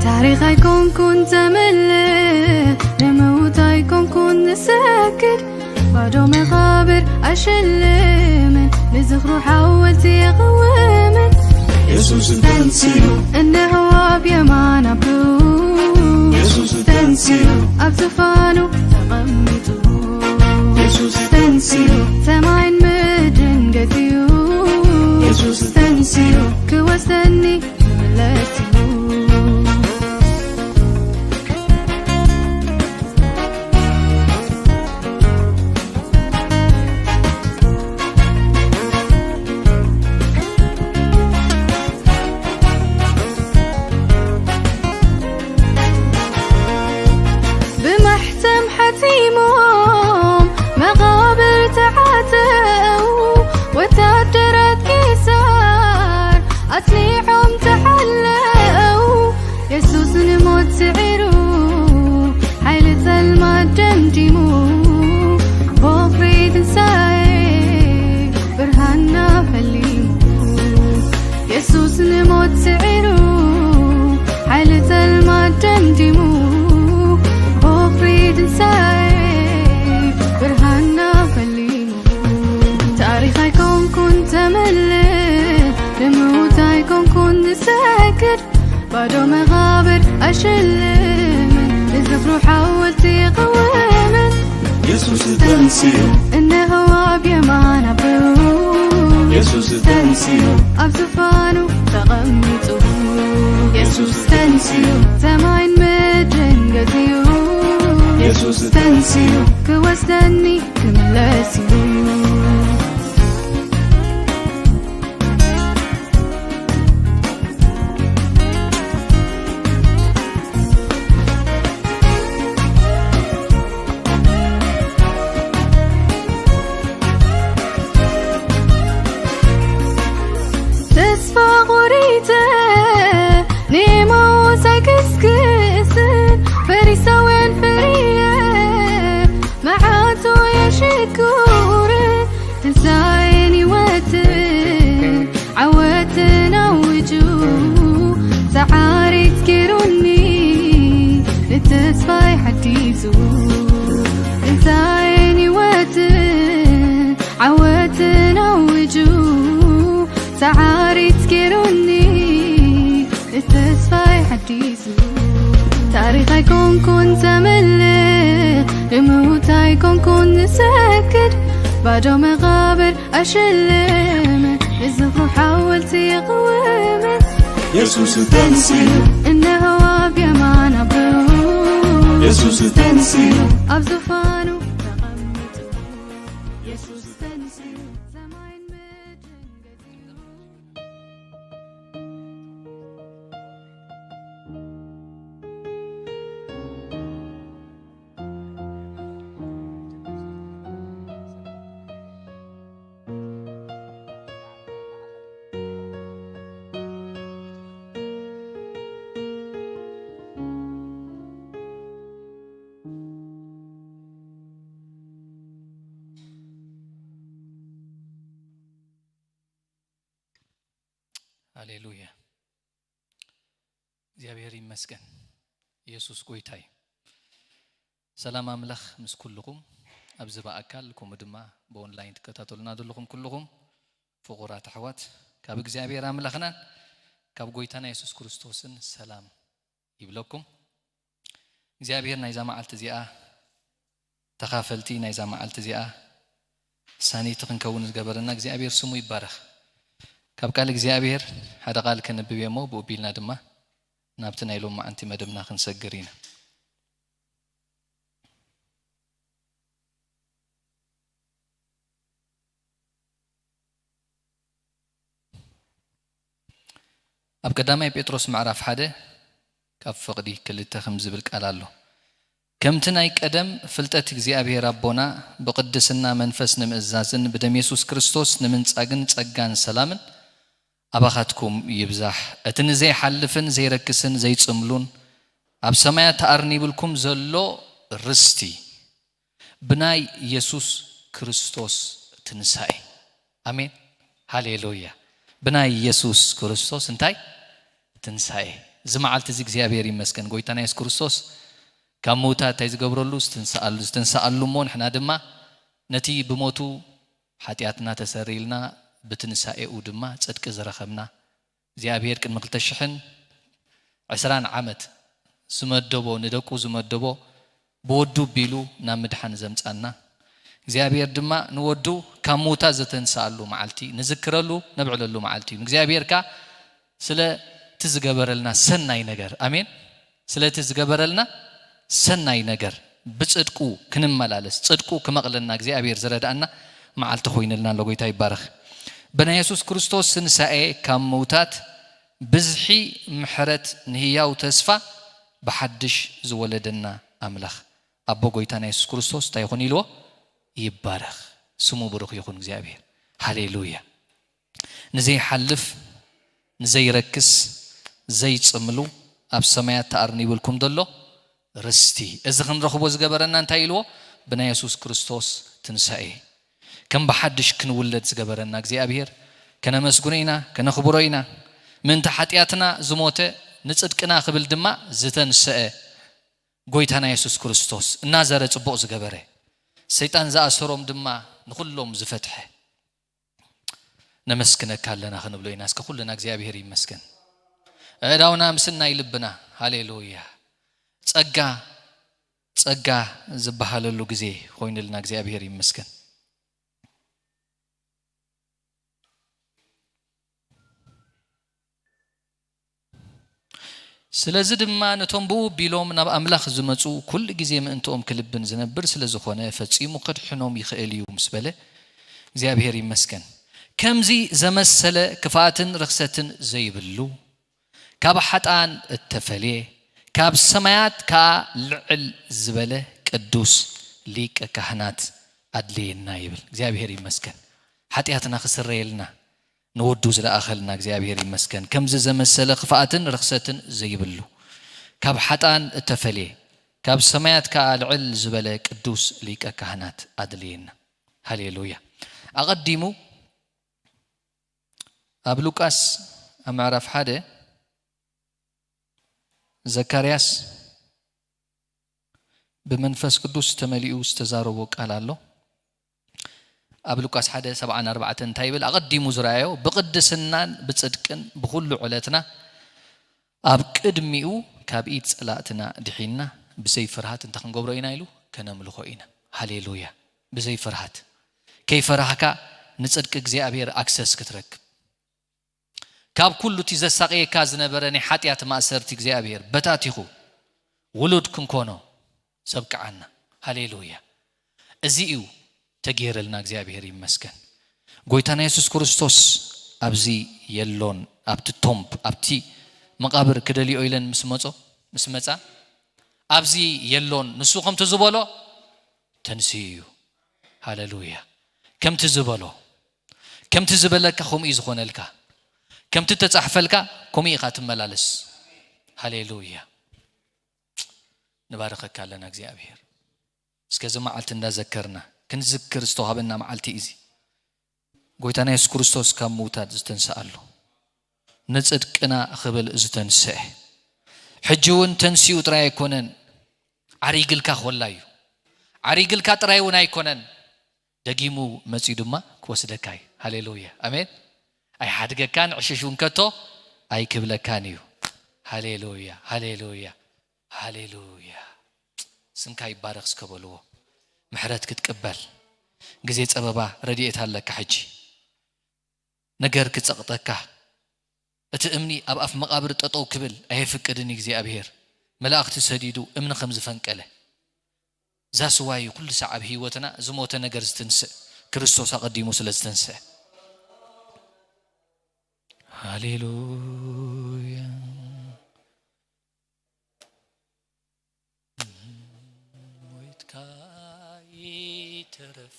ታሪኽ ኣይኮንኩን ዘምልኽ፣ ንምውት ኣይኮንኩን ዝሰግድ፣ ባዶ መቓብር ኣይሽልምን፣ ንዝኽሩ ሓወልቲ የቕውምን። የሱስ ተንሲኡ፣ እነሆ ኣብ የማን ኣቦኡ። የሱስ ተንሲኡ፣ ኣብ ዙፋኑ ተቐሚጡ። የሱስ ተንሲኡ፣ ሰማይን ምድርን ገዚኡ። የሱስ ተንሲኡ፣ ክወስደኒ ክምለስ እዩ። ብማሕተም ሓቲሞም መቓብር ተዓጸው፣ ወታደራት ቄሳር ኣጽኒዖም ተሓለው። የሱስ ንሞት ስዒሩ፣ ሓይሊ ጸልማት ደምዲሙ፣ ቦኽሪ ትንሳኤ ብርሃንና ፈሊሙ። የሱስ ንሞት ስዒሩ፣ ሓይሊ ጸልማት ደምዲሙ፣ ቦኽሪ ትንሳኤ ብርሃንና ፈሊሙ። ታሪኽ ኣይኮንኩን ተምልኽ፣ ንምውት ኣይኮንኩን ዝሰግድ፣ ባዶ መቓብር ኣይሽልምን፣ ንዝኽሩ ሓወልቲ ይቕውምን። የሱስ ተንሲኡ፣ እነሆ ኣብ የማን ኣቦኡ። የሱስ ተንሲኡ፣ ኣብ ዙፋኑ ተቐሚጡ። የሱስ ተንሲኡ፣ ሰማይን ምድርን ገዚኡ። የሱስ ተንሲኡ፣ ክወስደኒ ክምለስ እዩ። ተስፋ ቆሪጸ ንኤማውስ ኣይክስክስን፣ ፈሪሳውያን ፈርየ መዓቱ የሽኩርን፣ ትንሳኤን ህይወትን ዓወትን ኣዊጁ፣ ሰዓሪት ገይሩኒ ንተስፋይ ሓዲሱ። ትንሳኤን ህይወትን ዓወትን ኣዊጁ፣ ሰዓሪት ገይሩኒ ንተስፋይ ሓዲሱ። ታሪኽ ኣይኮንኩን ዘምልኽ፣ ንምውት ኣይኮንኩን ዝሰግድ፣ ባዶ መቓብር ኣይሽልምን፣ ንዝኽሩ ሓወልቲ የቕውምን። የሱስ ተንሲኡ፣ እነሆ ኣብ የማን ኣቦኡ። የሱስ ተንሲኡ፣ ኣብ ዙፋኑ ተቐሚጡ። የሱስ ተንሲኡ፣ ሰማይን ምድርን ገዚኡ። ሃሌሉያ። እግዚኣብሔር ይመስገን። ኢየሱስ ጎይታ እዩ። ሰላም ኣምላኽ ምስ ኩልኹም፣ ኣብዚ ብኣካል ከምኡ ድማ ብኦንላይን ትከታተሉና ዘለኹም ኩልኹም ፍቑራት ኣሕዋት፣ ካብ እግዚኣብሔር ኣምላኽናን ካብ ጎይታና የሱስ ክርስቶስን ሰላም ይብለኩም። እግዚኣብሔር ናይዛ መዓልቲ እዚኣ፣ ተኻፈልቲ ናይዛ መዓልቲ እዚኣ ሳኒቲ ክንከውን ዝገበረና እግዚኣብሔር ስሙ ይባረኽ። ካብ ቃል እግዚኣብሔር ሓደ ቃል ከነብብ እየ እሞ፣ ብኡ ቢልና ድማ ናብቲ ናይ ሎማዓንቲ መደብና ክንሰግር ኢና። ኣብ ቀዳማይ ጴጥሮስ ምዕራፍ ሓደ ካብ ፍቕዲ ክልተ ከም ዝብል ቃል ኣሎ። ከምቲ ናይ ቀደም ፍልጠት እግዚኣብሔር ኣቦና ብቕድስና መንፈስ ንምእዛዝን ብደም የሱስ ክርስቶስ ንምንጻግን ጸጋን ሰላምን ኣባኻትኩም ይብዛሕ። እቲ ንዘይሓልፍን ዘይረክስን ዘይጽምሉን ኣብ ሰማያት ተኣርኒብልኩም ዘሎ ርስቲ ብናይ የሱስ ክርስቶስ ትንሳኤ። ኣሜን። ሃሌሉያ። ብናይ የሱስ ክርስቶስ እንታይ? ትንሳኤ። እዚ መዓልቲ እዚ እግዚኣብሔር ይመስገን። ጎይታና የሱስ ክርስቶስ ካብ ምውታት እንታይ ዝገብረሉ? ዝትንስኣሉ፣ ዝትንስኣሉ እሞ ንሕና ድማ ነቲ ብሞቱ ሓጢኣትና ተሰሪልና ብትንሳኤኡ ድማ ጽድቂ ዝረኸብና እግዚኣብሔር ቅድሚ ክልተ ሽሕን ዕስራን ዓመት ዝመደቦ፣ ንደቁ ዝመደቦ ብወዱ ቢሉ ናብ ምድሓን ዘምጻና እግዚኣብሔር ድማ ንወዱ ካብ ምውታት ዘተንስኣሉ መዓልቲ ንዝክረሉ፣ ነብዕለሉ መዓልቲ እዩ። ንእግዚኣብሔር ከኣ ስለቲ ዝገበረልና ሰናይ ነገር፣ ኣሜን፣ ስለቲ ዝገበረልና ሰናይ ነገር ብጽድቁ ክንመላለስ፣ ጽድቁ ክመቕለና እግዚኣብሔር ዝረድኣና መዓልቲ ኮይንልና ኣሎ። ጎይታ ይባረኽ። ብናይ የሱስ ክርስቶስ ትንሳኤ ካብ ምውታት ብዝሒ ምሕረት ንህያው ተስፋ ብሓድሽ ዝወለደና ኣምላኽ ኣቦ ጎይታና የሱስ ክርስቶስ እንታይ ይኹን ኢልዎ? ይባረኽ። ስሙ ብሩኽ ይኹን እግዚኣብሔር። ሃሌሉያ። ንዘይሓልፍ፣ ንዘይረክስ፣ ዘይጽምሉ ኣብ ሰማያት ተኣርኒብልኩም ዘሎ ርስቲ። እዚ ክንረኽቦ ዝገበረና እንታይ ኢልዎ? ብናይ የሱስ ክርስቶስ ትንሳኤ። ከም ብሓድሽ ክንውለድ ዝገበረና እግዚኣብሔር ከነመስግኖ ኢና፣ ከነኽብሮ ኢና። ምእንቲ ሓጢኣትና ዝሞተ፣ ንጽድቅና ክብል ድማ ዝተንስአ ጎይታና የሱስ ክርስቶስ እናዘረ ጽቡቕ ዝገበረ፣ ሰይጣን ዝኣሰሮም ድማ ንኹሎም ዝፈትሐ። ነመስግነካ ኣለና ክንብሎ ኢና። እስከ ኩልና እግዚኣብሔር ይመስገን። ኣእዳውና ምስናይ ልብና፣ ሃሌሉያ። ጸጋ፣ ጸጋ ዝበሃለሉ ግዜ ኮይኑልና እግዚኣብሔር ይመስገን። ስለዚ ድማ ነቶም ብኡ ቢሎም ናብ ኣምላኽ ዝመጹ ኩሉ ግዜ ምእንትኦም ክልብን ዝነብር ስለ ዝኾነ ፈጺሙ ከድሕኖም ይኽእል እዩ ምስ በለ እግዚኣብሔር ይመስገን። ከምዚ ዘመሰለ ክፍኣትን ርኽሰትን ዘይብሉ፣ ካብ ሓጥኣን እተፈልየ፣ ካብ ሰማያት ከኣ ልዕል ዝበለ ቅዱስ ሊቀ ካህናት ኣድልየና ይብል። እግዚኣብሔር ይመስገን። ሓጢኣትና ክስረየልና ንወዱ ዝለኣኸልና እግዚኣብሔር ይመስገን። ከምዚ ዘመሰለ ክፍኣትን ርኽሰትን ዘይብሉ፣ ካብ ሓጥኣን እተፈልየ፣ ካብ ሰማያት ከኣ ልዕል ዝበለ ቅዱስ ሊቀ ካህናት ኣድልየና። ሃሌሉያ። ኣቐዲሙ ኣብ ሉቃስ ኣብ ምዕራፍ ሓደ ዘካርያስ ብመንፈስ ቅዱስ ተመሊኡ ዝተዛረቦ ቃል ኣሎ። ኣብ ሉቃስ ሓደ ሰብዓን ኣርባዕተን እንታይ ይብል? ኣቐዲሙ ዝረኣዮ፣ "ብቕድስናን ብጽድቅን ብኹሉ ዕለትና ኣብ ቅድሚኡ ካብ ኢድ ጸላእትና ድሒንና ብዘይ ፍርሃት እንታይ ክንገብሮ ኢና?" ኢሉ፣ "ከነምልኾ ኢና።" ሃሌሉያ። ብዘይ ፍርሃት። ከይፈራህካ ንጽድቂ እግዚኣብሔር ኣክሰስ ክትረክብ። ካብ ኩሉ እቲ ዘሳቕየካ ዝነበረ ናይ ሓጢኣት ማእሰርቲ እግዚኣብሔር በታቲኹ ውሉድ ክንኮኖ ዘብቅዓና። ሃሌሉያ። እዚ እዩ ተገይረልና፣ እግዚኣብሔር ይመስገን። ጎይታና የሱስ ክርስቶስ ኣብዚ የሎን፣ ኣብቲ ቶምብ፣ ኣብቲ መቓብር ክደልዮ ኢለን ምስ መጾ፣ ምስ መጻ፣ ኣብዚ የሎን። ንሱ ከምቲ ዝበሎ ተንስኡ እዩ። ሃሌሉያ። ከምቲ ዝበሎ፣ ከምቲ ዝበለካ ከምኡ እዩ ዝኾነልካ። ከምቲ ተጻሕፈልካ ከምኡ ኢኻ ትመላለስ። ሃሌሉያ። ንባርኸካ ኣለና እግዚኣብሔር። እስከ እዚ መዓልቲ እንዳዘከርና ክንዝክር ዝተዋህበና መዓልቲ እዩ እዚ። ጎይታና የሱስ ክርስቶስ ካብ ምውታት ዝተንስኣሉ፣ ንጽድቅና ክብል ዝተንስአ፣ ሕጂ እውን ተንሲኡ ጥራይ ኣይኮነን፣ ዓሪግልካ ኮላ እዩ። ዓሪግልካ ጥራይ እውን ኣይኮነን፣ ደጊሙ መጺኡ ድማ ክወስደካ እዩ። ሃሌሉያ። ኣሜን። ኣይሓድገካን፣ ዕሽሽ እውን ከቶ ኣይክብለካን እዩ። ሃሌሉያ፣ ሃሌሉያ፣ ሃሌሉያ። ስምካ ይባረኽ እስከ በልዎ። ምሕረት ክትቅበል ግዜ ጸበባ ረድኤት ኣለካ። ሕጂ ነገር ክጸቕጠካ፣ እቲ እምኒ ኣብ ኣፍ መቓብር ጠጠው ክብል ኣየፍቅድን እዩ እግዚኣብሔር። መላእኽቲ ሰዲዱ እምኒ ከም ዝፈንቀለ። ዛስዋይ ኩሉ ሳዕ ኣብ ህይወትና ዝሞተ ነገር ዝትንስእ፣ ክርስቶስ ኣቐዲሙ ስለ ዝተንስአ። ሃሌሉያ።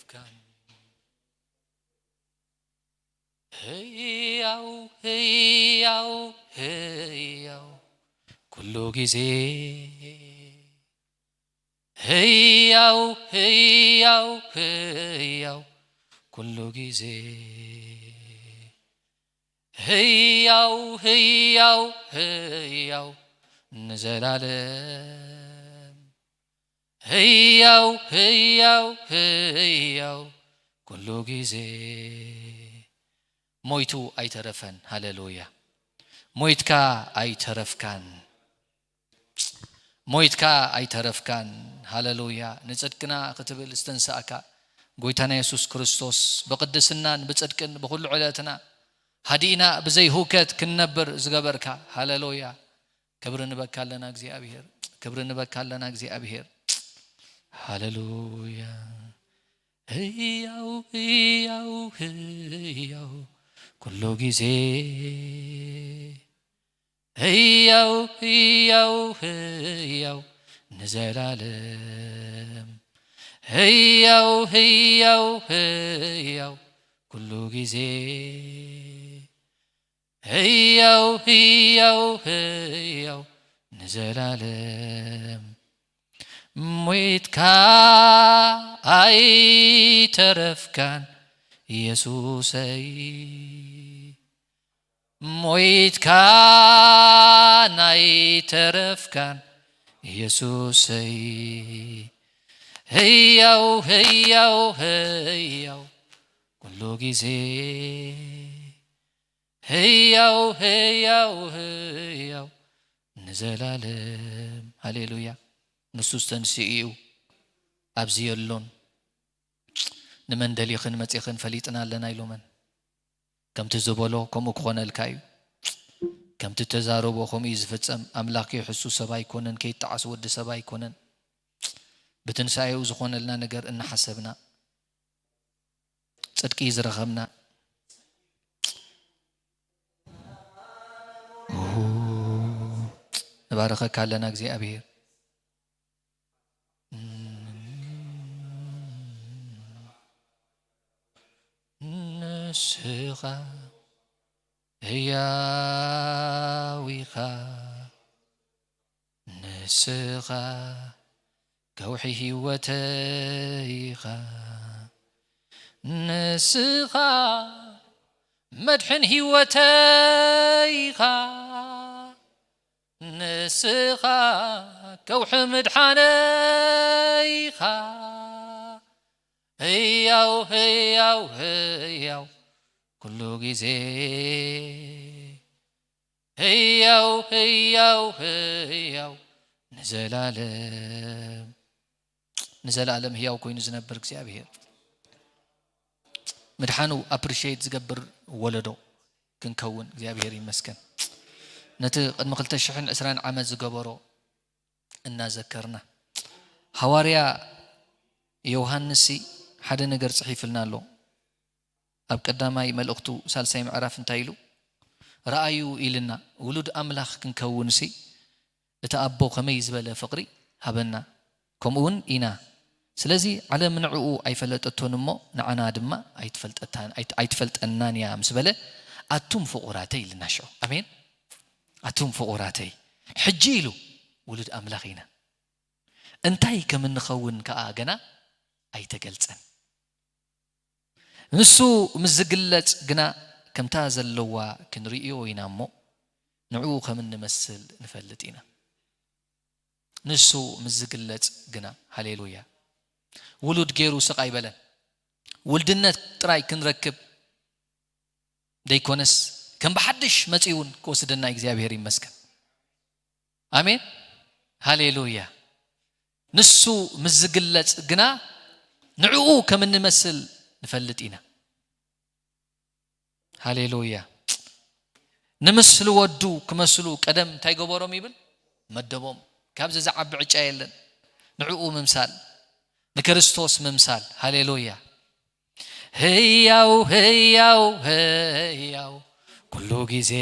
ኣይተረፍካን። ህያው፣ ህያው፣ ህያው፣ ኩሉ ግዜ። ህያው፣ ህያው፣ ህያው፣ ኩሉ ግዜ። ህያው፣ ህያው፣ ህያው፣ ንዘላለም። ህያው፣ ህያው፣ ህያው፣ ኩሉ ግዜ። ሞይቱ ኣይተረፈን። ሃሌሉያ። ሞይትካ ኣይተረፍካን። ሞይትካ ኣይተረፍካን። ሃሌሉያ። ንጽድቅና ክትብል ዝተንሳእካ ጎይታና የሱስ ክርስቶስ፣ ብቅድስናን ብጽድቅን ብኹሉ ዕለትና ሃዲእና ብዘይ ህውከት ክንነብር ዝገበርካ። ሃሌሉያ። ክብሪ ንበካ ኣለና እግዚኣብሔር። ክብሪ ንበካ ኣለና እግዚኣብሔር። ሃሌሉያ። ህያው፣ ህያው፣ ህያው፣ ኩሉ ግዜ። ህያው፣ ህያው፣ ህያው፣ ንዘላለም። ህያው፣ ህያው፣ ህያው፣ ኩሉ ግዜ። ህያው፣ ህያው፣ ህያው፣ ንዘላለም። ሞይትካ ኣይተረፍካን የሱሰይ። ሞይትካን ኣይተረፍካን የሱሰይ። ህያው፣ ህያው፣ ህያው፣ ኩሉ ግዜ። ህያው፣ ህያው፣ ህያው፣ ንዘላለም። ሃሌሉያ። ንሱ ዝተንስኡ እዩ። ኣብዚ የሎን። ንመን ደሊኽን መጺኽን ፈሊጥና ኣለና ኢሎመን። ከምቲ ዝበሎ ከምኡ ክኾነልካ እዩ። ከምቲ ተዛረቦ ከምኡ እዩ ዝፍጸም። ኣምላኽ ከይሕሱ ሰብ ኣይኮነን፣ ከይጠዓስ ወዲ ሰብ ኣይኮነን። ብትንሳኤኡ ዝኾነልና ነገር እናሓሰብና፣ ጽድቂ ዝረኸብና። ኦ፣ ንባረኸካ ኣለና እግዚኣብሔር። ንስኻ ህያው ኢኻ፣ ንስኻ ከውሒ ህይወተይ ኢኻ፣ ንስኻ መድሕን ህይወተይ ኢኻ፣ ንስኻ ከውሒ ምድሓነይ ኢኻ። ህያው፣ ህያው፣ ህያው፣ ኩሉ ግዜ ህያው፣ ህያው፣ ህያው፣ ንዘላለም፣ ንዘላለም ህያው ኮይኑ ዝነብር እግዚኣብሔር። ምድሓኑ ኣፕሪሺየት ዝገብር ወለዶ ክንከውን እግዚኣብሔር ይመስገን። ነቲ ቅድሚ ክልተ ሽሕን ዕስራን ዓመት ዝገበሮ እናዘከርና፣ ሃዋርያ ዮሃንስ ሓደ ነገር ጽሒፍልና ኣሎ። ኣብ ቀዳማይ መልእኽቱ ሳልሳይ ምዕራፍ እንታይ ኢሉ? "ረኣዩ" ኢልና፣ ውሉድ ኣምላኽ ክንከውንሲ እቲ ኣቦ ከመይ ዝበለ ፍቕሪ ሃበና፣ ከምኡ እውን ኢና። ስለዚ ዓለም ንዕኡ ኣይፈለጠቶን እሞ ንዓና ድማ ኣይትፈልጠታን-፣ ኣይት-፣ ኣይትፈልጠናን እያ ምስ በለ፣ "ኣቱም ፍቑራተይ" ኢልና ሽዑ። ኣሜን። "ኣቱም ፍቑራተይ፣ ሕጂ" ኢሉ፣ "ውሉድ ኣምላኽ ኢና። እንታይ ከም እንኸውን ከኣ ገና ኣይተገልጸን። ንሱ ምስ ዝግለጽ ግና ከምታ ዘለዋ ክንርእዮ ኢና እሞ፣ ንዕኡ ከም እንመስል ንፈልጥ ኢና።" ንሱ ምስ ዝግለጽ ግና፣ ሃሌሉያ፣ ውሉድ ገይሩ ስቕ ኣይበለን። ውልድነት ጥራይ ክንረክብ ዘይኮነስ፣ ከም ብሓድሽ መጺኡ እውን ክወስደና እግዚኣብሔር ይመስገን። ኣሜን። ሃሌሉያ። ንሱ ምስ ዝግለጽ ግና ንዕኡ ከም እንመስል ንፈልጥ ኢና። ሃሌሉያ። ንምስሊ ወዱ ክመስሉ ቀደም እንታይ ገበሮም ይብል? መደቦም። ካብዚ ዝዓቢ ዕጫ የለን። ንዕኡ ምምሳል፣ ንክርስቶስ ምምሳል። ሃሌሉያ። ህያው፣ ህያው፣ ህያው፣ ኩሉ ግዜ።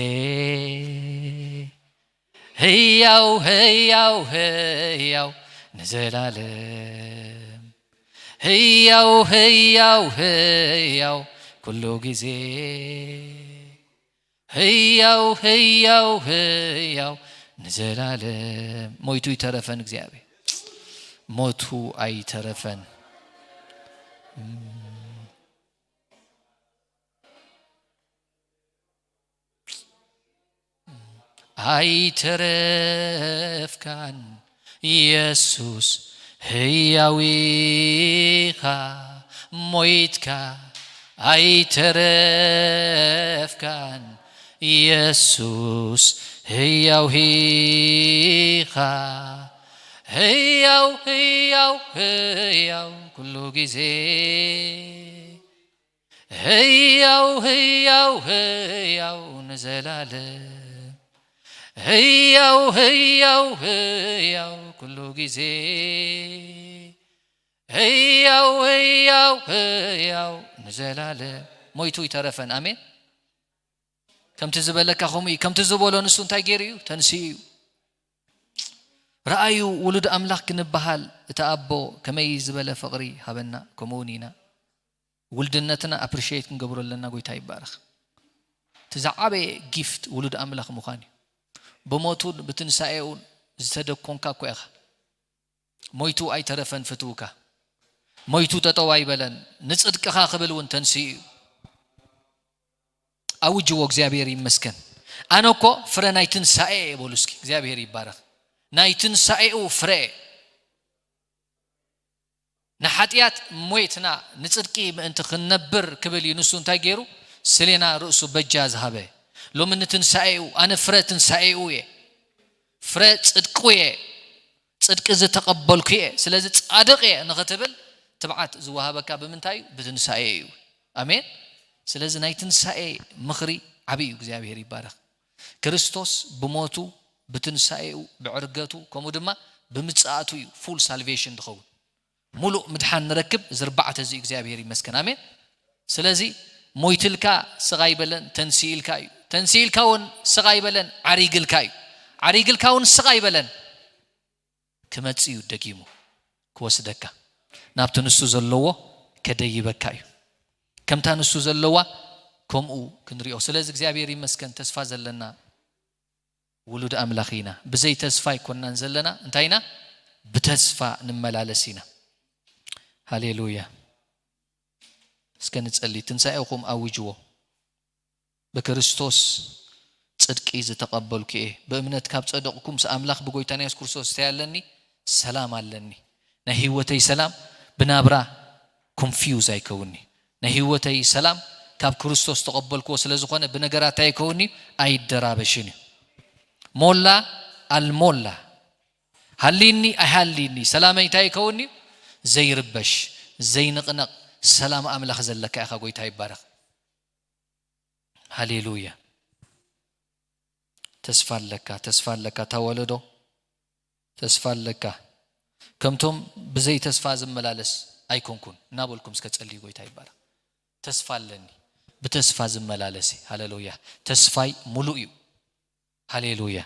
ህያው፣ ህያው፣ ህያው፣ ንዘላለም። ህያው ህያው ህያው ኩሉ ግዜ ህያው ህያው ህያው ንዘላለም ሞይቱ ይተረፈን እግዚኣብሔር ሞቱ ኣይተረፈን። ኣይተረፍካን የሱስ ህያው ኢኻ ሞይትካ ኣይተረፍካን የሱስ ህያው ኢኻ ህያው ህያው ህያው ኩሉ ግዜ ህያው ህያው ህያው ንዘላለም ህያው ህያው ህያው ኩሉ ግዜ ህያው ህያው ህያው ንዘላለም ሞይቱ ይተረፈን። ኣሜን። ከምቲ ዝበለካ ከምኡ እዩ። ከምቲ ዝበሎ ንሱ እንታይ ገይሩ እዩ? ተንስኡ እዩ። ረኣዩ ውሉድ ኣምላኽ ክንበሃል እቲ ኣቦ ከመይ ዝበለ ፍቕሪ ሃበና። ከምኡ እውን ኢና ውልድነትና ኣፕሪሽት ክንገብሮ ኣለና። ጎይታ ይባረኽ። እቲ ዝዓበየ ጊፍት ውሉድ ኣምላኽ ምዃን እዩ። ብሞቱን ብትንሳኤኡን ዝተደኮንካ እኮ ኢኻ። ሞይቱ ኣይተረፈን ፍትውካ። ሞይቱ ጠጠው ኣይበለን። ንጽድቅኻ ክብል እውን ተንስኡ እዩ። ኣውጅዎ፣ እግዚኣብሔር ይመስገን። ኣነ እኮ ፍረ ናይ ትንሳኤ እየ በሉ እስኪ። እግዚኣብሔር ይባረኽ። ናይ ትንሳኤኡ ፍረ እየ። ንሓጢኣት ሞይትና ንጽድቂ ምእንቲ ክንነብር ክብል እዩ። ንሱ እንታይ ገይሩ? ስሌና ርእሱ በጃ ዝሃበ። ሎሚ ንትንሳኤኡ፣ ኣነ ፍረ ትንሳኤኡ እየ። ፍረ ጽድቁ እየ። ጽድቂ ዝተቐበልኩ እየ። ስለዚ ጻድቕ እየ ንኽትብል ትብዓት ዝወሃበካ ብምንታይ እዩ? ብትንሳኤ እዩ። ኣሜን። ስለዚ ናይ ትንሳኤ ምኽሪ ዓብዪ እዩ። እግዚኣብሔር ይባረኽ። ክርስቶስ ብሞቱ፣ ብትንሳኤኡ፣ ብዕርገቱ፣ ከምኡ ድማ ብምጽኣቱ እዩ ፉል ሳልቬሽን ዝኸውን። ሙሉእ ምድሓን ንረክብ። እዚ ኣርባዕተ እዚ እግዚኣብሔር ይመስገን። ኣሜን። ስለዚ ሞይትልካ ስቕ ኣይበለን፣ ተንስኢልካ እዩ። ተንስኢልካ እውን ስቕ ኣይበለን፣ ዓሪግልካ እዩ። ዓሪግልካ እውን ስቕ ኣይበለን፣ ክመጽእ እዩ። ደጊሙ ክወስደካ፣ ናብቲ ንሱ ዘለዎ ከደይበካ እዩ። ከምታ ንሱ ዘለዋ ከምኡ ክንሪኦ። ስለዚ እግዚኣብሔር ይመስገን፣ ተስፋ ዘለና ውሉድ ኣምላኽ ኢና። ብዘይ ተስፋ ኣይኮናን ዘለና። እንታይ ኢና? ብተስፋ ንመላለስ ኢና። ሃሌሉያ። እስከ ንጸሊ። ትንሳኤኹም ኣውጅዎ። ብክርስቶስ ጽድቂ ዝተቐበልኩ እየ። ብእምነት ካብ ጸደቕኩ፣ ምስ ኣምላኽ ብጎይታና የሱስ ክርስቶስ እንታይ ኣለኒ? ሰላም ኣለኒ። ናይ ህይወተይ ሰላም ብናብራ ኮንፊውዝ ኣይከውንኒ። ናይ ህይወተይ ሰላም ካብ ክርስቶስ ተቐበልክዎ ስለ ዝኾነ፣ ብነገራት ኣይከውንኒ፣ ኣይደራበሽን እዩ። ሞላ ኣልሞላ፣ ሃሊኒ ኣይሃሊኒ፣ ሰላመይ እንታይ ይከውንኒ? ዘይርበሽ፣ ዘይንቕነቕ ሰላም ኣምላኽ ዘለካ ኢኻ። ጎይታ ይባረኽ። ሃሌሉያ። ተስፋ ኣለካ፣ ተስፋ ኣለካ፣ እታ ወለዶ ተስፋ ኣለካ። ከምቶም ብዘይ ተስፋ ዝመላለስ ኣይኮንኩን እናበልኩም እስከ ጸልዩ። ጎይታ ይባረኽ። ተስፋ ኣለኒ፣ ብተስፋ ዝመላለስ እየ። ሃሌሉያ። ተስፋይ ሙሉእ እዩ። ሃሌሉያ።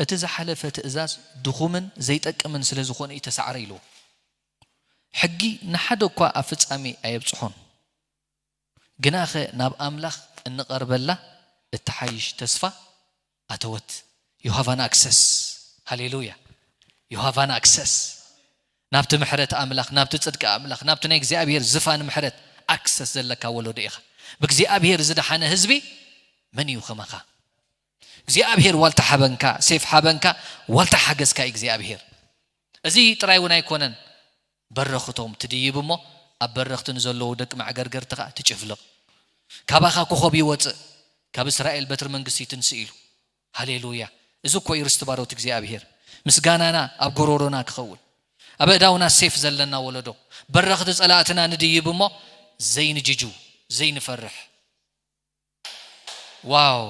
እቲ ዝሓለፈ ትእዛዝ ድኹምን ዘይጠቅምን ስለ ዝኾነ እዩ ተሳዕረ ኢልዎ። ሕጊ ንሓደ እኳ ኣብ ፍጻሜ ኣየብጽሖን። ግናኸ ናብ ኣምላኽ እንቐርበላ እትሓይሽ ተስፋ ኣተወት። You have an access. ሃሌሉያ። You have an access ናብቲ ምሕረት ኣምላኽ፣ ናብቲ ጽድቂ ኣምላኽ፣ ናብቲ ናይ እግዚኣብሔር ዝፋን ምሕረት ኣክሰስ ዘለካ ወለዶ ኢኻ። ብእግዚኣብሔር ዝደሓነ ህዝቢ መን እዩ ከማኻ? እግዚኣብሔር ዋልታ ሓበንካ፣ ሴፍ ሓበንካ፣ ዋልታ ሓገዝካ እዩ እግዚኣብሔር። እዚ ጥራይ እውን ኣይኮነን፣ በረኽቶም ትድይብ እሞ ኣብ በረኽቲ ንዘለዉ ደቂ መዕገርገርቲ ኸኣ ትጭፍልቕ። ካባኻ ኮኾብ ይወጽእ፣ ካብ እስራኤል በትሪ መንግስቲ ትንስእ ኢሉ። ሃሌሉያ። እዚ እኮ እዩ ርስቲ ባሮት እግዚኣብሔር። ምስጋናና ኣብ ጎሮሮና ክኸውን፣ ኣብ ኣእዳውና ሴፍ ዘለና ወለዶ፣ በረኽቲ ጸላእትና ንድይብ እሞ ዘይንጅጁ፣ ዘይንፈርሕ። ዋው!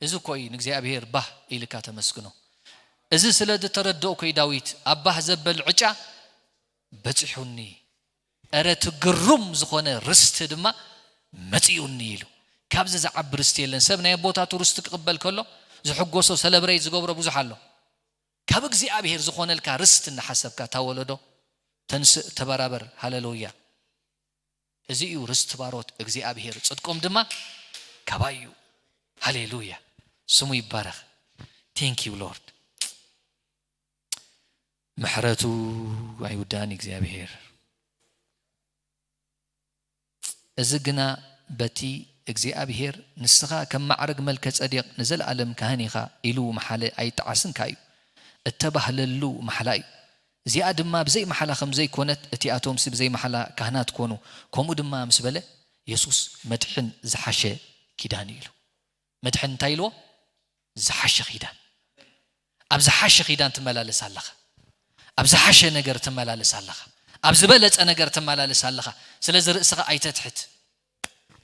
እዚ እኮ እዩ ንእግዚኣብሔር ባህ ኢልካ ተመስግኖ። እዚ ስለ ዝተረድኦ እኮ እዩ ዳዊት ኣብ ባህ ዘበል ዕጫ በጺሑኒ፣ እረ እቲ ግሩም ዝኾነ ርስቲ ድማ መጺኡኒ ኢሉ። ካብዚ ዝዓቢ ርስቲ የለን። ሰብ ናይ ኣቦታቱ ርስቲ ክቕበል ከሎ ዝሕጎሶ፣ ሰለብሬት ዝገብሮ ብዙሕ ኣሎ። ካብ እግዚኣብሔር ዝኾነልካ ርስቲ እናሓሰብካ እታ ወለዶ ተንስእ፣ ተበራበር። ሃሌሉያ። እዚ እዩ ርስቲ ባሮት እግዚኣብሔር፣ ጽድቆም ድማ ካባይ እዩ። ሃሌሉያ። ስሙ ይባረኽ። Thank you Lord። ምሕረቱ ኣይውዳእን እግዚኣብሔር። እዚ ግና በቲ እግዚኣብሔር፣ "ንስኻ ከም ማዕርግ መልከ ጸዴቕ ንዘለኣለም ካህን ኢኻ" ኢሉ መሓለ ኣይጠዓስንካ እዩ እተባህለሉ ማሕላ እዩ። እዚኣ ድማ ብዘይ ማሕላ ከም ዘይኮነት፣ እቲኣቶምሲ ብዘይ ማሕላ ካህናት ኮኑ፣ ከምኡ ድማ ምስ በለ፣ የሱስ መድሕን ዝሓሸ ኪዳን እዩ ኢሉ። መድሕን እንታይ ኢልዎ? ዝሓሸ ኪዳን። ኣብ ዝሓሸ ኪዳን ትመላለስ ኣለኻ። ኣብ ዝሓሸ ነገር ትመላለስ ኣለኻ። ኣብ ዝበለጸ ነገር ትመላለስ ኣለኻ። ስለዚ ርእስኻ ኣይተትሕት።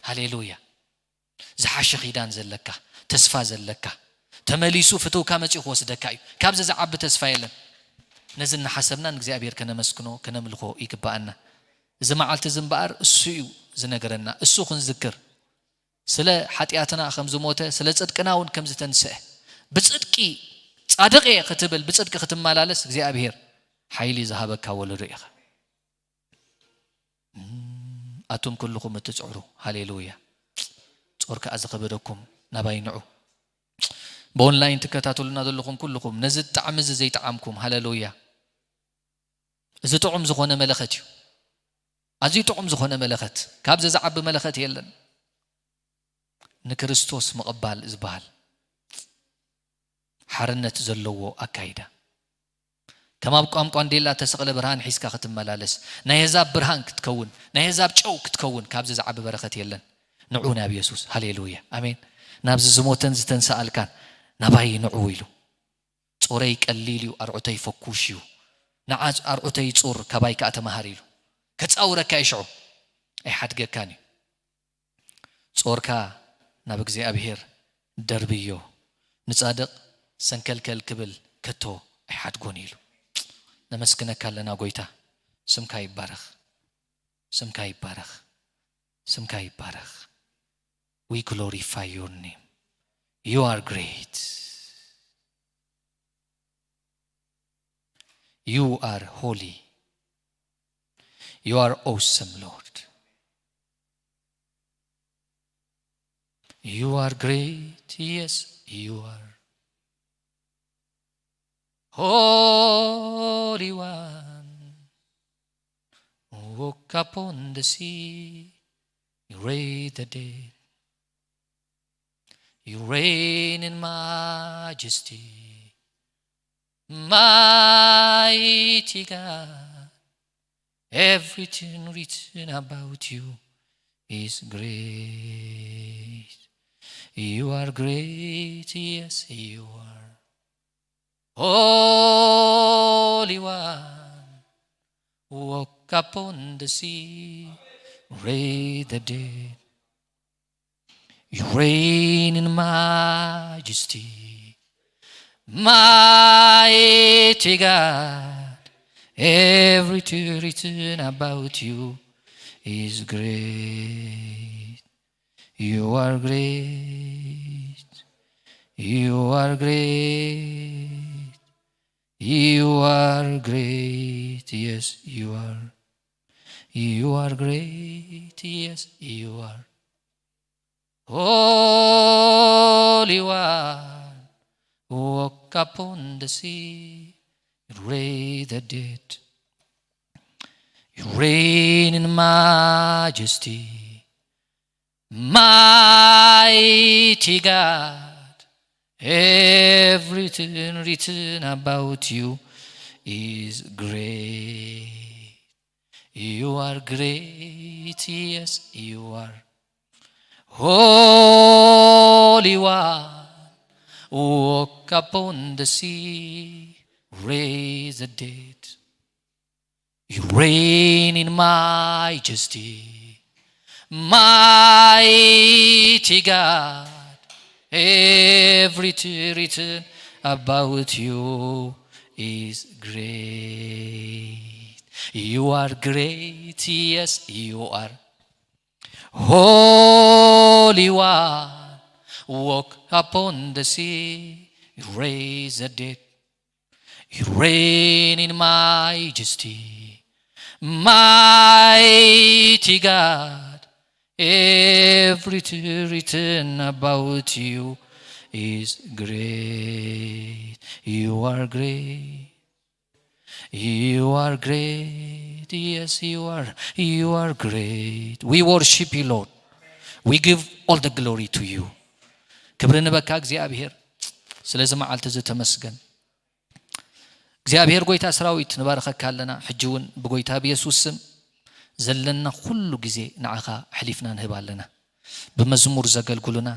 ሃሌሉያ። ዝሓሸ ኪዳን ዘለካ፣ ተስፋ ዘለካ፣ ተመሊሱ ፍትውካ መጺኡ ክወስደካ እዩ። ካብዚ ዝዓቢ ተስፋ የለን። ነዚ እናሓሰብና ንእግዚኣብሔር ከነመስግኖ፣ ከነምልኾ ይግብኣና። እዚ መዓልቲ እዚ እምበኣር እሱ እዩ ዝነገረና። እሱ ክንዝክር፣ ስለ ሓጢኣትና ከም ዝሞተ፣ ስለ ጽድቅና እውን ከም ዝተንስአ፣ ብጽድቂ ጻድቕ እየ ክትብል፣ ብጽድቂ ክትመላለስ እግዚኣብሔር ሓይሊ ዝሃበካ ወለዶ ኢኻ። እም፣ ኣቱም ኩልኹም እትጽዕሩ፣ ሃሌሉያ። ጾር ከኣ ዝኸበደኩም ናባይ ንዑ። ብኦንላይን ትከታተሉና ዘለኹም ኩልኹም፣ ነዚ ጣዕሚ እዚ ዘይጠዓምኩም፣ ሃሌሉያ። እዚ ጥዑም ዝኾነ መለኸት እዩ። ኣዝዩ ጥዑም ዝኾነ መለኸት፣ ካብዚ ዝዓቢ መለኸት የለን። ንክርስቶስ ምቕባል ዝበሃል ሓርነት ዘለዎ ኣካይዳ። ከም ኣብ ቋንቋ እንዴላ ተሰቕለ ብርሃን ሒዝካ ክትመላለስ፣ ናይ ኣህዛብ ብርሃን ክትከውን፣ ናይ ኣህዛብ ጨው ክትከውን፣ ካብዚ ዝዓቢ በረኸት የለን። ንዑ ናብ የሱስ። ሃሌሉያ። ኣሜን። ናብዚ ዝሞተን ዝተንስኣልካን ናባይ ንዑ ኢሉ። ጾረይ ቀሊል እዩ፣ ኣርዑተይ ፈኩሽ እዩ። ንዓ ኣርዑተይ ጹር፣ ካባይ ከኣ ተማሃር ኢሉ። ከጻውረካ እዩ ሽዑ። ኣይሓድገካን እዩ። ጾርካ ናብ እግዚኣብሔር ደርብዮ። ንጻድቕ ሰንከልከል ክብል ከቶ ኣይሓድጎን ኢሉ። ነመስግነካ ኣለና ጎይታ። ስምካ ይባረኽ። ስምካ ይባረኽ። ስምካ ይባረኽ። We glorify your name. You are great. You are holy. You are awesome, Lord. You are great, yes, you are. Holy One, walk upon the sea, you raise the dead. You reign in majesty, mighty God. Everything written about you is great. You are great, yes, you are. Holy One, walk upon the sea, raise the dead. You reign in majesty, mighty God. Everything written about you is great. You are great. You are great. You are great. Yes, you are. You are great. Yes, you are. Holy One, walk upon the sea, you raise the dead. You reign in majesty, mighty God. Everything written about you is great. You are great, yes, you are. Holy One, walk upon the sea, raise the dead. You reign in majesty, mighty God. Everything written about you is great. You are great, yes, you are. Holy One, walk upon the sea, you raise the dead, you reign in majesty. Mighty God, everything written about you is great. You are great. You are great. Yes, you are. You are great. We worship you, Lord. We give all the glory to you. ክብሪ ንበካ እግዚኣብሔር፣ ስለዚ መዓልቲ እዚ ተመስገን። እግዚኣብሔር ጎይታ ሰራዊት፣ ንባርኸካ ኣለና። ሕጂ እውን ብጎይታ ብየሱስ ስም ዘለና ኩሉ ግዜ ንዓኻ ኣሕሊፍና ንህብ ኣለና። ብመዝሙር ዘገልግሉና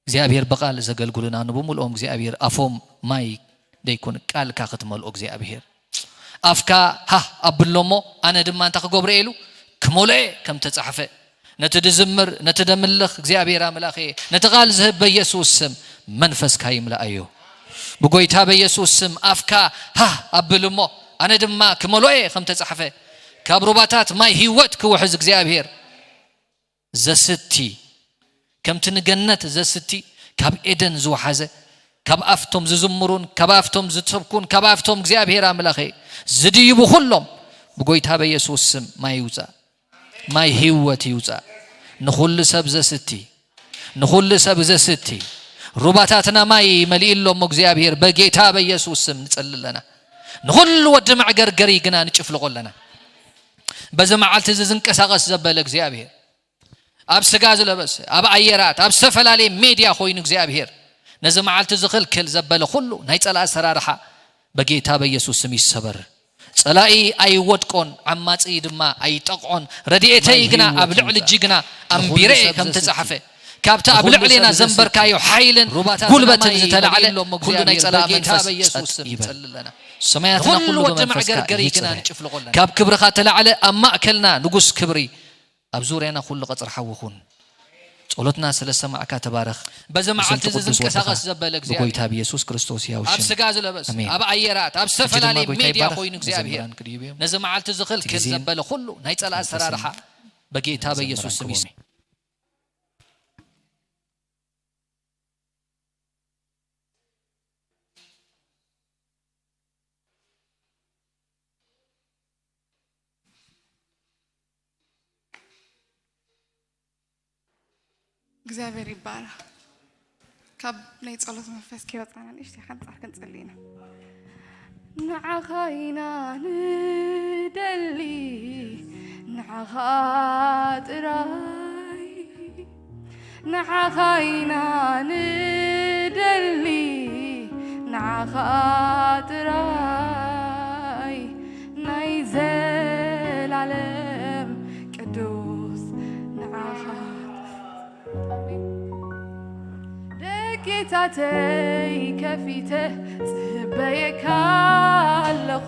እግዚኣብሔር፣ ብቓል ዘገልግሉና፣ ንብምልኦም እግዚኣብሔር ኣፎም ማይ ደይኮን ቃልካ ክትመልኦ እግዚኣብሔር፣ ኣፍካ ሃህ ኣብሎ እሞ ኣነ ድማ እንታይ ክገብሮ እየ ኢሉ ክመልኦ እየ ከም ተጻሕፈ። ነቲ ድዝምር፣ ነቲ ደምልኽ እግዚኣብሔር ኣምላኽ እየ። ነቲ ቓል ዝህብ በየሱስ ስም መንፈስካ ይምላኣዮ። ብጎይታ በየሱስ ስም ኣፍካ ሃህ ኣብል እሞ ኣነ ድማ ክመልኦ እየ ከም ተጻሕፈ። ካብ ሩባታት ማይ ህይወት ክውሕዝ እግዚኣብሔር ዘስቲ፣ ከምቲ ንገነት ዘስቲ፣ ካብ ኤደን ዝወሓዘ፣ ካብ ኣፍቶም ዝዝምሩን ካብ ኣፍቶም ዝሰብኩን ካብ ኣፍቶም እግዚኣብሔር ኣምላኸ ዝድይቡ ኩሎም ብጎይታ በየሱስ ስም ማይ ይውፃእ። ማይ ህይወት ይውፃእ። ንኹሉ ሰብ ዘስቲ፣ ንኹሉ ሰብ ዘስቲ፣ ሩባታትና ማይ መሊእሎሞ እግዚኣብሔር፣ በጌታ በየሱስ ስም ንጸሊ ኣለና። ንኹሉ ወዲ መዕገርገሪ ግና ንጭፍልቆ ኣለና። በዚ መዓልቲ እዚ ዝንቀሳቐስ ዘበለ እግዚኣብሔር፣ ኣብ ስጋ ዝለበሰ፣ ኣብ ኣየራት፣ ኣብ ዝተፈላለየ ሜድያ ኮይኑ እግዚኣብሔር ነዚ መዓልቲ ዝኽልክል ዘበለ ኩሉ ናይ ጸላኢ ኣሰራርሓ በጌታ በየሱስ ስም ይሰበር። ጸላኢ ኣይወድቆን፣ ዓማጺ ድማ ኣይጠቕዖን። ረድኤተይ ናይ ግና ኣብ ህይወት ልዕሊ ይውጻእ። ጅግና ንኹሉ ኣንቢረ እየ ሰብ ከም ዘስቲ። ተጻሕፈ። ካብቲ ኣብ ንኹሉ ልዕሌና ሰብ ዘስቲ። ዘንበርካዮ ሓይልን ሩባታትና ጉልበትን ማይ ዝተላዕለ ይመልእሎም ኩሉ ናይ እግዚኣብሔር ጸላኢ በጌታ መንፈስ በየሱስ ጸጥ ስም ይበል። ንጸሊ ኣለና። ሰማያትና ንኹሉ ኩሉ ወዲ ብመንፈስካ መዕገርገሪ ግና ይሰብህ። ንጭፍልቆ ኣለና። ካብ ክብርኻ ተላዕለ ኣብ ማእከልና ንጉስ ክብሪ ኣብ ዙርያና ኩሉ ቀጽሪ ሓዊ ኩን። ጸሎትና ስለ ሰማዕካ ተባረኽ። በዚ መዓልቲ ምስቲ እዚ ቅዱስ ዝንቀሳቐስ ወድኻ ዘበለ እግዚኣብሔር። ብጎይታ ብየሱስ ክርስቶስ ሕያው ኣብ ሽም። ስጋ ዝለበሰ፣ ኣሜን። ኣብ ኣየራት፣ ኣብ እቲ ዝተፈላለየ ድማ ጎይታ ሜድያ ይባረኽ። ኮይኑ እግዚኣብሔር መዘምራን ክድይቡ እዮም። ነዚ መዓልቲ ዝኽልክል እቲ ግዜን ዘበለ ኩሉ ናይ ጸላኢ መንፈስን ኣሰራርሓ በጌታ መዘምራን በየሱስ ስም ክቦም ይስ-፣ እዮም። እግዚኣብሔር ይባረኽ። ካብ ናይ ጸሎት መንፈስ ከይወጻና ንእሽተይ ሓንጻር ክንጽሊ ኢና። ንዓኻ ኢና ንደሊ፣ ንዓኻ ጥራይ፣ ንዓኻ ኢና ንደሊ፣ ንዓኻ ጥራይ፣ ናይ ዘላለም ቅዱስ ንዓኻ። ደጌታተይ ከፊተ ጽበየካ ኣለኹ፣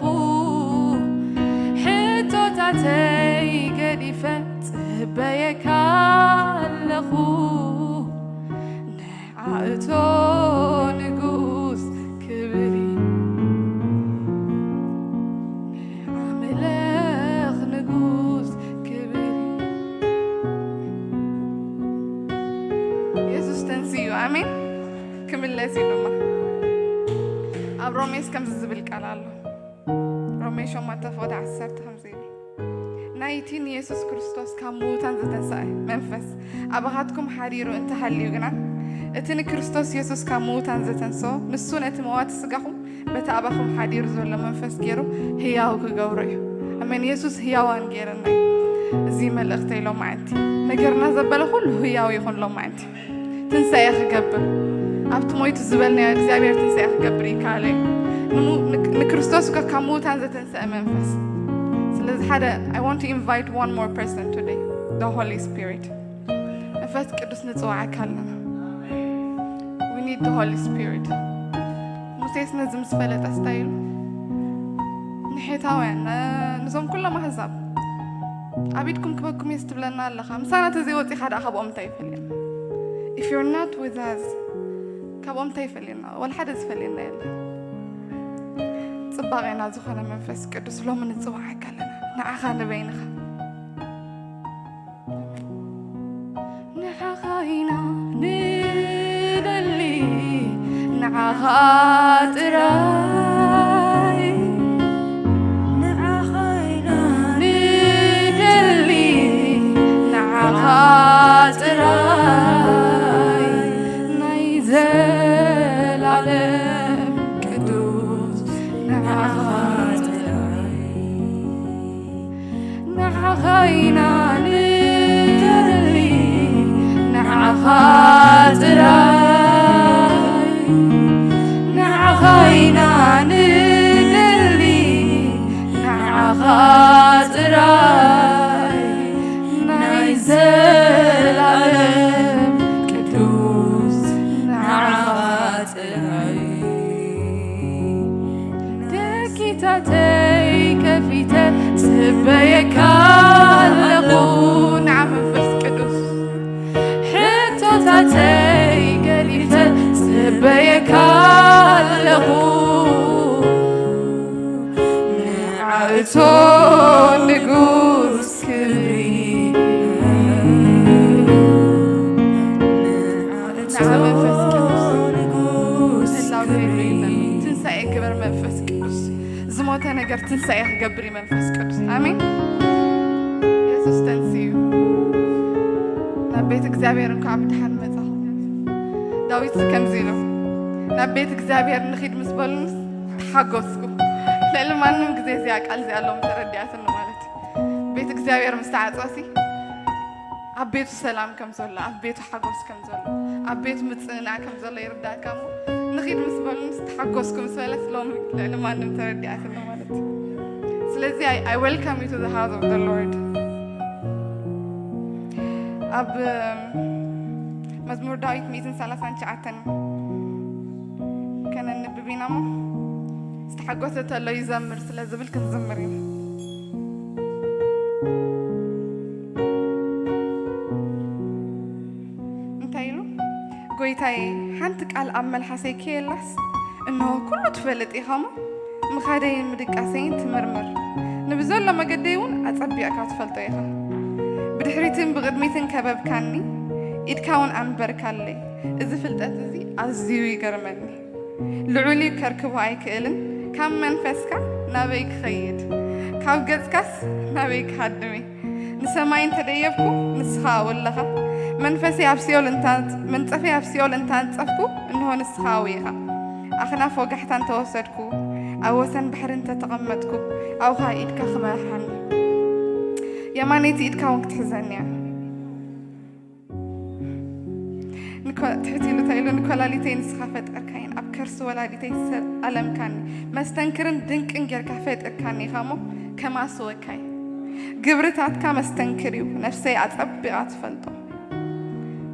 ሕቶታተይ ገዲፈ ጽበየካ ኣለኹ። ንዓእቶ ንጉስ ክብሪ፣ ንዓምለኽ ንጉስ ክብሪ። የሱስ ተንስኡ፣ ኣሜን። ክምለስ እዩ ድማ። ኣብ ሮሜስ ከምዚ ዝብል ቃል ኣሎ። ሮሜ ሸሞንተ ፍቕዲ ዓሰርተ ከምዚ ይብል፣ ናይቲ ንየሱስ ክርስቶስ ካብ ምዉታን ዝተንስአ መንፈስ ኣባኻትኩም ሓዲሩ እንተሃልዩ ግና፣ እቲ ንክርስቶስ የሱስ ካብ ምዉታን ዘተንስኦ፣ ንሱ ነቲ መዋቲ ስጋኹም በቲ ኣባኹም ሓዲሩ ዘሎ መንፈስ ገይሩ ህያው ክገብሮ እዩ። ኣሜን። የሱስ ህያዋን ገይረና እዩ። እዚ መልእኽተይ ሎማዓንቲ፣ ነገርና ዘበለ ኩሉ ህያው ይኹን ሎማዓንቲ። ትንሳኤ ክገብር፣ ኣብቲ ሞይቱ ዝበልናዮ እግዚኣብሔር ትንሳኤ ክገብር ይከኣል እዩ። ንሙ-፣ ንክ-፣ ንክርስቶስ እኮ ካብ ምዉታን ዘተንስአ መንፈስ። ስለዚ ሓደ፣ I want to invite one more person today, the Holy Spirit. መንፈስ ቅዱስ ንጽውዓካ ኣለና። We need the Holy Spirit. ሙሴስ ነዚ ምስ ፈለጠ እንታይ ኢሉ? ንሔታውያን፣ ነ-፣ ነዞም ኩሎም ኣህዛብ ኣብ ኢድኩም ክበኩም እየ ትብለና ኣለኻ። ምሳና ተዘይወጺኻ ደኣ ካብኦም እንታይ ይፈልየና? If you're not with us፣ ካብኦም እንታይ ይፈልየና? ወላ ሓደ ዝፈልየና የለን። ጽባቄና ዝኾነ መንፈስ ቅዱስ ሎሚ ንጽውዓካ ኣለና። ንዓኻ ንበይንኻ። ንዓኻ ጥራይ፣ ንዓኻ ኢና ንደሊ፣ ንዓኻ ጥራይ ናይ ዘላለም ቅዱስ፣ ንዓኻ ጥራይ። ንዓኻ ኢና ንደሊ፣ ንዓኻ ጥራይ። ንዓኻ ኢና ንደሊ፣ ንዓኻ ጥራይ። ናይ ዘላለም ቅዱስ፣ ንዓኻ ጥራይ። ደቂታተይ ከፊተ ጽበየካ ኣለኹ፣ ንዓ መንፈስ ቅዱስ። ሕቶታተይ ገዲፈ ጽበየካ ኣለኹ፣ ንዓ እቶ ንጉስ ክብሪ። ንዓ መንፈስ ቅዱስ፣ ህላው ክብሪ ይበል። ትንሳኤ ግበር መንፈስ ቅዱስ። ዝሞተ ነገር ትንሳኤ ክገብር እዩ መንፈስ ቅዱስ። ኣሜን። የሱስ ተንስዩ። ናብ ቤት እግዚኣብሔር እንኳዕ ብደሓን መጻኹም። ዳዊት ከምዚ ኢሉ፣ ናብ ቤት እግዚኣብሔር ንኺድ ምስ በሉንስ ተሓጎስኩ። ልዕሊ ማንም ግዜ እዚኣ ቃል እዚኣ ሎም ተረዲኣትኒ ማለት እዩ። ቤት እግዚኣብሔር ምስ ተዓጸሲ ኣብ ቤቱ ሰላም ከም ዘሎ፣ ኣብ ቤቱ ሓጎስ ከም ዘሎ፣ ኣብ ቤቱ ምጽንናዕ ከም ዘሎ ይርዳእካ እሞ፣ ንኺድ ምስ በሉንስ ተሓጎስኩ ምስ በለስ ሎም ልዕሊ ማንም ተረዲኣትኒ ማለት እዩ። ስለዚ I, I welcome you to the house of the Lord። ኣብ መዝሙር ዳዊት ሚእትን ሰላሳን ትሽዓተን ከነንብብ ኢና እሞ፣ ዝተሓጎሰ ተሎ ይዘምር ስለ ዝብል ክንዝምር ኢና። እንታይ ኢሉ? ጎይታዬ፣ ሓንቲ ቃል ኣብ መልሓሰይ ከየላስ፣ እንሆ ኩሉ ትፈልጥ ኢኻ እሞ፣ ምኻደይን ምድቃሰይን ትምርምር። ንብዘሎ መገደይ እውን ኣጸቢቕካ ትፈልጦ ኢኻ። ብድሕሪትን ብቕድሚትን ከበብካኒ፣ ኢድካ እውን ኣንበርካለይ። እዚ ፍልጠት እዚ ኣዝዩ ይገርመኒ። ልዑል እዩ፣ ከርክቦ ኣይክእልን። ካብ መንፈስካ ናበይ ክኸይድ? ካብ ገጽካስ ናበይ ክሃድም እየ? ንሰማይ እንተደየብኩ፣ ንስኻ ኣብኡ ኣለኻ። መንፈሰይ ኣብ ሲኦል እንታ-፣ መንጸፈይ ኣብ ሲኦል እንተ ኣንጸፍኩ፣ እንሆ ንስኻ ኣብኡ ኢኻ። ኣኽናፍ ወጋሕታ እንተወሰድኩ፣ ኣብ ወሰን ባሕሪ እንተተቐመጥኩ፣ ኣብኡ ኸኣ ኢድካ ክመርሓኒ፣ የማነይቲ ኢድካ እውን ክትሕዘኒ እያ። ንኮ-፣ ትሕት ኢሉ እንታይ ኢሉ? ንኮላሊተይ ንስኻ ፈጠርካይን ኣብ ከርሲ ወላዲተይ ሰ-፣ ኣለምካኒ። መስተንክርን ድንቅን ጌርካ ፈጢርካኒ ኢኻ እሞ ከማስወካይ። ግብርታትካ መስተንክር እዩ፣ ነፍሰይ ኣጸቢቓ ትፈልጦ።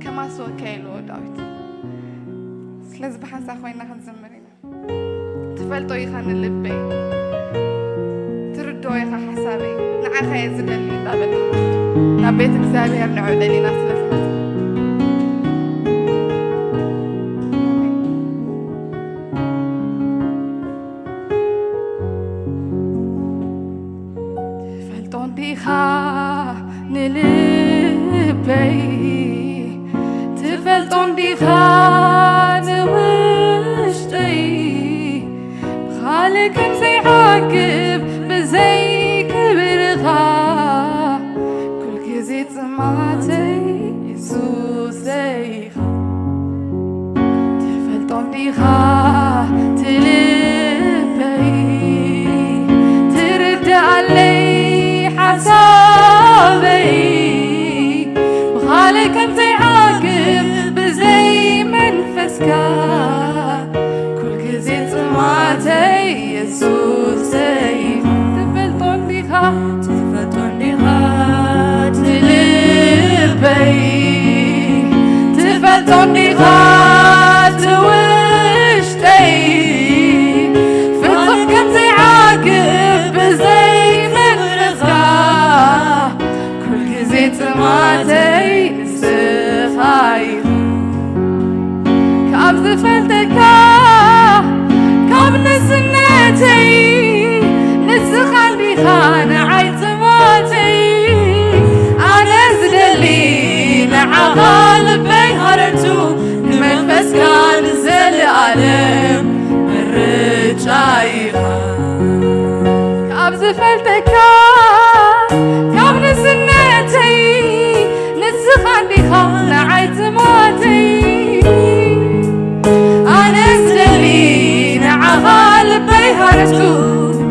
ከማስወካይ ኢልዎ ዳዊት። ስለዚ ብሓንሳብ ኮይና ክንዝምር ኢና። ትፈልጦ ኢኻ ንልበይ፣ ትርድኦ ኢኻ ሓሳበይ፣ ንዓኻ እየ ዝደሊ እንዳበለ ናብ ቤት እግዚኣብሔር ንዑ ደሊና ስለ ዝመጽእ። ትፈልጦ እንዲኻ ንልበይ፣ ትፈልጦ እንዲኻ ንውሽጠይ፣ ብኻልእ ከም ዘይዓግብ ብዘይ ክብርኻ፣ ኩል ግዜ ጽማተይ የሱሰይ ኢኻ። ትፈልጦ እንዲኻ ትልበይ፣ ትርድኣለይ ሓሳበይ፣ ብኻልእ ከም ዘይዓግብ ብዘይ መንፈስካ፣ ኩል ግዜ ጽማተይ የሱሰይ። ትፈልጦ እንዲኻ፣ ትፈልጦ እንዲኻ ትልበይ፣ ትፈልጦ እንዲኻ ትውሽጠይ፣ ፍጹም ከም ዘይዓግብ ብዘይ መንፈስካ፣ ኩል ግዜ ጽማተይ ንስኻ ኢኻ። ካብ ዝፈልጠካ ካብ ንስነተይ ኢኻ ካብ ዝፈልጠካ ካብ ንስነተይ ንስኻ እንዲኻ ንዓይ ጥማተይ ኣነ ዝደሊ ንዓኻ ልበይ ሃረቱ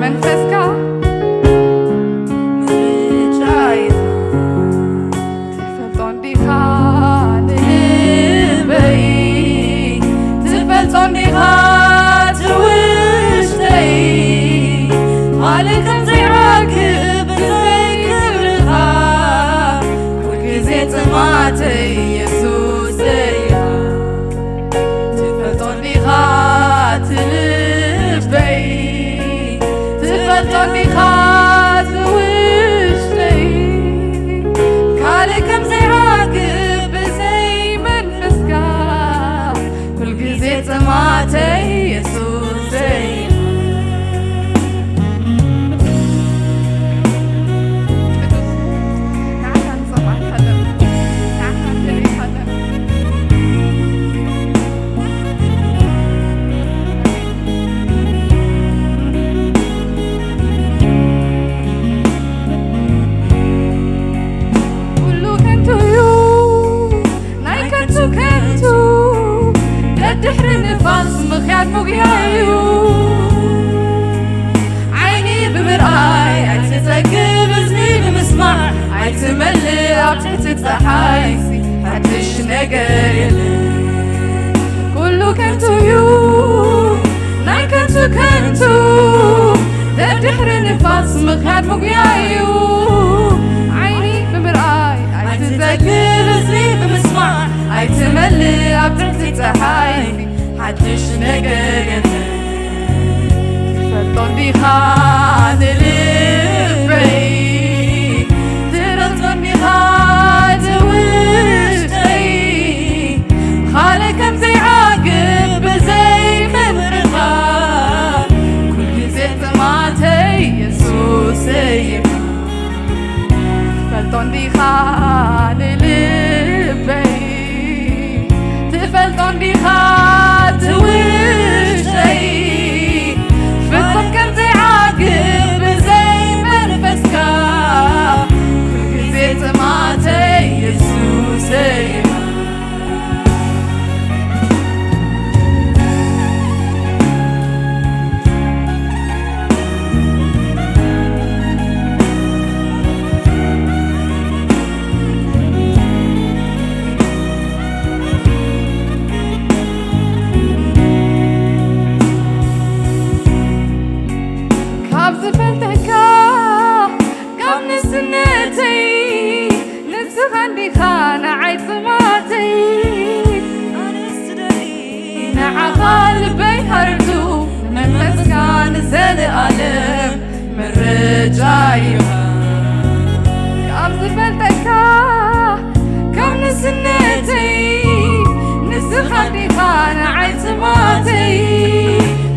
መንፈስካ ምርጫ ኢኻ ትፈልጦ እንዲኻ ንልበይ ትፈልጦ እንዲኻ ትውሽተይ ካልእ ከም ዘይዓግብ ብዘይ ክብርኻ ኩልግዜ ጥማተይ የሱሰይ ኢኻ ትፈልጦ እንዲኻ ትልበይ ትፈልጦ እንዲኻ ትውሽተይ ካልእ ከም ዘይዓግብ ብዘይ መንፈስካ ኩልግዜ ጥማተይ የሱሰይ ኩሉ ከንቱ እዩ ናይ ከንቱ ከንቱ ደድሕሪ ንፋስ ምኽያድ ምጉያ እዩ ዓይኒ ብምርኣይ ኣይትጸግብ እዝኒ ብምስማዕ ኣይትመልእ ኣብ ትሕቲ ጸሓይ ሓድሽ ነገር የለን ኩሉ ከንቱ እዩ ናይ ከንቱ ከንቱ ደድሕሪ ንፋስ ምኽያድ ምጉያ እዩ ዓይኒ ብምርኣይ ኣይትጸግብ እዝኒ ብምስማዕ ኣይትመልእ ኣብ ትሕቲ ጸሓይ ሓድሽ ነገር የለን ትፈልጦ እንዲኻ ንልበይ ትፈልጦ እንዲኻ ትውሽተይ ካልእ ከም ዘይዓግብ ብዘይ ክብርኻ ኩልግዜ ጥማተይ የሱሰይ ትፈልጦ እንዲኻ ንልበይ ትፈልጦ እንዲኻ ትውሽተይ ፍጹም ከም ዘይዓግብ ብዘይ መንፈስካ ኩልግዜ ጥማተይ የሱሰይ ካብ ዝፈልጠካ ካብ ንስነተይ ንስኻ እንዲኻ ንዓይ ጽማተይ ንዓኻ ልበይ ሃርዱ መንፈስካ ንዘለኣለም ምርጫ ኢኻ ካብ ዝፈልጠካ ካብ ንስነተይ ንስኻ እንዲኻ ንዓይ ጽማተይ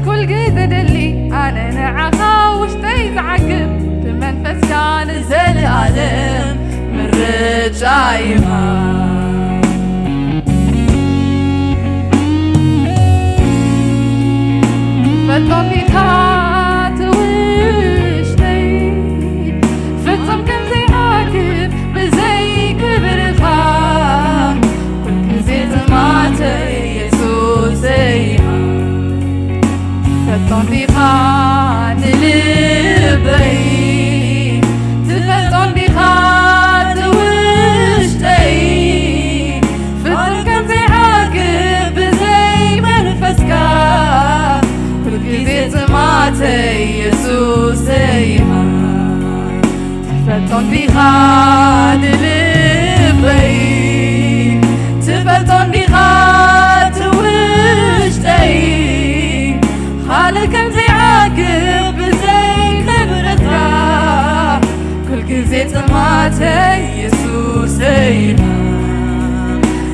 ኩል ግዜ ደሊ ኣነ ንዓኻ ውሽጠይ ዝዓግብ ብመንፈስካ ንዘለኣለም ምርጫ ኢኻ ፈቶም ኢኻ ትውሽተይ ፍጹም ከም ዘይዓግብ ብዘይ ክብርኻ ኩልግዜ ጥማተይ የሱሰይ ኢኻ ፈቶም ኢኻ ንልበይ ትፈልጦ እንዲኻ ትውሽጠይ ፍጹም ከም ዘይዓግብ ብዘይ መንፈስካ ኩልግዜ ጥማተይ የሱሰይ ኢኻ ትፈልጦ እንዲኻ ንልበይ ትፈልጦ እንዲኻ ትውሽጠይ ካልእ ከም ዘይዓግብ ብዘይ ክብርኻ ኩልግዜ ጥማተይ የሱሰይ ኢኻ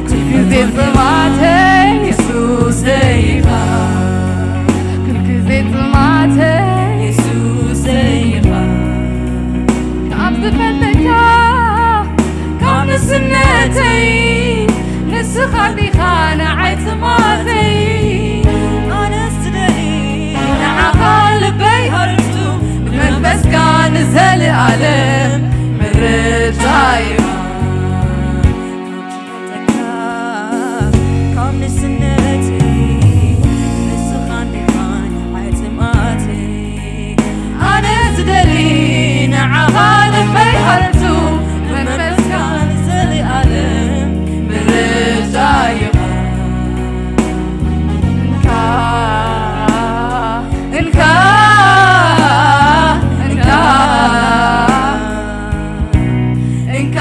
ኩልግዜ ጥማተይ የሱሰይ ኢኻ ኩልግዜ ጥማተይ የሱሰይ ኢኻ ካብ ዝፈልጠካ ዓለም ምርጫ ኢኻ። ካብ ንስነተይ ንስኻ እንዲኻ ንዓይ ጥምኣተይ። ኣነ ዝደሊ ንዓኻ ልበይ ሃርቱ፣ መመልስካ ንዘለኣለም ምርጫ ኢኻ። እንካ፣ እንካ፣ እንካ፣ እንካ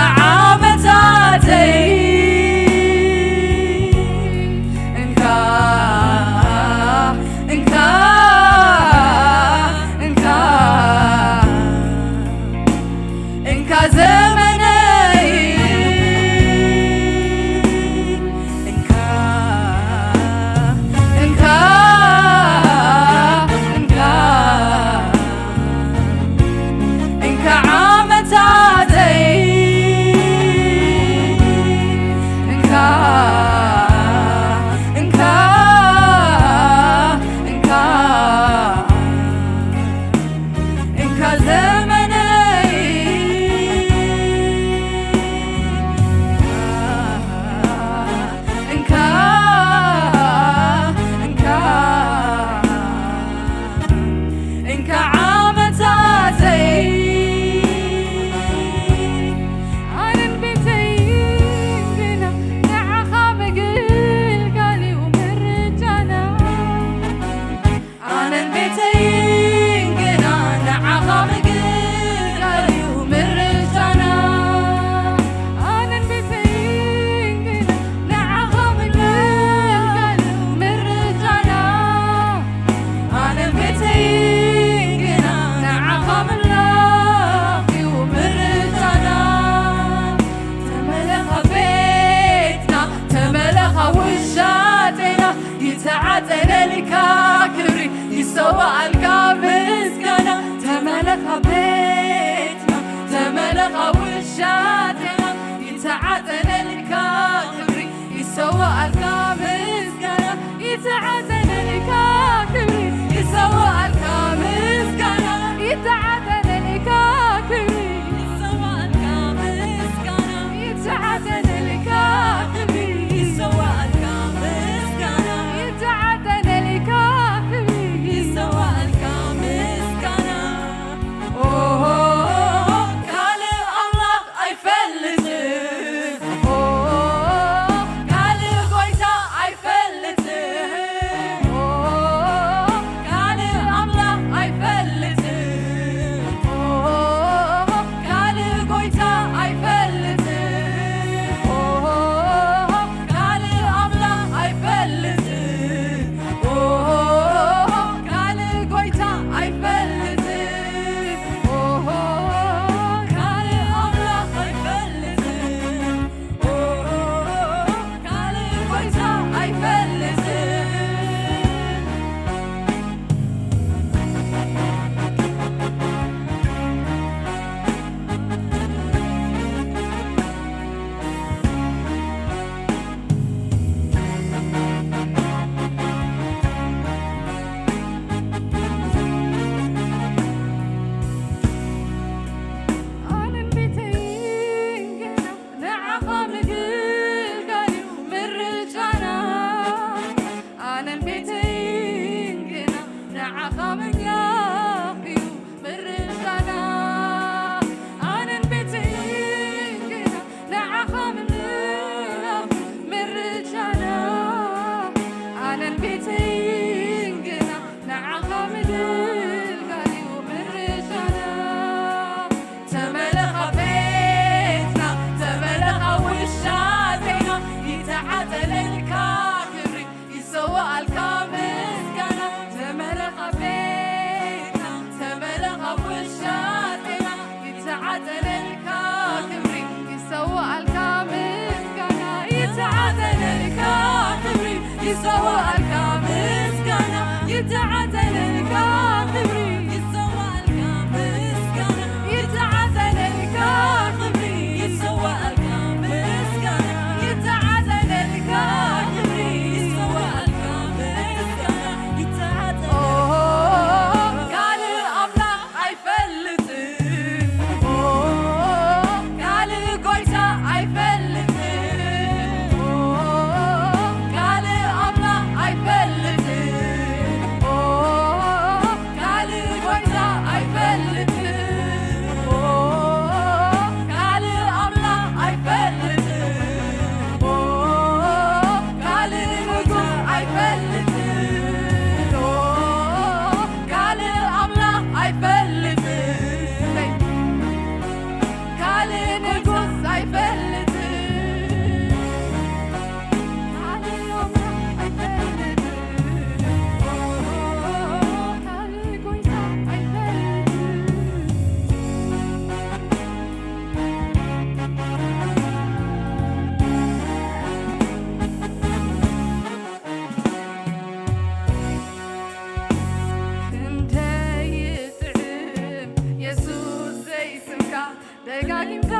ደጋጊምካ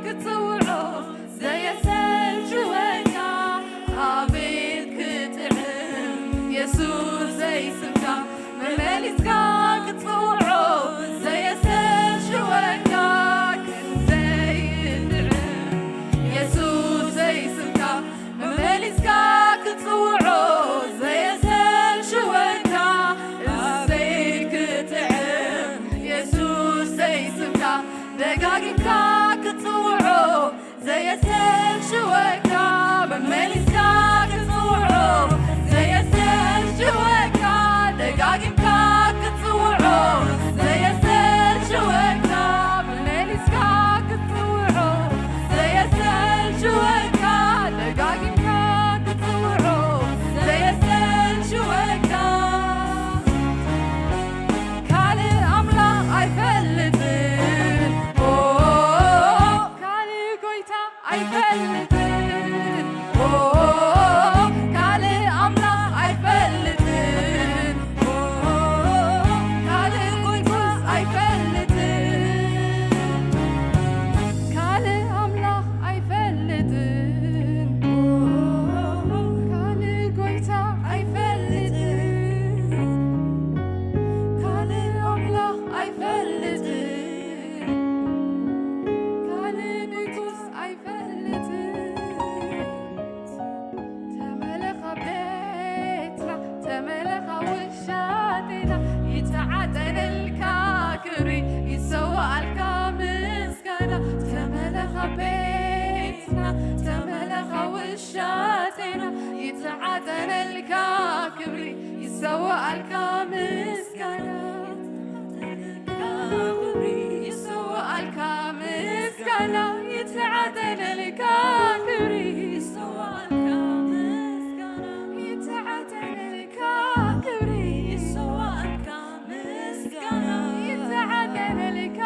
ክትጽውዖ ዘየሰልችወካ፣ ኣቤት ክጥዕም የሱሰይ ስምካ፣ መመሊስካ ክትጽውዖ ዘየሰልችወካ፣ ክንደይ ይጥዕም የሱሰይ ስምካ፣ መመሊስካ ክትጽውዖ ዘየሰልችወካ፣ ኣቤት ክጥዕም የሱሰይ ስምካ፣ ደጋጊምካ ክትጽውዖ ዘየሰልችወካ፣ መመሊስካ ክትጽውዖ ዘየሰልችወካ፣ ደጋጊምካ ክትጽውዖ ዘየሰልችወካ፣ መመሊስካ ክትጽውዖ ዘየሰልችወካ፣ ደጋጊምካ ክትጽውዖ ዘየሰልችወካ። ካልእ ኣምላኽ ኣይፈልጥን፣ ኦ፣ ካልእ ጎይታ ኣይፈልጥን፣ ኦ፣ ካልእ ኣምላኽ ኣይፈልጥን፣ ኦ፣ ካልእ ጎይታ ኣይፈልጥን፣ ካልእ ኣምላኽ ኣይፈልጥን፣ ካልእ ጎይታ ኣይፈልጥን፣ ካልእ ኣምላኽ ኣይፈልጥን፣ ካልእ ንጉስ ኣይፈልጥን። ተመለኻ ቤትና፣ ተመለኻ ውሻጤና፣ ይተዓጠነልካ ክብሪ፣ ይሰዋኣልካ ምስጋና። ተመለኻ ቤትና፣ ተመለኻ ውሻጤና፣ ይተዓጠነልካ ክብሪ፣ ይሰዋኣልካ ምስጋና። ይሰዋኣልካ ምስጋና፣ ይተዓጠነልካ ክብሪ፣ ይሰዋኣልካ ምስጋና፣ ይተዓጠነልካ ክብሪ፣ ይሰዋኣልካ ምስጋና፣ ይተዓጠነልካ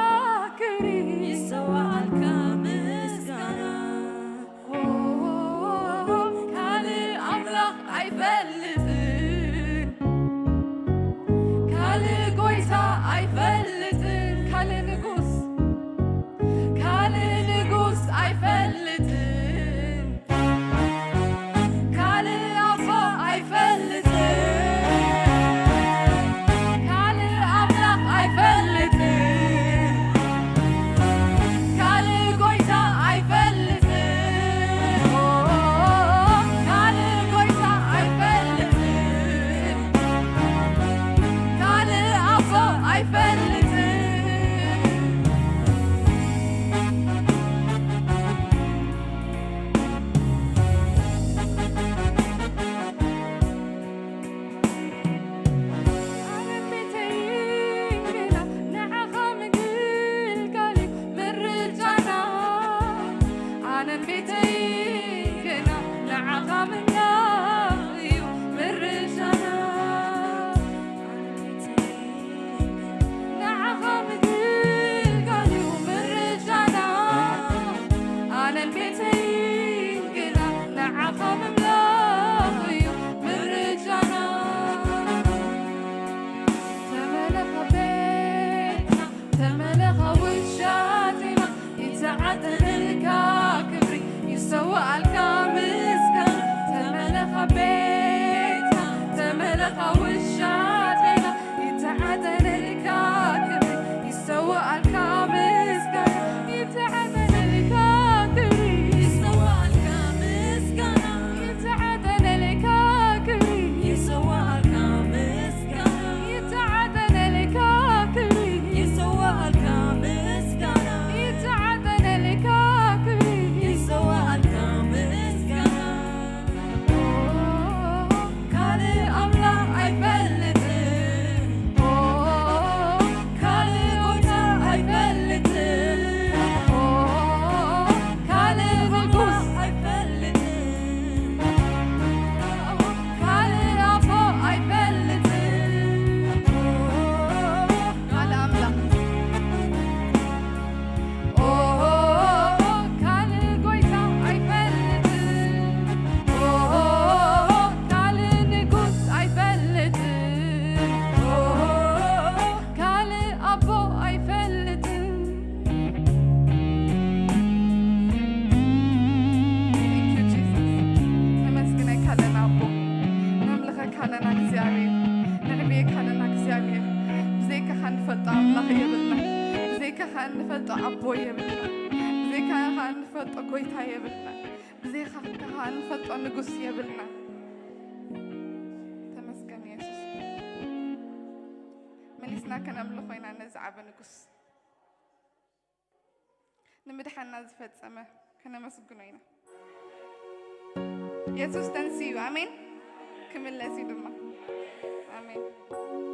ክብሪ፣ ይሰዋኣልካ ምስጋና። ካልእ ኣምላኽ ኣይፈልጥን፣ ካልእ ጎይታ ኣይፈልጥን፣ ካልእ ንጉስ፣ ካልእ ንጉስ ኣይፈልጥን፣ ካልእ ኣቦ ኣይፈልጥን፣ ካልእ ኣምላኽ ኣይፈልጥን። ካልእ ጎይታ ኣይፈልጥን፣ ካልእ ጎይታ ኣይፈልጥን፣ ካልእ ኣቦ ኣይፈልጥን። ኣነን ቤተይን ግና ንዓኻ ምግልጋል እዩ ምርጫና። ኣነን ቤተይን ግና ንዓኻ ምምላኽ እዩ ምርጫና። ንዓኻ ምግልጋል እዩ ምርጫና። ኣነን ቤተይን ግና ንዓኻ ምምላኽ እዩ ምርጫና። ተመለኻ ቤትና፣ ተመለኻ ውሻጤና፣ ይተዓጠነልካ ክብሪ፣ ይሰዋኣልካ ምስጋና። ተመለኻ ቤትና፣ ተመለኻ ውሻጤና፣ ይተዓጠነልካ ክብሪ፣ ይሰዋኣልካ ምስጋና። ይተዓጠነልካ ክብሪ፣ ይሰዋኣልካ ምስጋና። ይተዓጠነልካ ክብሪ፣ ይሰዋኣልካ ምስጋና። ይተዓጠነልካ ክብሪ፣ ይሰዋኣልካ ምስጋና። ይተዓጠነልካ ኣምላኽ የብልና። ብዘይካኻ እንፈልጦ ኣቦ የብልና። ብዘይካኻ እንፈልጦ ጎይታ የብልና። ብዘይካኻ እንፈልጦ ንጉስ የብልና። ተመስገን የሱስ። መሊስና ከነምልኾ ኢና ነዚ ዓቢ ንጉስ። ንምድሓና ዝፈጸመ ከነመስግኖ ኢና። የሱስ ተንስዩ፣ ኣሜን። ክምለስ እዩ ድማ። ኣሜን። ኣሜን።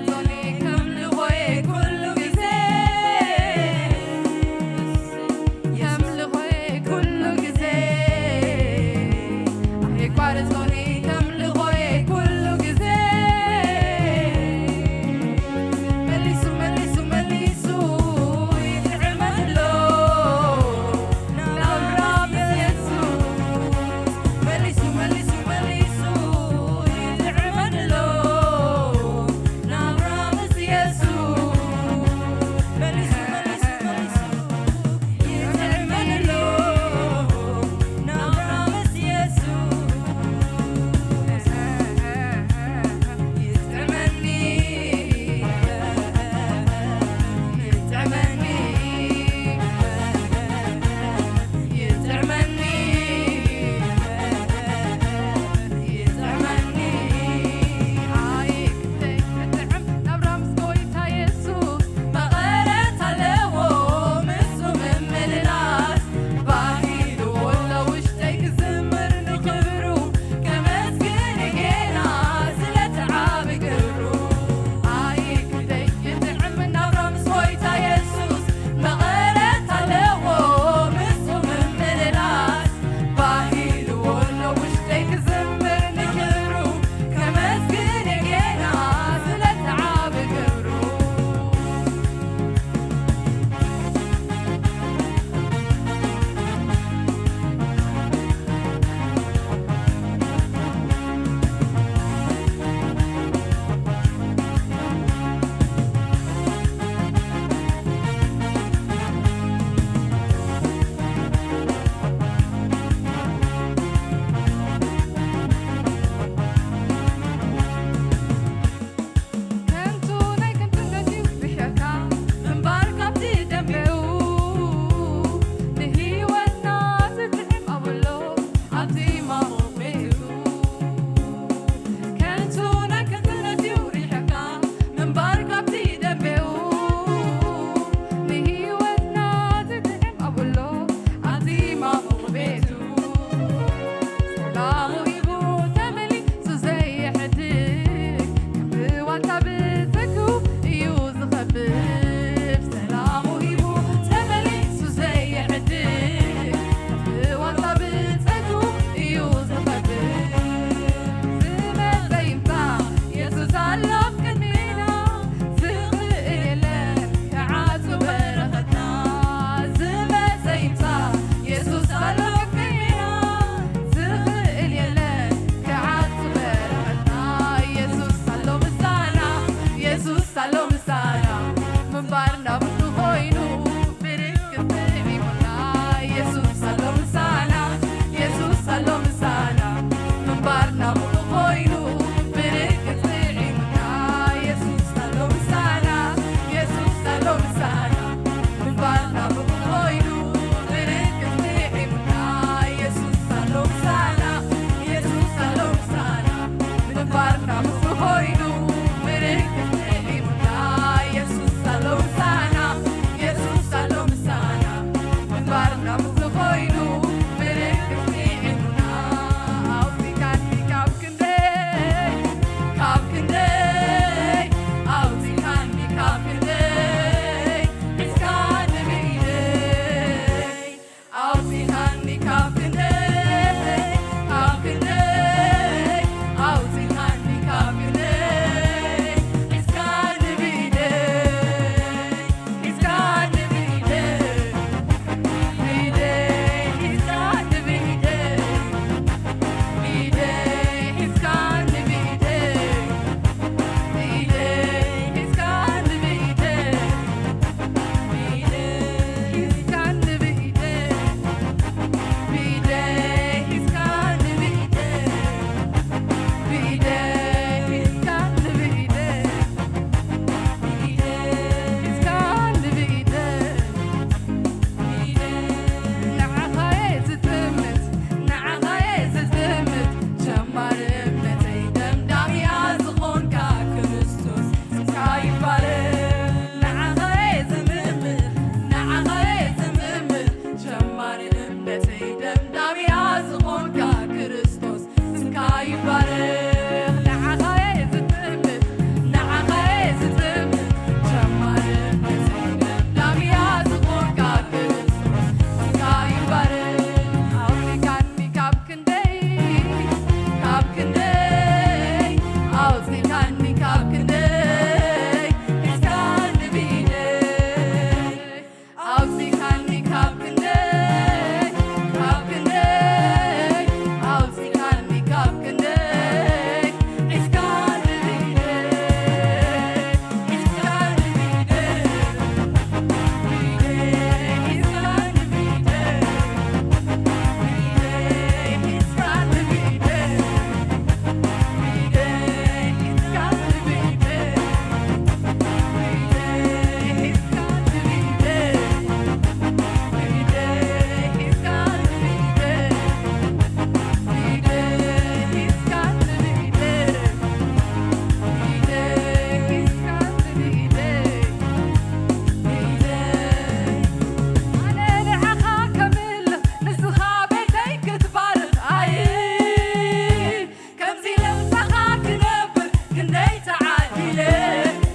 ዞኒ ከምልኾየ ኩሉ ግዜ፣ ከምልኾየ ኩሉ ግዜ፣ ኣይቋርጾኒ ከምልኾየ ኩሉ ግዜ። መሊሱ፣ መሊሱ፣ መሊሱ ይጥዕመሎ ናብራ ምስ የሱስ። መሊሱ፣ መሊሱ፣ መሊሱ ይጥዕመሎ ናብራ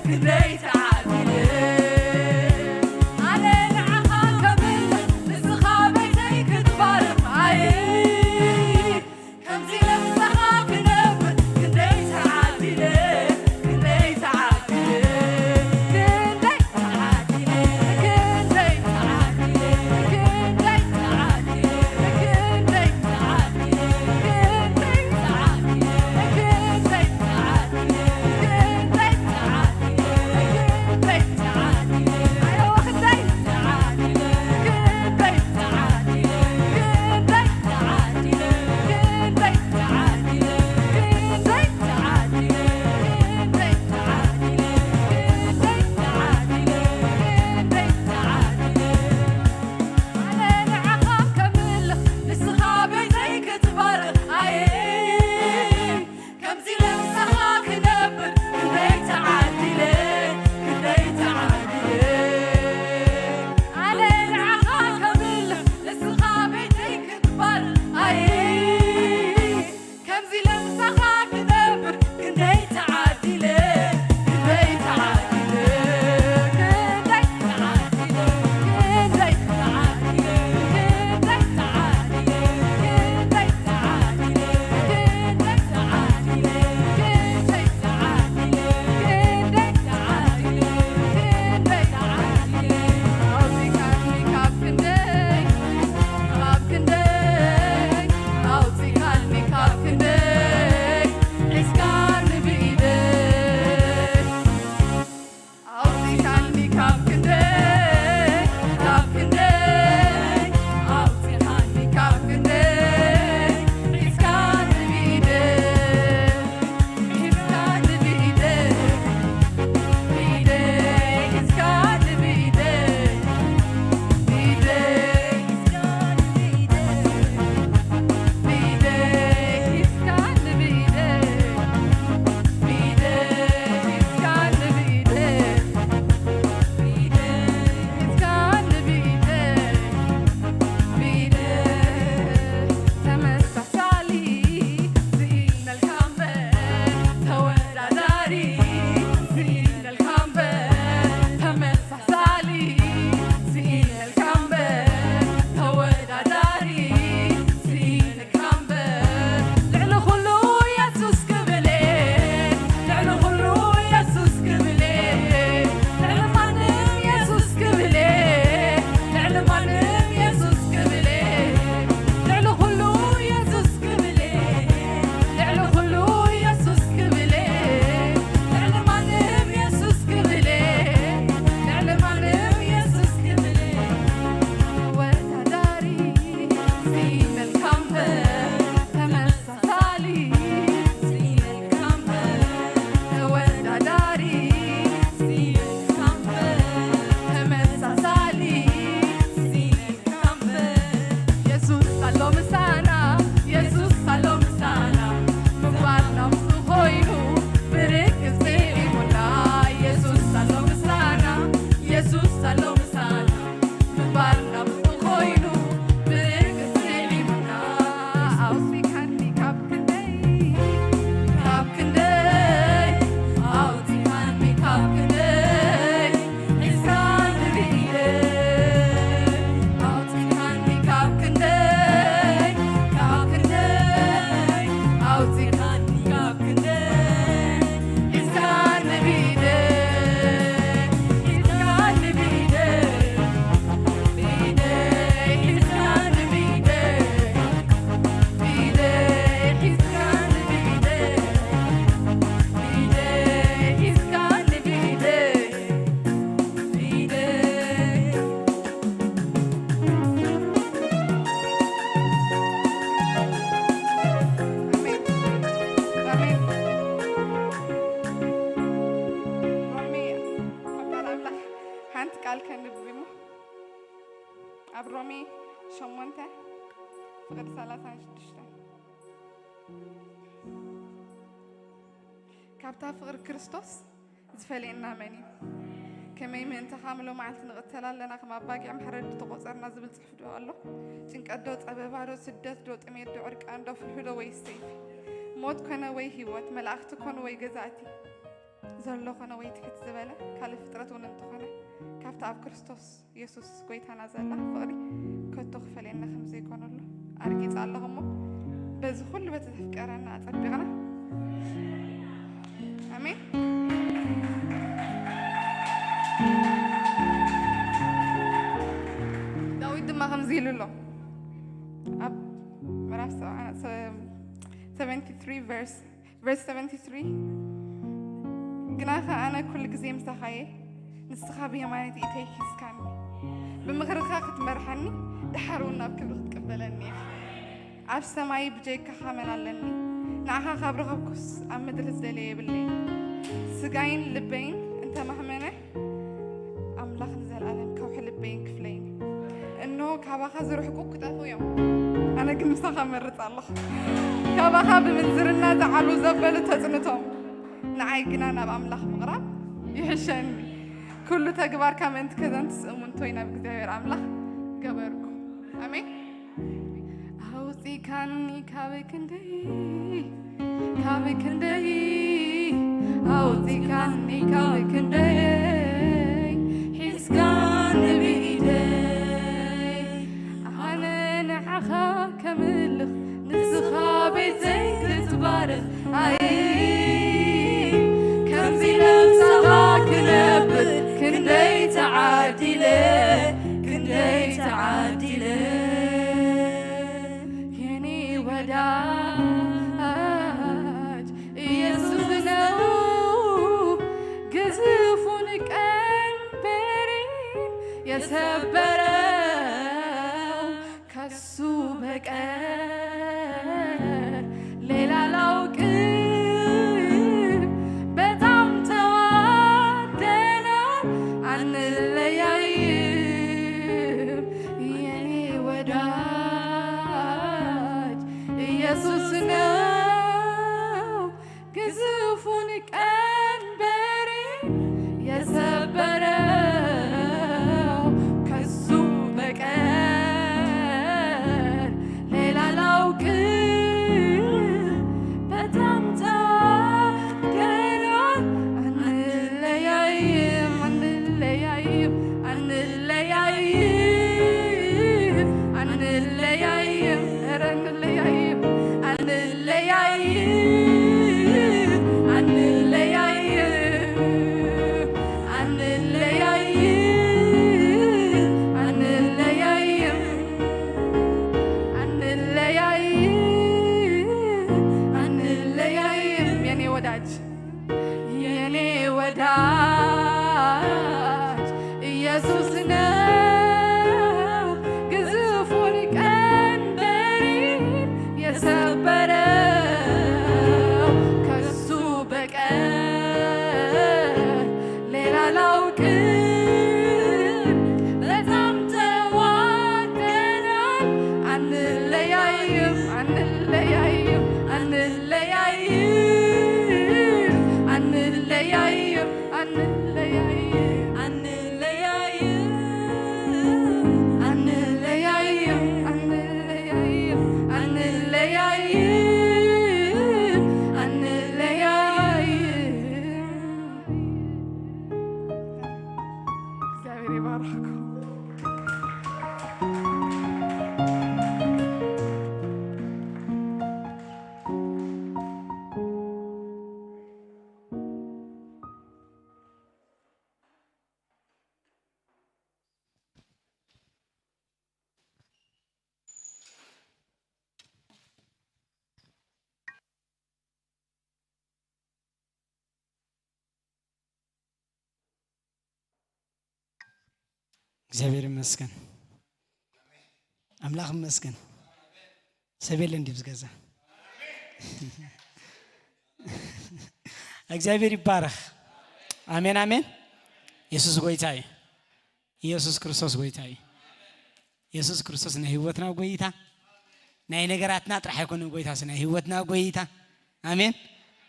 ክንደይ ተዓዲለ። ኣነ ንዓኻ ከብል ንስኻ ቤተይ ክትባርኽ ኣየ። ከምዚ ለምሳኻ ክነብር ክንደይ ተዓዲለ፣ ክንደይ ተዓዲለ፣ ክንደይ ተዓዲለ፣ ክንደይ ተዓዲለ፣ ክንደይ ተዓዲለ፣ ክንደይ ተዓዲለ፣ ክንደይ ተዓዲለ፣ ክንደይ ተዓዲለ፣ ክንደይ ተዓዲለ፣ ክንደይ ተዓዲለ፣ ኣየወ ክንደይ ተዓዲለ፣ ክንደይ ከምዚ ለምሳኻ ክነብር ክንደይ ተዓዲለ፣ ክንደይ ተዓዲለ። ኣነ ንዓኻ ከብል ንስኻ ቤተይ ክትባር ኣየ። ከምዚ ለምሳኻ ክነብር ክንደይ ተዓዲለ፣ ክንደይ ተዓዲለ፣ ክንደይ ተዓዲለ፣ ክንደይ ተዓዲለ፣ ክንደይ ተዓዲለ። ኣውጺኻኒ ካብ ክንደይ፣ ካብ ክንደይ፣ ኣውጺኻኒ ካብ ክንደይ፣ ሒዝካኒ ብኢደይ፣ ሒዝካኒ ብኢደይ፣ ብኢደይ፣ ሒዝካኒ ብኢደይ፣ ብኢደይ፣ ሒዝካኒ ብኢደይ፣ ብኢደይ፣ ሒዝካኒ ብኢደይ፣ ብኢደይ፣ ሒዝካኒ ብኢደይ። ልዕሊ ኩሉ የሱስ ክብል፣ ልዕሊ ኩሉ የሱስ ክብል፣ ልዕሊ ማንም የሱስ ክብል፣ ልዕሊ ማንም የሱስ ክብል፣ ልዕሊ ኩሉ የሱስ ክብል፣ ልዕሊ ኩሉ የሱስ ክብል፣ ልዕሊ ማንም የሱስ ክብል፣ ልዕሊ ማንም የሱስ ክብል፣ ተወዳዳሪ ሲ መልካም ተመ ተመሳሳሊ፣ ተወዳዳሪ፣ ተመሳሳሊ፣ የሱስ ኣሎ ምሳና፣ የሱስ ኣሎ ምሳና፣ ምግባርና ምስኡ ኮይኑ፣ ብርግጽ ጥዒሙና። የሱስ ኣሎ ምሳና፣ የሱስ ኣሎ ምሳና፣ ምግባርና ምስኡ ኮይኑ፣ ብርግጽ ጥዒሙና። ኣውጺኻኒ ካብ ክንደይ፣ ካብ ክንደይ፣ ኣውጺኻኒ ካብ ክንደይ፣ ሒዝካኒ ብኢደይ። ኣውጺኻኒ ካብ ክንደይ፣ ካብ ክንደይ፣ ኣውጺኻኒ ካብ ክንደይ፣ ሒዝካኒ ብኢደይ፣ ሒዝካኒ ብኢደይ፣ ብኢደይ፣ ሒዝካኒ ብኢደይ፣ ብኢደይ፣ ሒዝካኒ ብኢደይ፣ ብኢደይ፣ ሒዝካኒ ብኢደይ፣ ብኢደይ። ኣሜን። ኣሜን። ሮሜ፣ ኣብ ቃል ኣምላኽ ሓንቲ ቃል ከንብብ እሞ፣ ኣብ ሮሜ ሸሞንተ ፍቕዲ ሰላሳን ሽዱሽተን፣ ካብታ ፍቕሪ ክርስቶስ ዝፈልየና መን እዩ? ከመይ ምእንቲ ኻም ሎማዓልቲ ንቕተል ኣለና፣ ከም ኣባጊዕ ማሕረዲ ተቖጸርና ዝብል ጽሑፍ ዶ ኣሎ? ጭንቀት ዶ፣ ጸበባ ዶ፣ ስደት ዶ፣ ጥሜት ዶ፣ ዕርቃን ዶ፣ ፍልሑ ዶ ወይስ ሰይፊ? ሞት ኮነ ወይ ህይወት፣ መላእኽቲ ኮኑ ወይ ገዛእቲ፣ ዘሎ ኾነ ወይ ትሕት ዝበለ ካልእ ፍጥረት እውን እንተኾነ ካብቲ ኣብ ክርስቶስ የሱስ ጎይታና ዘላ ፍቕሪ ከቶ ክፈልየና ከም ዘይኮነሉ ኣርጊጸ ኣለኹ እሞ በዚ ኩሉ በቲ ዘፍቀረና ኣጸቢቕና ኣሜን። ዳዊት ድማ ከምዚ ኢሉ ኣሎ ኣብ ምዕራፍ ሰብዓ- ሰ- ሰቨንቲ ትሪ ቨርስ ቨርስ ሰቨንቲ ትሪ ግናኸ ኣነ ኩሉ ግዜ ምሳኻ እየ፣ ንስኻ ብየማነይቲ ኢደይ ሒዝካኒ፣ ብምኽርኻ ክትመርሓኒ፣ ደሓር እውን ናብ ክብሪ ክትቅበለኒ ኢኻ። ኣብ ሰማይ ብጀይካኻ መን ኣለኒ? ንዓኻ ካብ ረኸብኩስ ኣብ ምድሪ ዝደልየ የብለይን። ስጋይን ልበይን እንተማህመነ፣ ኣምላኽ ንዘለኣለም ከውሒ ልበይን ክፍለይን። እንሆ ካባኻ ዝርሕቁ ክጠፍኡ እዮም፣ ኣነ ግን ምሳኻ እመርጽ ኣለኹ። ካባኻ ብምንዝርና ዝዓልዉ ዘበሉ ተጽንቶም፣ ንዓይ ግና ናብ ኣምላኽ ምቕራብ ይሕሸኒ። ኩሉ ተግባርካ ምእንቲ ከዘንትስ እሙንቶይ ናብ እግዚኣብሔር ኣምላኽ ገበርኩ። ኣሜን። ኣውጺካኒ ካብ ክንደይ ካብ ክንደይ ኣውጺካኒ ካብ ክንደይ ሒዝካኒ ብኢደይ ኣነ ንዓኻ ከምልኽ ንስኻ ቤተይ ክትባርኽ ኣይ ከምዚ ለምሳኻ ክነብር ክንደይ ተዓዲለ ክንደይ ተዓዲለ የኔ ወዳጅ ኢየሱስ ነው ግዙፉን ቀንበሬን የሰበረው ከሱ በቀር ሌላ ላውቅም በጣም ተዋደናል አንለያይም የኔ ወዳጅ ኢየሱስ ነው ግዙፉን ቀንበሬን የሰበረው ከሱ በቀር ሌላ ላውቅም በጣም ተዋደናል አንለያይም አንለያይም አንለያይም አንለያይም ኧረ አንለያይም አንለያይም አንለያይም አንለያይም አንለያይም አንለያይም አንለያይም የኔ ወዳጅ የኔ ወዳጅ ኢየሱስ ነው ግዙፉን ቀንበሬን የሰበረው ከሱ በቀር ሌላ ላውቅም በጣም ተዋደናል አንለያይም አንለያይም አንለያይም አንለያይም አንለያይም አንለያይም አንለያይም አንለያይም አንለያይም አንለያይም እግዚአብሔር ይባርክኩም። እግዚኣብሔር ይመስገን። ኣምላኽ ይመስገን። ሰብ የለን ድዩ ኣብዚ ገዛ? እግዚኣብሔር ይባረኽ። ኣሜን ኣሜን። የሱስ ጎይታ እዩ። ኢየሱስ ክርስቶስ ጎይታ እዩ። የሱስ ክርስቶስ ናይ ህይወትና ጎይታ፣ ናይ ነገራትና ጥራሕ ኣይኮነን ጎይታስ፣ ናይ ህይወትና ጎይታ። ኣሜን።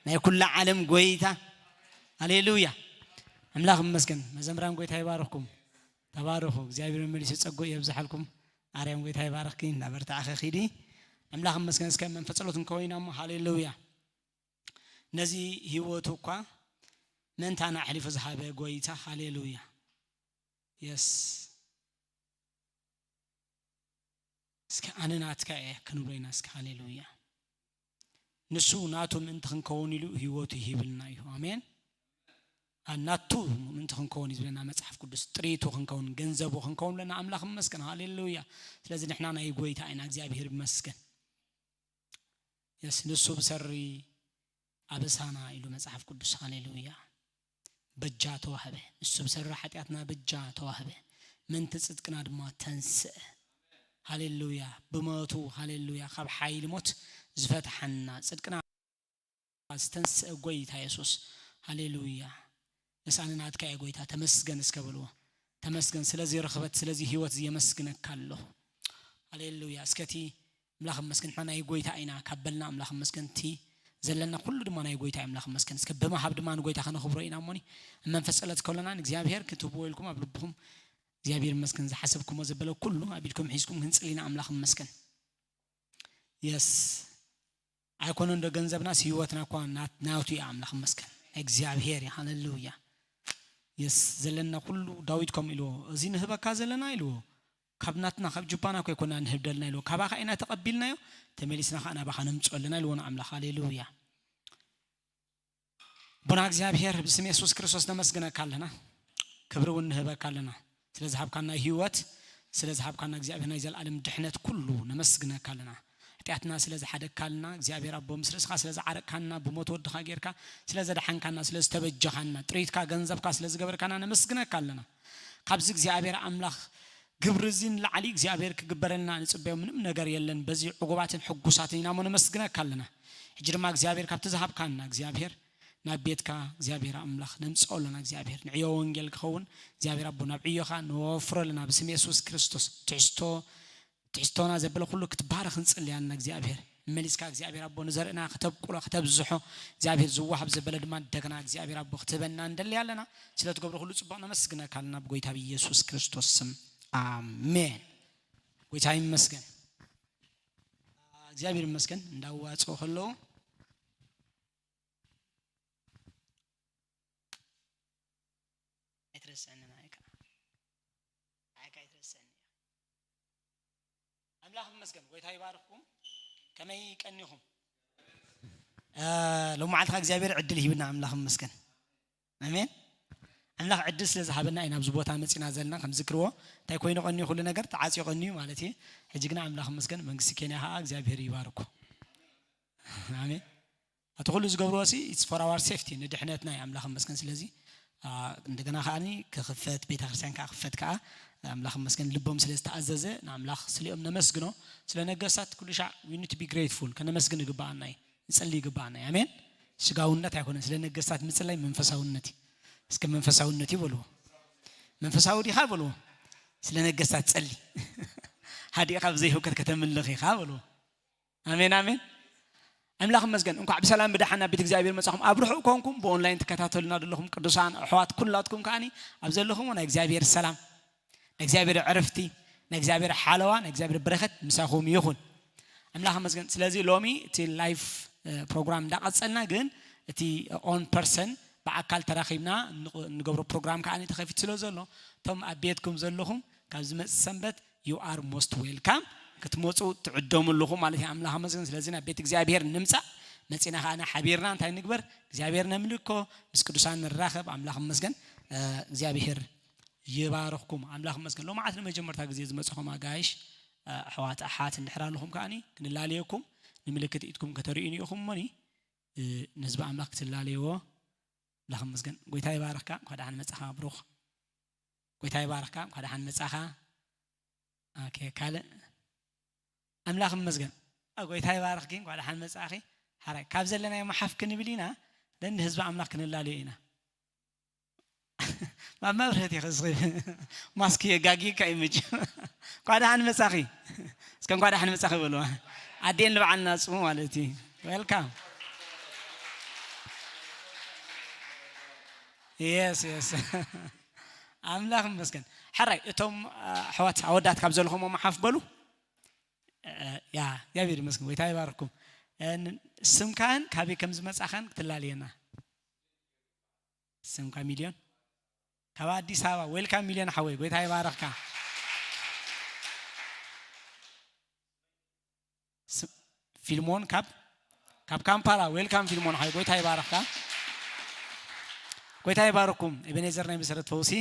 ናይ ኩላ ዓለም ጎይታ። ሃሌሉያ። ኣምላኽ ይመስገን። መዘምራን ጎይታ ይባርኽኩም። ተባረኹ። እግዚኣብሔር መመሊሱ ጸግኡ የብዝሓልኩም። ኣርያም ጎይታ ይባርኽኪ። እናበርታዕኸ ኺዲ። ኣምላኽ ይመስገን። እስከ መንፈስ ጸሎት እንከወይና እሞ፣ ሃሌሉያ። ነዚ ህይወቱ እኳ ምእንታና ኣሕሊፉ ዝሃበ ጎይታ። ሃሌሉያ። የስ። እስከ ኣነ ናትካ እየ ክንብሎ ኢና። እስከ ሃሌሉያ። ንሱ ናቱ ምእንቲ ክንከውን ኢሉ ህይወቱ ይሂብልና እዩ። ኣሜን። ኣ፣ ናቱ ምእንቲ ክንከውን እዩ ዝብለና መጽሓፍ ቅዱስ። ጥሪቱ ክንከውን፣ ገንዘቡ ክንከውን ብለና ኣምላኽ ይመስገን። ሃሌሉያ። ስለዚ ንሕና ናይ ጎይታ ኢና። እግዚኣብሔር ይመስገን። የስ፣ ንሱ ብሰሪ ኣበሳና ኢሉ መጽሓፍ ቅዱስ። ሃሌሉያ። በጃ ተዋህበ። ንሱ ብሰሪ ሓጢኣትና በጃ ተዋህበ። ምእንቲ ጽድቅና ድማ ተንስአ። ሃሌሉያ። ብሞቱ፣ ሃሌሉያ፣ ካብ ሓይሊ ሞት ዝፈትሓና፣ ጽድቅና ዝተንስአ ጎይታ የሱስ። ሃሌሉያ። ንሳኒ ናትካ እየ ጎይታ፣ ተመስገን እስከ በልዎ። ተመስገን ስለዚ ርኽበት፣ ስለዚ ህይወት እዚ የመስግነካ ኣለኹ። ሃሌሉያ። እስከ እቲ ኣምላኽ መስገን፣ ንሕና ናይ ጎይታ ኢና ካብ በልና፣ ኣምላኽ መስገን፣ እቲ ዘለና ኩሉ ድማ ናይ ጎይታ እዩ። ኣምላኽ መስገን። እስከ ብምሃብ ድማ ንጎይታ ከነኽብሮ ኢና እሞኒ፣ ኣብ መንፈስ ጸሎት ከሎና ንእግዚኣብሔር ክትህብዎ ኢልኩም ኣብ ልብኹም እግዚኣብሔር መስገን ዝሓሰብኩሞ ዘበለ ኩሉ ኣብ ኢድኩም ሒዝኩም ክንጽሊ ኢና። ኣምላኽ መስገን። የስ። ኣይኮነን ዶ ገንዘብናስ ህይወትና እኳ ናት-፣ ናቱ እያ። ኣምላኽ መስገን። እግዚኣብሔር እዩ። ሃሌሉያ። የስ። ዘለና ኩሉ ዳዊት ከምኡ ኢልዎ፣ እዚ ንህበካ ዘለና ኢልዎ፣ ካብ ናትና ካብ ጁባና እኮ ኣይኮና ንህብ ደልና ኢልዎ፣ ካባኻ ኢና ተቐቢልናዮ፣ ተመሊስና ኸዓ ናባኻ ነምጽኦ ኣለና ኢልዎ ንኣምላኽ። ሃሌሉያ። ኣቦና እግዚኣብሔር ብስም የሱስ ክርስቶስ ነመስግነካ ኣለና፣ ክብሪ እውን ንህበካ ኣለና። ስለ ዝሃብካና ህይወት፣ ስለ ዝሃብካና እግዚኣብሔር ናይ ዘለኣለም ድሕነት ኩሉ ነመስግነካ ኣለና። ሓጢኣትና ስለ ዝሓደግካልና እግዚኣብሔር ኣቦ፣ ምስ ርእስኻ ስለ ዝዓረቅካና፣ ብሞት ወድኻ ጌርካ ስለ ዘድሓንካና፣ ስለ ዝተበጀኻና፣ ጥሪትካ ገንዘብካ ስለ ዝገበርካና ነመስግነካ ኣለና። ካብዚ እግዚኣብሔር ኣምላኽ ግብሪ እዚ ንላዕሊ እግዚኣብሔር ክግበረልና ንጽበዮ ምንም ነገር የለን። በዚ ዕጉባትን ሕጉሳትን ኢና እሞ ነመስግነካ ኣለና። ሕጂ ድማ እግዚኣብሔር ካብቲ ዝሃብካና እግዚኣብሔር ናብ ቤትካ እግዚኣብሔር ኣምላኽ ነምጽኦ ኣለና። እግዚኣብሔር ንዕዮ ወንጌል ክኸውን እግዚኣብሔር ኣቦ ናብ ዕዮኻ ነወፍሮ ኣለና። ብስም የሱስ ክርስቶስ ትሕዝቶ፣ ትሕዝቶና ዘበለ ኩሉ ክትባረኽ ንጽሊ ኣለና። እግዚኣብሔር መሊስካ እግዚኣብሔር ኣቦ ንዘርእና ከተብቁሎ፣ ከተብዝሖ እግዚኣብሔር ዝወሃብ ዘበለ ድማ እንደገና እግዚኣብሔር ኣቦ ክትህበና እንደሊ ኣለና። ስለ ትገብሮ ኩሉ ጽቡቕ ነመስግነካ ኣለና ብጎይታ ብኢየሱስ ክርስቶስ ስም። ኣሜን። ጎይታ ይመስገን። እግዚኣብሔር ይመስገን። እንዳዋጽኡ ከለዉ ኣይትረስዐኒ፣ ንዓይካ፣ ንዓይካ ኣይትረስዐኒ። ኣምላኽ ይመስገን። ጎይታ ይባርኽኩም። ከመይ ቀኒኹም? እ፣ ሎማዓልትኻ እግዚኣብሔር ዕድል ሂብና፣ ኣምላኽ ይመስገን። ኣሜን። ኣምላኽ ዕድል ስለ ዝሃበና ኢና ኣብዚ ቦታ መጺና ዘለና። ከም ዝክርዎ እንታይ ኮይኑ ቀንዩ? ኩሉ ነገር ተዓጽዮ ቀንዩ ማለት እዩ። ሕጂ ግና ኣምላኽ ይመስገን፣ መንግስቲ ኬንያ ኸዓ እግዚኣብሔር ይባርኩ። ኣሜን። እቲ ኩሉ ዝገብርዎ ሲ it's for our safety፣ ንድሕነትና እዩ። ኣምላኽ ይመስገን። ስለዚ፣ ኣ፣ እንደገና ከዓኒ ክኽፈት፣ ቤተ ክርስቲያን ከኣ ክፈት ከኣ ኣምላኽ ይመስገን፣ ልቦም ስለ ዝተኣዘዘ ንኣምላኽ ስሊኦም ነመስግኖ። ስለ ነገስታት ኩሉ ሻዕ we need to be grateful፣ ከነመስግን ይግባኣና እዩ፣ ንጸሊ ይግባኣና እዩ። ኣሜን። ስጋውነት ኣይኮነን፣ ስለ ነገስታት ምጽላይ መንፈሳውነት እዩ። እስከ መንፈሳውነት እዩ በልዎ። መንፈሳዊ ዲኻ በልዎ። ስለ ነገስታት ጸሊ። ሃዲእኻ ብዘይ ህውከት ከተምልኽ ኢኻ በልዎ። ኣሜን፣ ኣሜን። ኣምላኽ ይመስገን። እንኳዕ ብሰላም ብደሓን ናብ ቤት እግዚኣብሔር መጻኹም። ኣብ ርሑቕ ኮንኩም ብኦንላይን ትከታተሉና ዘለኹም ቅዱሳን ኣሕዋት ኩላትኩም ከኣኒ ኣብ ዘለኹም ናይ እግዚኣብሔር ሰላም፣ ናይ እግዚኣብሔር ዕረፍቲ፣ ናይ እግዚኣብሔር ሓለዋ፣ ናይ እግዚኣብሔር በረኸት ምሳኹም ይኹን። ኣምላኽ ይመስገን። ስለዚ ሎሚ እቲ ላይፍ፣ እ፣ ፕሮግራም እንዳቐጸልና ግን እቲ ኦን ፐርሰን ብኣካል ተራኺብና ንቕ-፣ ንገብሮ ፕሮግራም ከኣ ተኸፊት ስለ ዘሎ እቶም ኣብ ቤትኩም ዘለኹም ካብ ዝመጽእ ሰንበት you are most welcome ክትመጹ ትዕደሙ ኣለኹም ማለት እዩ። ኣምላኽ ይመስገን። ስለዚ ናብ ቤት እግዚኣብሔር ንምጻእ መጺና ከኣ ሓቢርና እንታይ ንግበር? እግዚኣብሔር ነምልኮ፣ ምስ ቅዱሳን ንራኸብ። ኣምላኽ ይመስገን። እ፣ እግዚኣብሔር ይባርኽኩም። ኣምላኽ ይመስገን። ሎማዓት ንመጀመርታ ግዜ ዝመጽኹም ኣጋይሽ፣ እ፣ ኣሕዋት ኣሓት እንድሕር ኣለኹም ከኣኒ ክንላለየኩም ንምልክት ኢድኩም ከተርእዩኒ ኢኹም እሞኒ፣ እ፣ ንህዝቢ ኣምላኽ ክትላለይዎ። ኣምላኽ ይመስገን። ጎይታ ይባርኽካ። እንኳዕ ደሓን መጻኻ ብሩኽ። ጎይታ ይባርኽካ። እንኳዕ ደሓን መጻኻ። ኦኬ፣ ካልእ? ኣምላኽ ይመስገን። እ፣ ጎይታ ይባርኽኪ። እንኳዕ ደሓን መጻእኺ። ሓራይ፣ ካብ ዘለናዮ መሓፍ ክንብል ኢና፣ ደን ንህዝቢ ኣምላኽ ክንላለዮ ኢና። ኣብ መብርህቲ ኢኺ እስኺ። ማስክ የጋጊካ እዩ መቸም። እንኳዕ ደሓን መጻኺ። እስከ እንኳዕ ደሓን መጻኺ በልዋ። ኣዴን ንበዓል ናጽሙ ማለት እዩ። ዌልካም። የስ፣ የስ። ኣምላኽ ይመስገን። ሕራይ፣ እቶም፣ አ፣ ኣሕዋት ኣወዳት ካብ ዘለኹም መሓፍ በሉ። እ፣ ያ፣ እግዚኣብሔር ይመስገን። ጎይታ ይባርኩም። እ፣ ን-፣ ስምካን ካበይ ከም ዝመጻኻን ክትላለየና። ስምካ ሚልዮን ካብ ኣዲስ ኣበባ። ዌልካም ሚልዮን ሓወይ፣ ጎይታ ይባረኽካ። ስ- ፊልሞን ካብ ካብ ካምፓላ። ዌልካም ፊልሞን ሓወይ፣ ጎይታ ይባረኽካ። ጎይታ ይባርኩም። ኤቤኔዘር ናይ መሰረት ፈውሲ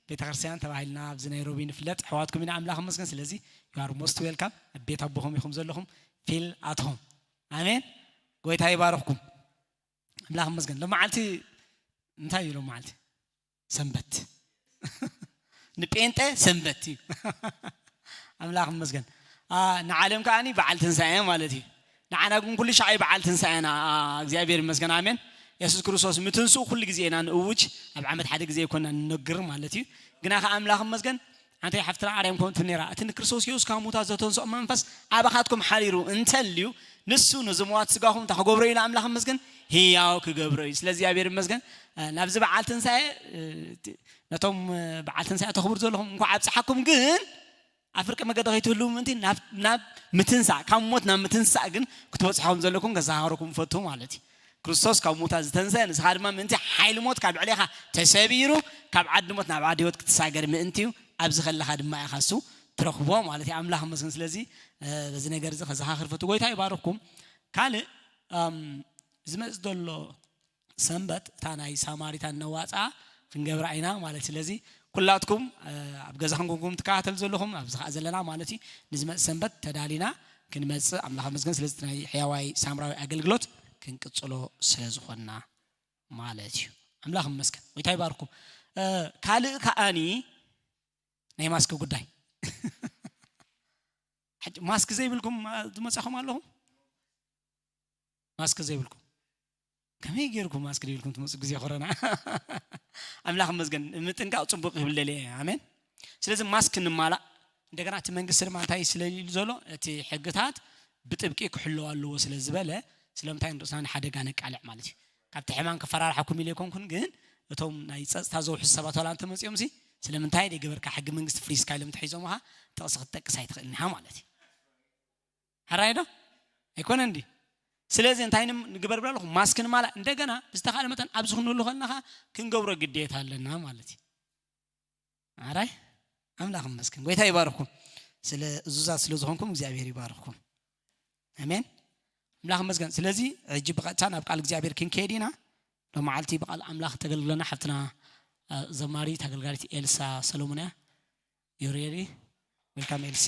ቤተክርስትያን ተባሂልና ኣብዚ ናይሮቢ ንፍለጥ ኣሕዋትኩም ኢና። ኣምላኽ ይመስገን። ስለዚ you are most welcome። ኣብ ቤት ኣቦኹም ኢኹም ዘለኹም። ፊል ኣትሆም። ኣሜን። ጎይታ ይባርኽኩም። ኣምላኽ ይመስገን። ሎመዓልቲ እንታይ እዩ? ሎመዓልቲ ሰንበት ንጴንጠ ሰንበት እዩ። ኣምላኽ ይመስገን። ንዓለም ከዓኒ በዓል ትንሳኤ ማለት እዩ። ንዓና ግን ኩሉ ሻዕ በዓል ትንሳኤና። እግዚኣብሔር ይመስገን። ኣሜን። የሱስ ክርስቶስ ምትንስኡ ኩሉ ግዜ ኢና ንእውጅ። ኣብ ዓመት ሓደ ግዜ ይኮና ንነግር ማለት እዩ። ግና ከ ኣምላኽ ይመስገን። ኣንተ ሓፍትና ኣርያም ከምኡ ትብል ነይራ፣ እቲ ንክርስቶስ የሱስ ካብ ሙታት ዘተንስኦ መንፈስ ኣባኻትኩም ሓሪሩ እንተልዩ፣ ንሱ ነዚ መዋት ስጋኹም እንታይ ክገብሮ እዩ? ኣምላኽ ይመስገን፣ ህያው ክገብሮ እዩ። ስለዚ እግዚኣብሔር ይመስገን። ናብዚ በዓል ትንሳኤ ነቶም በዓል ትንሳኤ ተኽብሩ ዘለኹም እንኳዕ ኣብፅሓኩም። ግን ኣብ ፍርቂ መገዲ ከይትህልዉ ምእንቲ ናብ ናብ ምትንሳእ፣ ካብ ሞት ናብ ምትንሳእ ግን ክትበፅሑ ከም ዘለኩም ከዘኻኽረኩም እፈቱ ማለት እዩ። ክርስቶስ ካብ ሙታት ዝተንሰ፣ ንስኻ ድማ ምእንቲ ሓይሊ ሞት ካብ ልዕሌኻ ተሰቢሩ፣ ካብ ዓዲ ሞት ናብ ዓዲ ህይወት ክትሳገር ምእንቲ እዩ። ኣብዚ ከለኻ ድማ ኢኻ እሱ ትረኽቦ ማለት እዩ። ኣምላኽ ይመስገን። ስለዚ በዚ ነገር እዚ ከዘኻኽር ፈቱ። ጎይታ ይባርኽኩም። ካልእ ዝመጽእ ዘሎ ሰንበት እታ ናይ ሳማሪታን ነዋጻ ክንገብራ ኢና ማለት። ስለዚ ኩላትኩም ኣብ ገዛኹም ኮንኩም ትከታተሉ ዘለኹም ኣብዚ ከኣ ዘለና ማለት እዩ። ንዝመጽእ ሰንበት ተዳሊና ክንመጽእ ኣምላኽ ይመስገን። ስለዚ ናይ ሕያዋይ ሳምራዊ ኣገልግሎት ክንቅጽሎ ስለ ዝኾንና ማለት እዩ። ኣምላኽ ይመስገን። ጎይታ ይባርኩም። ካልእ ከኣኒ ናይ ማስክ ጉዳይ ማስክ ዘይብልኩም ዝመጻኹም ኣለኹም? ማስክ ዘይብልኩም ከመይ ጌርኩም ማስክ ዘይብልኩም ትመጹ ግዜ ኮረና? ኣምላኽ ይመስገን። ምጥንቃቕ ጽቡቕ ክብል ደልየ። ኣሜን። ስለዚ ማስክ ንማላእ እንደገና እቲ መንግስቲ ድማ እንታይ ስለ ኢሉ ዘሎ እቲ ሕግታት ብጥብቂ ክሕለዋ ኣለዎ ስለ ዝበለ ስለምንታይ ንርእስና ንሓደጋ ነቃልዕ ማለት እዩ። ካብቲ ሕማም ከፈራርሓኩም ኢለ ኣይኮንኩን፣ ግን እቶም ናይ ጸጥታ ዘውሕሱ ሰባት ዋላ እንተመጺኦም ሲ ስለምንታይ ደይ ገበርካ ሕጊ መንግስቲ ፍሪዝካ ኢሎም ተሒዞምኻ ጥቕሲ ክትጠቅስ ኣይትኽእልን ኢኻ ማለት እዩ። ሕራይ ዶ ኣይኮነ እንዲ? ስለዚ እንታይ ንግበር ብላ ኣለኹ ማስክ ንማላእ እንደገና ብዝተኻለ መጠን ኣብዚ ክንህሉ ከለና ኸዓ ክንገብሮ ግዴታ ኣለና ማለት እዩ። ኣራይ ኣምላኽ ይመስገን። ጎይታ ይባርኩም። ስለ እዙዛት ስለ ዝኾንኩም እግዚኣብሔር ይባርኩም። ኣሜን። ኣምላኽ ይመስገን። ስለዚ ሕጂ ብቐጥታ ናብ ቃል እግዚኣብሔር ክንከይድ ኢና። ሎመዓልቲ ብቃል ኣምላኽ ተገልግለና ሓፍትና ዘማሪት ኣገልጋሊት ኤልሳ ሰሎሞን እያ። You ready? Welcome ኤልሲ።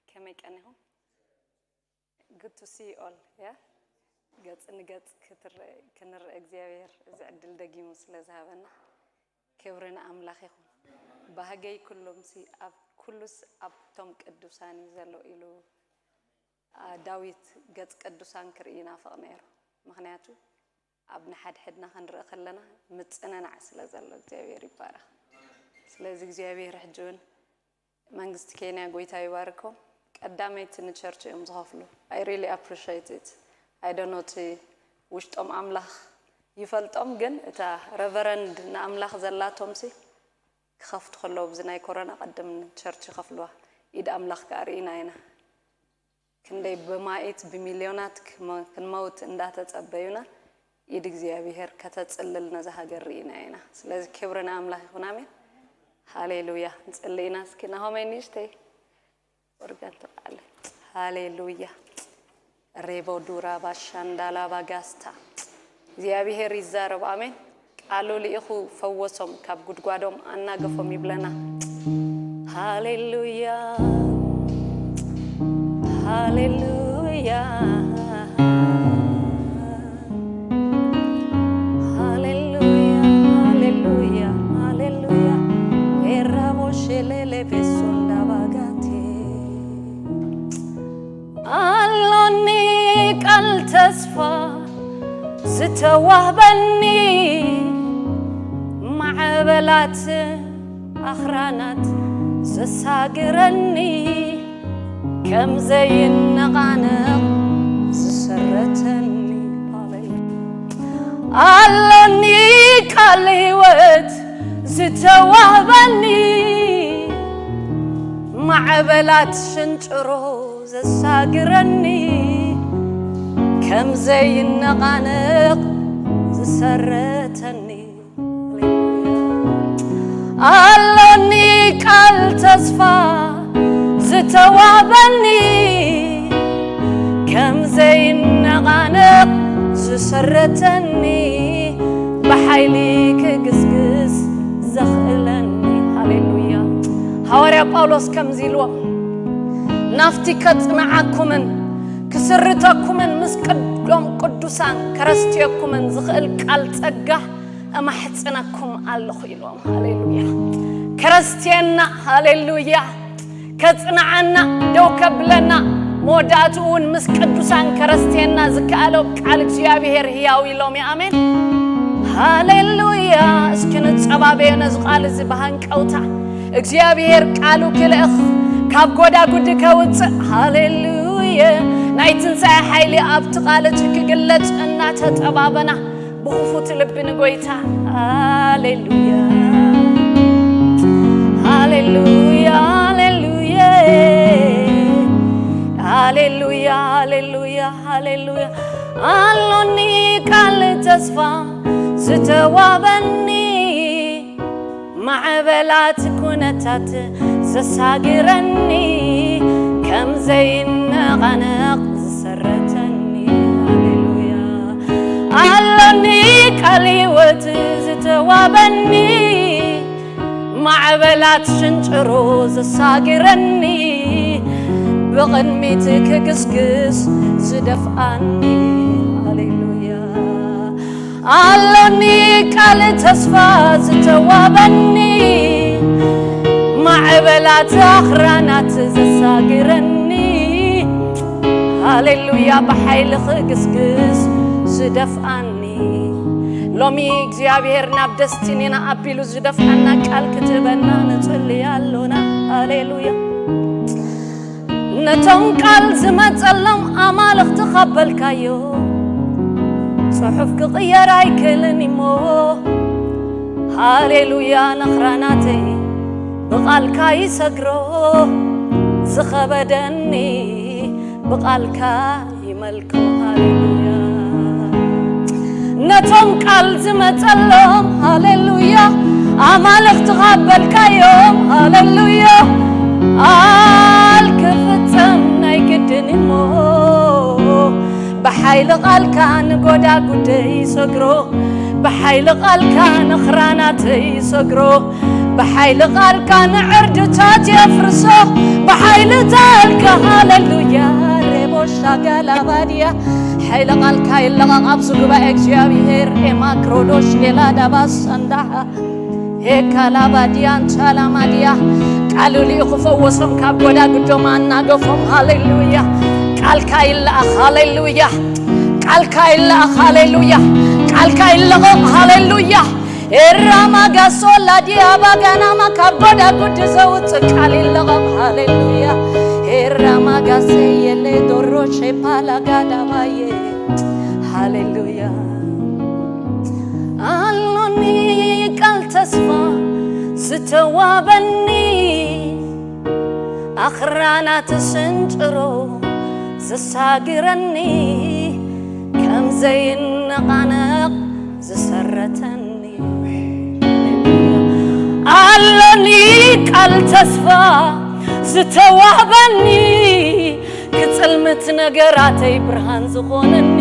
ከመይ ቀኒኹም? Good to see you all. Yeah? ገጽ ንገጽ ክትረ- ክንረአ እግዚኣብሔር እዚ ዕድል ደጊሙ ስለ ዝሃበና ክብሪ ንኣምላኽ ይኹን። ባህገይ ኩሎምሲ ኣብ ኩሉስ ኣብቶም ቅዱሳን እዩ ዘሎ ኢሉ ዳዊት ገጽ ቅዱሳን ክርኢ ይናፍቕ ነይሩ። ምኽንያቱ ኣብ ንሓድሕድና ክንርኢ ከለና ምጽንናዕ ስለ ዘሎ እግዚኣብሔር ይባረኽ። ስለዚ እግዚኣብሔር ሕጂ እውን መንግስቲ ኬንያ ጎይታ ይባርኮም። ቀዳመይቲ ንቸርች እዮም ዝኸፍሉ። I really appreciate it. I don't know እቲ ውሽጦም ኣምላኽ ይፈልጦም፣ ግን እታ ረቨረንድ ንኣምላኽ ዘላቶም ሲ ክኸፍቱ ከለዉ ብዚ ናይ ኮሮና ቀደም ንቸርች ይኸፍልዋ። ኢድ ኣምላኽ ከኣ ርኢና ኢና። ክንደይ ብማኢት ብሚልዮናት ክመ- ክንመውት እንዳተጸበዩና ኢድ እግዚኣብሔር ከተጽልል ነዛ ሃገር ርኢና ኢና። ስለዚ ክብሪ ንኣምላኽ ይኹን። ኣሜን። ሃሌሉያ። ንጽሊ ኢና እስኪ ናሆመይ ንእሽተይ ኦርጋን ተቃለ። ሃሌሉያ። ሬቦ ዱራ ባሻንዳላ ባጋስታ እግዚኣብሔር ይዛረብ። ኣሜን። ቃሉ ልኢኹ ፈወሶም፣ ካብ ጉድጓዶም ኣናገፎም ይብለና። ሃሌሉያ፣ ሃሌሉያ፣ ሃሌሉያ፣ ሃሌሉያ፣ ሃሌሉያ። ኤራቦ ሼሌሌ ቤሶንዳ ባጋቴ ኣሎኒ ቃል ተስፋ ዝተዋህበኒ፣ ማዕበላት ኣኽራናት ዘሳግረኒ፣ ከም ዘይነቓነቕ ዝሰረተኒ። ሃሌሉያ። ኣሎኒ ቃል ህይወት ዝተዋህበኒ፣ ማዕበላት ሽንጭሮ ዘሳግረኒ፣ ከም ዘይነቓነቕ ዝሰረተኒ። ኣሎኒ ቃል ተስፋ ዝተዋበኒ፣ ከም ዘይነቓነቕ ዝሰረተኒ፣ ብሓይሊ ክግስግስ ዘኽእለኒ። ሃሌሉያ። ሃዋርያ ጳውሎስ ከምዚ ኢልዎም፣ ናብቲ ከጽንዓኩምን ክስርተኩምን ምስ ቅዶም ቅዱሳን ከረስትየኩምን ዝኽእል ቃል ጸጋ እማሕጽነኩም ኣለኹ ኢልዎም። ሃሌሉያ። ከረስትየና፣ ሃሌሉያ። ከጽንዓና፣ ደው ከብለና፣ መወዳእትኡ እውን ምስ ቅዱሳን ከረስትየና ዝከኣሎ ቃል እግዚኣብሔር ህያው ኢሎም። ኣሜን። ሃሌሉያ። እስኪ ንጸባበዮ ነዚ ቃል እዚ ብሃንቀውታ። እግዚኣብሔር ቃሉ ክልእኽ፣ ካብ ጎዳጉዲ ከውፅእ። ሃሌሉያ። ናይ ትንሣኤ ሓይሊ ኣብቲ ቃል እቲ ክግለጽ እናተጠባበና ብኽፉት ልቢ ንጎይታ። ሃሌሉያ። ሃሌሉያ። ሃሌሉያ። ሃሌሉያ። ሃሌሉያ። ሃሌሉያ። ኣሎኒ ቃል ተስፋ ዝተዋበኒ፣ ማዕበላት ኩነታት ዘሳግረኒ፣ ከም ዘይነቓነቕ ዝሰረተኒ። ሃሌሉያ። ኣሎኒ ቃል ህይወት ዝተዋበኒ፣ ማዕበላት ሽንጭሮ ዘሳግረኒ፣ ብቕድሚት ክግስግስ ዝደፍኣኒ። ሃሌሉያ። ኣሎኒ ቃል ተስፋ ዝተዋበኒ፣ ማዕበላት ኣኽራናት ዘሳግረኒ። ሃሌሉያ። ብሓይሊ ክግስግስ ዝደፍኣኒ። ሎሚ እግዚኣብሔር ናብ ደስቲኒና ኣቢሉ ዝደፍኣና ቃል ክትህበና ንጽሊ ኣሎና። ሃሌሉያ። ነቶም ቃል ዝመጸሎም ኣማልኽቲ ካብ በልካዮ፣ ጽሑፍ ክቕየር ኣይክእልን እሞ። ሃሌሉያ። ነኽራናተይ ብቓልካ ይሰግሮ፣ ዝኸበደኒ ብቓልካ ይመልኮ። ሃሌሉያ። ነቶም ቃል ዝመጸሎም፣ ሃሌሉያ፣ ኣማልኽቲ ካብ በልካዮም፣ ሃሌሉያ፣ ቃል ክፍጸም ናይ ግድን እሞ፣ ብሓይሊ ቃልካ ንጎዳጉደይ ሰግሮ፣ ብሓይሊ ቃልካ ንኽራናተይ ሰግሮ፣ ብሓይሊ ቃልካ ንዕርድታት የፍርሶ፣ ብሓይሊ ቃልካ። ሃሌሉያ። ሬቦ ሻጋላባድያ። ሓይሊ ቃልካ ይለቐቕ ኣብዚ ጉባኤ እግዚኣብሔር። ኤማ ክሮዶሽ ኤላዳባስ ሰንዳሓ ሄካላባድያን ቻላማድያ። ቃሉ ልኢኹ ፈወሶም፣ ካብ ጎዳጉዶም ኣናገፎም። ሃሌሉያ። ቃልካ ይለኣኽ። ሃሌሉያ። ቃልካ ይለኣኽ። ሃሌሉያ። ቃልካ ይለቐቕ። ሃሌሉያ። ኤራማጋሶ ላዲያ ባጋናማ፣ ካብ ጎዳጉዲ ዘውፅእ ቃል ይለቐቕ። ሃሌሉያ። ኤራማጋሴ የለ ዶሮ ሼፓላጋዳባዬ። ሃሌሉያ። ኣሎኒ ቃል ተስፋ ዝተዋበኒ፣ ኣኽራናት ስንጭሮ ዘሳግረኒ፣ ከም ዘይነቓነቕ ዝሰረተኒ። ኣሎኒ ቃል ተስፋ ዝተዋህበኒ፣ ክጽልምት ነገራተይ ብርሃን ዝኾነኒ።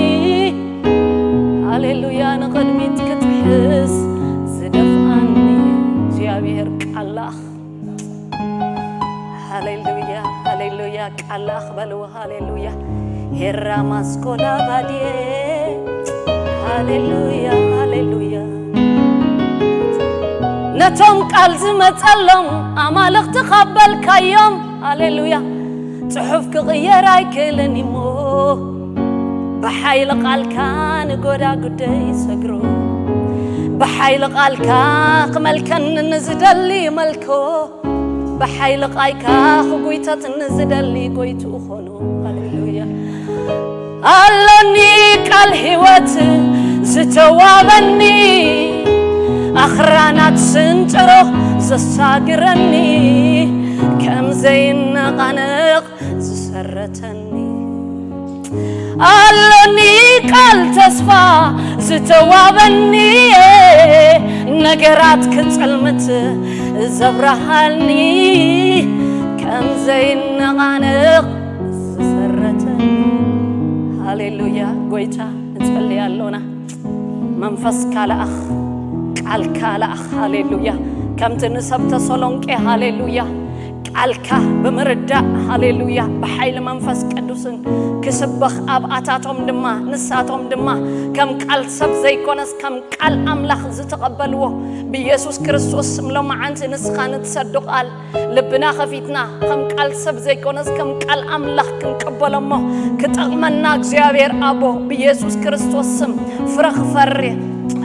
ሃሌሉያ። ንቕድሚት ክትሕዝ ዝደፍኣኒ እግዚኣብሔር ቃል ለኣኽ። ሃሌሉያ፣ ሃሌሉያ። ቃል ለኣኽ በልዎ። ሃሌሉያ። ሄራ ማስኮላ ባድየ። ሃሌሉያ፣ ሃሌሉያ። ነቶም ቃል ዝመጸሎም ኣማልኽቲ ካብ በልካዮም፣ ሃሌሉያ፣ ጽሑፍ ክቕየር ኣይክእልን እሞ፣ ብሓይሊ ቃልካ ንጎዳጉደይ ሰግሮ፣ ብሓይሊ ቃልካ ክመልከኒ ንዝደሊ መልኮ፣ ብሓይሊ ቃልካ ክጉይተት ንዝደሊ ጎይትኡ ኾኖ። ሃሌሉያ። ኣሎኒ ቃል ህይወት ዝተዋበኒ ኣኽራናት ስንጭሮ ዘሳግረኒ ከም ዘይነቓነቕ ዝሰረተኒ ኣሎኒ ቃል ተስፋ ዝተዋበኒ ነገራት ክጽልምት ዘብረሃኒ ከም ዘይነቓነቕ ዝሰረተኒ። ሃሌሉያ ጎይታ ንጸልይ ኣሎና። መንፈስካ ለኣኽ፣ ቃልካ ለኣኽ። ሃሌሉያ። ከምቲ ንሰብ ተሰሎንቄ፣ ሃሌሉያ፣ ቃልካ ብምርዳእ፣ ሃሌሉያ፣ ብሓይሊ መንፈስ ቅዱስን ክስበኽ፣ ኣብኣታቶም ድማ፣ ንሳቶም ድማ ከም ቃል ሰብ ዘይኮነስ ከም ቃል ኣምላኽ ዝተቐበልዎ ብኢየሱስ ክርስቶስ ስም ሎመዓንቲ ንስኻ ንትሰዶ ቃል ልብና ከፊትና ከም ቃል ሰብ ዘይኮነስ ከም ቃል ኣምላኽ ክንቀበሎ እሞ ክጠቕመና እግዚኣብሔር ኣቦ ብኢየሱስ ክርስቶስ ስም ፍረ ክፈሪ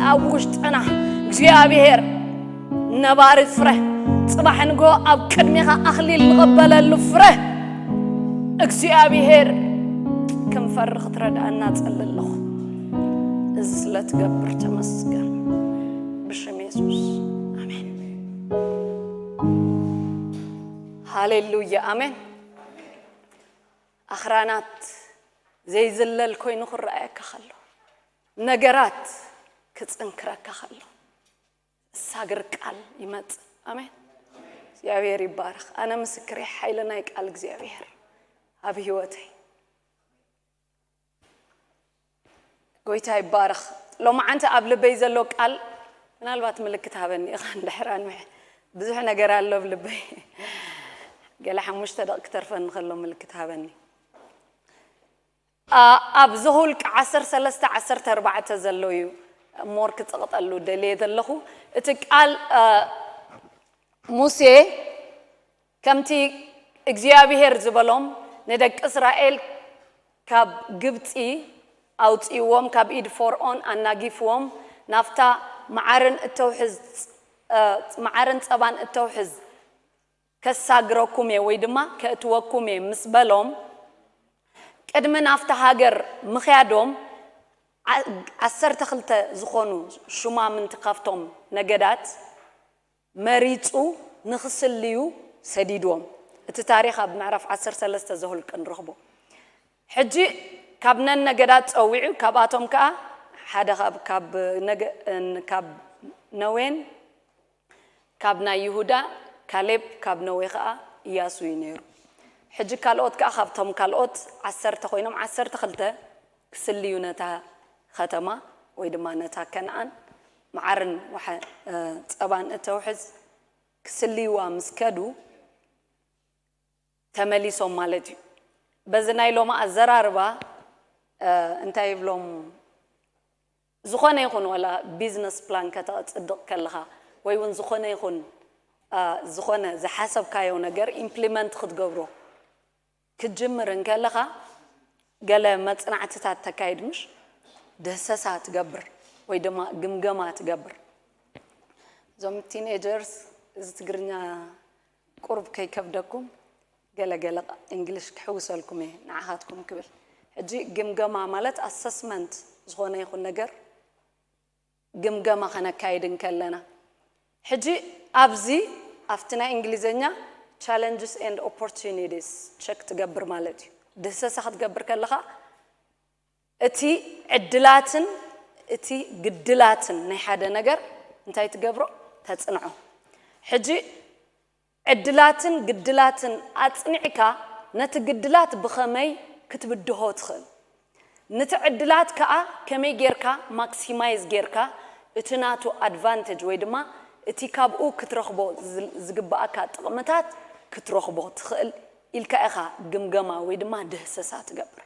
ኣብ ውሽጥና እግዚኣብሔር ነባሪ ፍረ ጽባሕ ንጎ ኣብ ቅድሚኻ ኣኽሊል ንቐበለሉ ፍረ እግዚኣብሔር ክንፈሪ ክትረድኣና ጸሊ ኣለኹ። እዚ ስለ ትገብር ተመስገን ብሽም የሱስ ኣሜን። ሃሌሉያ ኣሜን። ኣኽራናት ዘይዝለል ኮይኑ ክረኣየካ ከሎ ነገራት ክጽንክረካ ከሎ እሳግር ቃል ይመጽእ። ኣሜን። እግዚኣብሔር ይባረኽ። ኣነ ምስክር እየ ሓይሊ ናይ ቃል እግዚኣብሔር ኣብ ህይወተይ። ጎይታ ይባረኽ። ሎማዓንቲ ኣብ ልበይ ዘሎ ቃል ምናልባት ምልክት ሃበኒ ኢኻ እንድሕር ኣንውሐ ብዙሕ ነገር ኣሎ ኣብ ልበይ። ገለ ሓሙሽተ ደቂ ክተርፈኒ ከሎ ምልክት ሃበኒ። ኣብ ዘሁልቅ ዓሰርተ ሰለስተ ዓሰርተ ኣርባዕተ ዘሎ እዩ። ሞር ክጸቕጠሉ ደልየ ዘለኹ እቲ ቃል ሙሴ ከምቲ እግዚኣብሔር ዝበሎም ንደቂ እስራኤል ካብ ግብፂ ኣውፅእዎም ካብ ኢድ ፈርኦን ኣናጊፍዎም ናፍታ መዓርን እተውሕዝ መዓርን ፀባን እተውሕዝ ከሳግረኩም እየ ወይ ድማ ከእትወኩም እየ ምስ በሎም ቅድሚ ናፍታ ሃገር ምኽያዶም ዓሰርተ ክልተ ዝኾኑ ሹማምንቲ ካብቶም ነገዳት መሪጹ ንኽስልዩ ሰዲድዎም። እቲ ታሪኽ ኣብ ምዕራፍ ዓሰርተ ሰለስተ ዘሁልቅ ንረኽቦ። ሕጂ ካብ ነን ነገዳት ጸዊዑ ካብኣቶም ከኣ ሓደ ካብ ካብ ነገ ካብ ነዌን ካብ ናይ ይሁዳ ካሌብ ካብ ነዌ ከኣ ኢያሱ እዩ ነይሩ። ሕጂ ካልኦት ከኣ ካብቶም ካልኦት ዓሰርተ ኮይኖም ዓሰርተ ክልተ ክስልዩ ነታ ከተማ ወይ ድማ ነታ ከነኣን መዓርን ጸባን እተውሕዝ ክስልይዋ ምስ ከዱ ተመሊሶም ማለት እዩ። በዚ ናይ ሎሚ ኣዘራርባ እንታይ ይብሎም ዝኾነ ይኹን ዋላ ቢዝነስ ፕላን ከተፅድቕ ከለኻ ወይ እውን ዝኾነ ይኹን ዝኾነ ዝሓሰብካዮ ነገር ኢምፕሊመንት ክትገብሮ ክትጅምር እንከለኻ ገለ መፅናዕትታት ተካይድ ምሽ ደህሰሳ ትገብር ወይ ድማ ግምገማ ትገብር። እዞም ቲኔጀርስ እዚ ትግርኛ ቁሩብ ከይከብደኩም ገለ ገለ እንግሊሽ ክሕውሰልኩም እየ ንዓኻትኩም ክብል። ሕጂ ግምገማ ማለት ኣሰስመንት ዝኾነ ይኹን ነገር ግምገማ ከነካይድ እንከለና ሕጂ ኣብዚ ኣብቲ ናይ እንግሊዝኛ challenges and opportunities check ትገብር ማለት እዩ። ድህሰሳ ክትገብር ከለኻ እቲ ዕድላትን እቲ ግድላትን ናይ ሓደ ነገር እንታይ ትገብሮ ተፅንዖ። ሕጂ ዕድላትን ግድላትን ኣጽኒዕካ ነቲ ግድላት ብኸመይ ክትብድሆ ትኽእል? ነቲ ዕድላት ከኣ ከመይ ጌርካ ማክሲማይዝ ጌርካ እቲ ናቱ ኣድቫንቴጅ ወይ ድማ እቲ ካብኡ ክትረኽቦ ዝግብኣካ ጥቕምታት ክትረኽቦ ትኽእል ኢልካ ኢኻ ግምገማ ወይ ድማ ድህሰሳ ትገብር።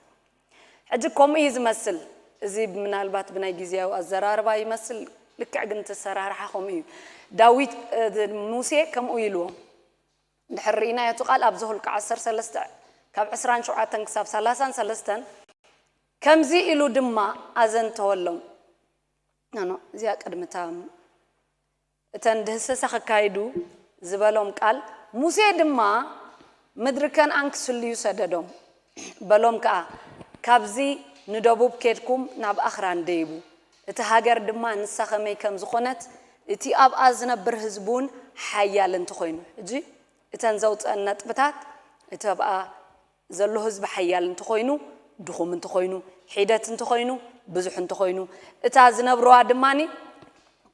ሕጂ ከምኡ እዩ ዝመስል። እዚ ምናልባት ብናይ ግዜያዊ ኣዘራርባ ይመስል፣ ልክዕ ግን እቲ ኣሰራርሓ ከምኡ እዩ። ዳዊት ሙሴ ከምኡ ኢልዎም። እንድሕር ርኢናዮ እቲ ቃል ኣብ ዘሁልቂ ዓሰርተ ሰለስተ ካብ ዕስራን ሸውዓተን ክሳብ ሰላሳን ሰለስተን ከምዚ ኢሉ ድማ ኣዘንተወሎም። ኖ እዚኣ ቅድሚ እታ እተን ድህሰሳ ክካይዱ ዝበሎም ቃል፣ ሙሴ ድማ ምድሪ ከንኣን ክስልዩ ሰደዶም። በሎም ከኣ፣ ካብዚ ንደቡብ ኬድኩም ናብ ኣኽራን ደይቡ፣ እቲ ሃገር ድማ ንሳ ከመይ ከም ዝኾነት፣ እቲ ኣብኣ ዝነብር ህዝቢ እውን ሓያል እንተኾይኑ። ሕጂ እተን ዘውፅአን ነጥብታት፣ እቲ ኣብኣ ዘሎ ህዝቢ ሓያል እንተኾይኑ፣ ድኹም እንተኾይኑ፣ ሒደት እንተኾይኑ፣ ብዙሕ እንተኾይኑ፣ እታ ዝነብርዋ ድማኒ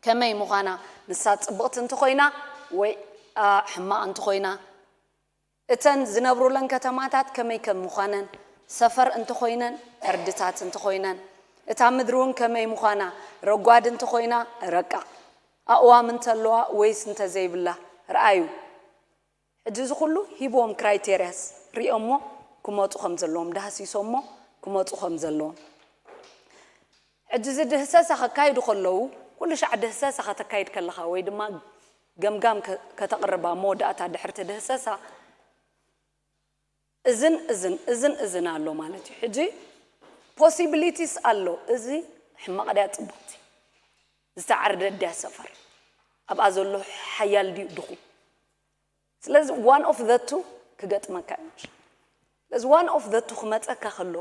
ከመይ ምዃና፣ ንሳ ፅብቕቲ እንተኾይና ወይ ሕማቕ እንተኾይና፣ እተን ዝነብሩለን ከተማታት ከመይ ከም ምዃነን፣ ሰፈር እንተኾይነን፣ ዕርድታት እንተኾይነን፣ እታ ምድሪ እውን ከመይ ምዃና፣ ረጓድ እንተኾይና፣ ረቃቕ፣ ኣእዋም እንተለዋ ወይስ እንተዘይብላ፣ ረኣዩ። ሕጂ እዚ ኩሉ ሂብዎም ክራይቴርያስ ሪኦሞ ክመፁ ከም ዘለዎም፣ ዳህሲሶሞ ክመፁ ከም ዘለዎም። ሕጂ እዚ ድህሰሳ ከካይዱ ከለዉ፣ ኩሉ ሻዕ ድህሰሳ ከተካይድ ከለኻ ወይ ድማ ገምጋም ከ- ከተቕርብ ኣብ መወዳእታ ድሕርቲ ድህሰሳ፣ እዝን እዝን እዝን እዝን ኣሎ ማለት እዩ። ሕጂ ፖሲቢሊቲስ ኣሎ። እዚ ሕማቕ ድያ ፅቡቕቲ፣ ዝተዓርደት ድያ ሰፈር፣ ኣብኣ ዘሎ ሓያል ድዩ ድኹም? ስለዚ ዋን ኦፍ ዘ ቱ ክገጥመካ እዩ። ስለዚ ዋን ኦፍ ዘ ቱ ክመፀካ ከሎ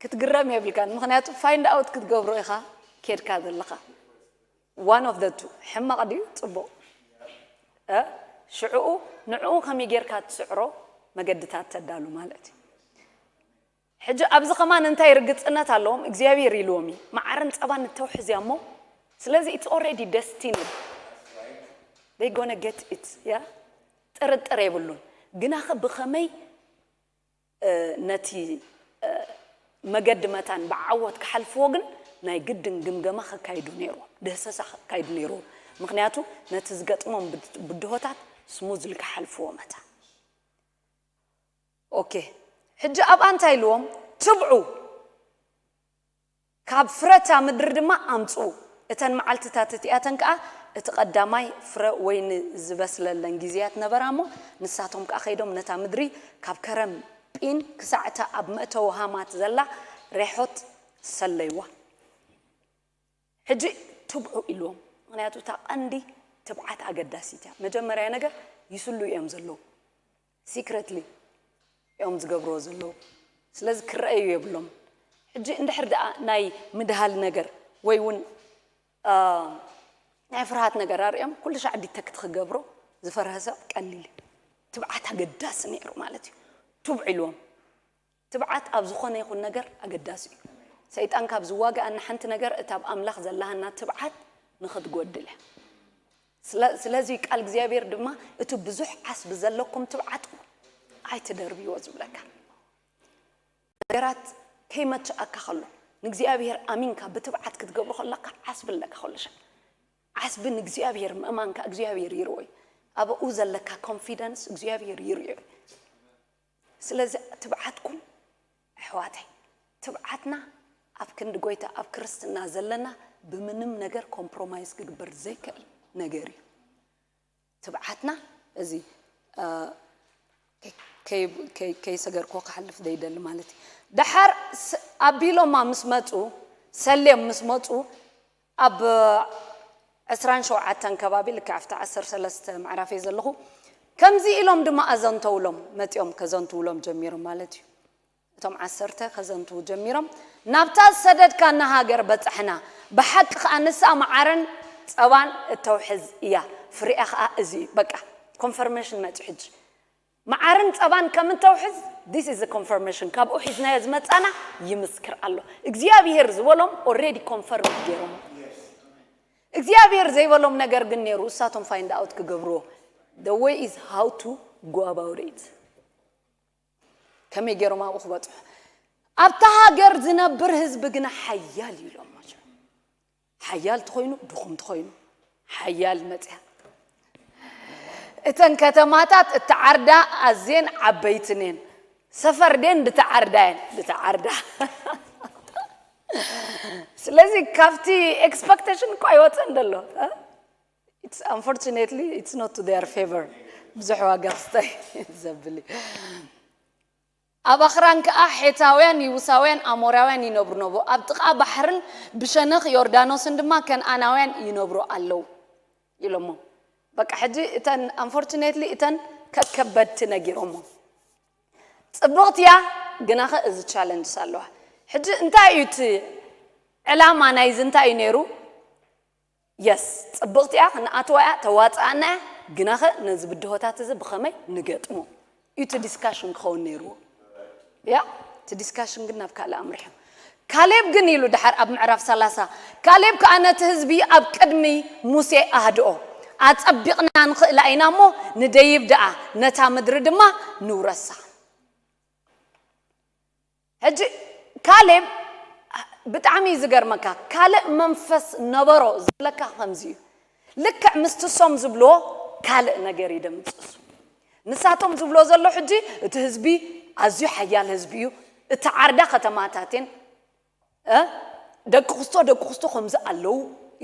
ክትግረም የብልካን። ምክንያቱ ፋይንድ ኣውት ክትገብሮ ኢኻ ኬድካ ዘለኻ። ዋን ኦፍ ዘ ቱ፣ ሕማቕ ድዩ ፅቡቕ? ሽዕኡ ንዕኡ ከመይ ጌርካ ትስዕሮ መገድታት ተዳሉ ማለት እዩ። ሕጂ ኣብዚ ከማን እንታይ ርግፅነት ኣለዎም እግዚኣብሔር ኢልዎም እዩ። መዓርን ፀባን እተውሕዝ እያ እሞ፣ ስለዚ it's already destined, they gonna get it. ያ ጥርጥር የብሉን። ግናኸ ብኸመይ ነቲ መገዲ መታን ብዓወት ክሓልፍዎ ግን ናይ ግድን ግምገማ ከካይዱ ነይርዎም፣ ድህሰሳ ከካይዱ ነይርዎም። ምክንያቱ ነቲ ዝገጥሞም ብድሆታት ስሙዝሊ ክሓልፍዎ መታን። ኦኬ፣ ሕጂ ኣብኣ እንታይ ኢልዎም? ትብዑ፣ ካብ ፍረታ ምድሪ ድማ ኣምፅኡ። እተን መዓልትታት እቲኣተን ከዓ እቲ ቀዳማይ ፍረ ወይኒ ዝበስለለን ግዜያት ነበራ እሞ፣ ንሳቶም ከዓ ከይዶም ነታ ምድሪ ካብ ከረን ጲን ክሳዕ እታ ኣብ መእተዊ ሃማት ዘላ ሬሖት ሰለይዋ። ሕጂ ትብዑ ኢልዎም፣ ምክንያቱ እታ ቀንዲ ትብዓት ኣገዳሲት እያ። መጀመርያ ነገር ይስሉ እዮም ዘለዉ፣ ሲክረትሊ እዮም ዝገብርዎ ዘለዉ። ስለዚ ክረኣዩ የብሎም። ሕጂ እንድሕር ደኣ ናይ ምድሃል ነገር ወይ እውን ናይ ፍርሃት ነገር ኣርእዮም ኩሉ ሻዕ ዲተክት ክገብሮ ዝፈርሀ ሰብ ቀሊል እዩ። ትብዓት ኣገዳሲ ነይሩ ማለት እዩ። ትብዑ ኢልዎም። ትብዓት ኣብ ዝኾነ ይኹን ነገር ኣገዳሲ እዩ። ሰይጣን ካብ ዝዋግኣና ሓንቲ ነገር እታ ኣብ ኣምላኽ ዘላሃና ትብዓት ንኽትጎድል እያ። ስለዚ ቃል እግዚኣብሔር ድማ እቲ ብዙሕ ዓስቢ ዘለኩም ትብዓትኩም ኣይትደርብይዎ ዝብለካ። ነገራት ከይመችኣካ ከሎ ንእግዚኣብሔር ኣሚንካ ብትብዓት ክትገብሮ ከለካ ዓስቢ ኣለካ። ከለሻ ዓስቢ ንእግዚኣብሔር ምእማንካ እግዚኣብሔር ይርኦ እዩ። ኣብኡ ዘለካ ኮንፊደንስ እግዚኣብሔር ይርኦ እዩ። ስለዚ ትብዓትኩም ኣሕዋተይ፣ ትብዓትና ኣብ ክንዲ ጎይታ ኣብ ክርስትና ዘለና ብምንም ነገር ኮምፕሮማይዝ ክግበር ዘይክእል ነገር እዩ። ትብዓትና እዚ ከይሰገርኮ ክሓልፍ ዘይደሊ ማለት እዩ። ደሓር ኣቢሎማ ምስ መፁ፣ ሰልዮም ምስ መፁ፣ ኣብ ዕስራን ሸውዓተን ከባቢ ልክዕ ኣብቲ ዓሰርተ ሰለስተ ምዕራፍ እየ ዘለኹ። ከምዚ ኢሎም ድማ ኣዘንተውሎም፣ መፂኦም ከዘንትውሎም ጀሚሮም ማለት እዩ። እቶም ዓሰርተ ከዘንትዉ ጀሚሮም፣ ናብታ ዝሰደድካና ሃገር በፃሕና፣ ብሓቂ ከዓ ንሳ መዓረን ፀባን እተውሕዝ እያ፣ ፍሪኣ ከዓ እዚ እዩ። በቃ ኮንፈርሜሽን መፂ ሕጂ። መዓርን ፀባን ከም እንተውሕዝ፣ this is confirmation፣ ካብኡ ሒዝናዮ ዝመፃና ይምስክር ኣሎ። እግዚኣብሔር ዝበሎም ኦሬዲ ኮንፈርም ገይሮም። እግዚኣብሔር ዘይበሎም ነገር ግን ነይሩ፣ እሳቶም ፋይንድ ኣውት ክገብርዎ። The way is how to go about it። ከመይ ገይሮም ኣብኡ ክበፅሑ? ኣብታ ሃገር ዝነብር ህዝቢ ግና ሓያል እዩ ኢሎም። ሓያል ተኾይኑ ድኹም ተኾይኑ ሓያል መፅያ። እተን ከተማታት እተዓርዳ ኣዝየን ዓበይትን እየን። ሰፈር ደን ድተዓርዳ እየን ድተዓርዳ። ስለዚ ካብቲ ኤክስፐክቴሽን እኮ ኣይወፅእን ደሎ። It's unfortunately it's not to their favor። ብዙሕ ዋጋ ክስታይ ዘብል እዩ። ኣብ ኣኽራን ከኣ ሔታውያን፣ ይቡሳውያን፣ ኣሞራውያን ይነብሩ ነበሩ። ኣብ ጥቓ ባሕርን ብሸነኽ ዮርዳኖስን ድማ ከነኣናውያን ይነብሩ ኣለዉ ኢሎሞ። በቃ ሕጂ እተን unfortunately እተን ከከበድቲ ነጊሮሞ። ጽብቕቲ እያ ግናኸ እዚ ቻለንጅስ ኣለዋ። ሕጂ እንታይ እዩ እቲ ዕላማ ናይዚ እንታይ እዩ ነይሩ? የስ፣ ጽብቕቲ እያ፣ ክንኣትዋ እያ፣ ተዋጽኣና እያ። ግናኸ ነዚ ብድሆታት እዚ ብኸመይ ንገጥሞ እዩ እቲ ዲስካሽን ክኸውን ነይርዎ። ያ እቲ ዲስካሽን ግን ናብ ካልእ ኣምሪሑ። ካሌብ ግን ኢሉ ድሓር ኣብ ምዕራፍ ሰላሳ፣ ካሌብ ከኣ ነቲ ህዝቢ ኣብ ቅድሚ ሙሴ ኣህድኦ። ኣጸቢቕና ንኽእላ ኢና እሞ ንደይብ ደኣ፣ ነታ ምድሪ ድማ ንውረሳ። ሕጂ ካሌብ ብጣዕሚ እዩ ዝገርመካ። ካልእ መንፈስ ነበሮ ዝብለካ ከምዚ እዩ። ልክዕ ምስቲ ሶም ዝብልዎ ካልእ ነገር እዩ ደምፅሱ። ንሳቶም ዝብሎ ዘሎ ሕጂ እቲ ህዝቢ ኣዝዩ ሓያል ህዝቢ እዩ። እቲ ዓርዳ ከተማታትን እ ደቂ ክስቶ ደቂ ክስቶ ከምዚ ኣለዉ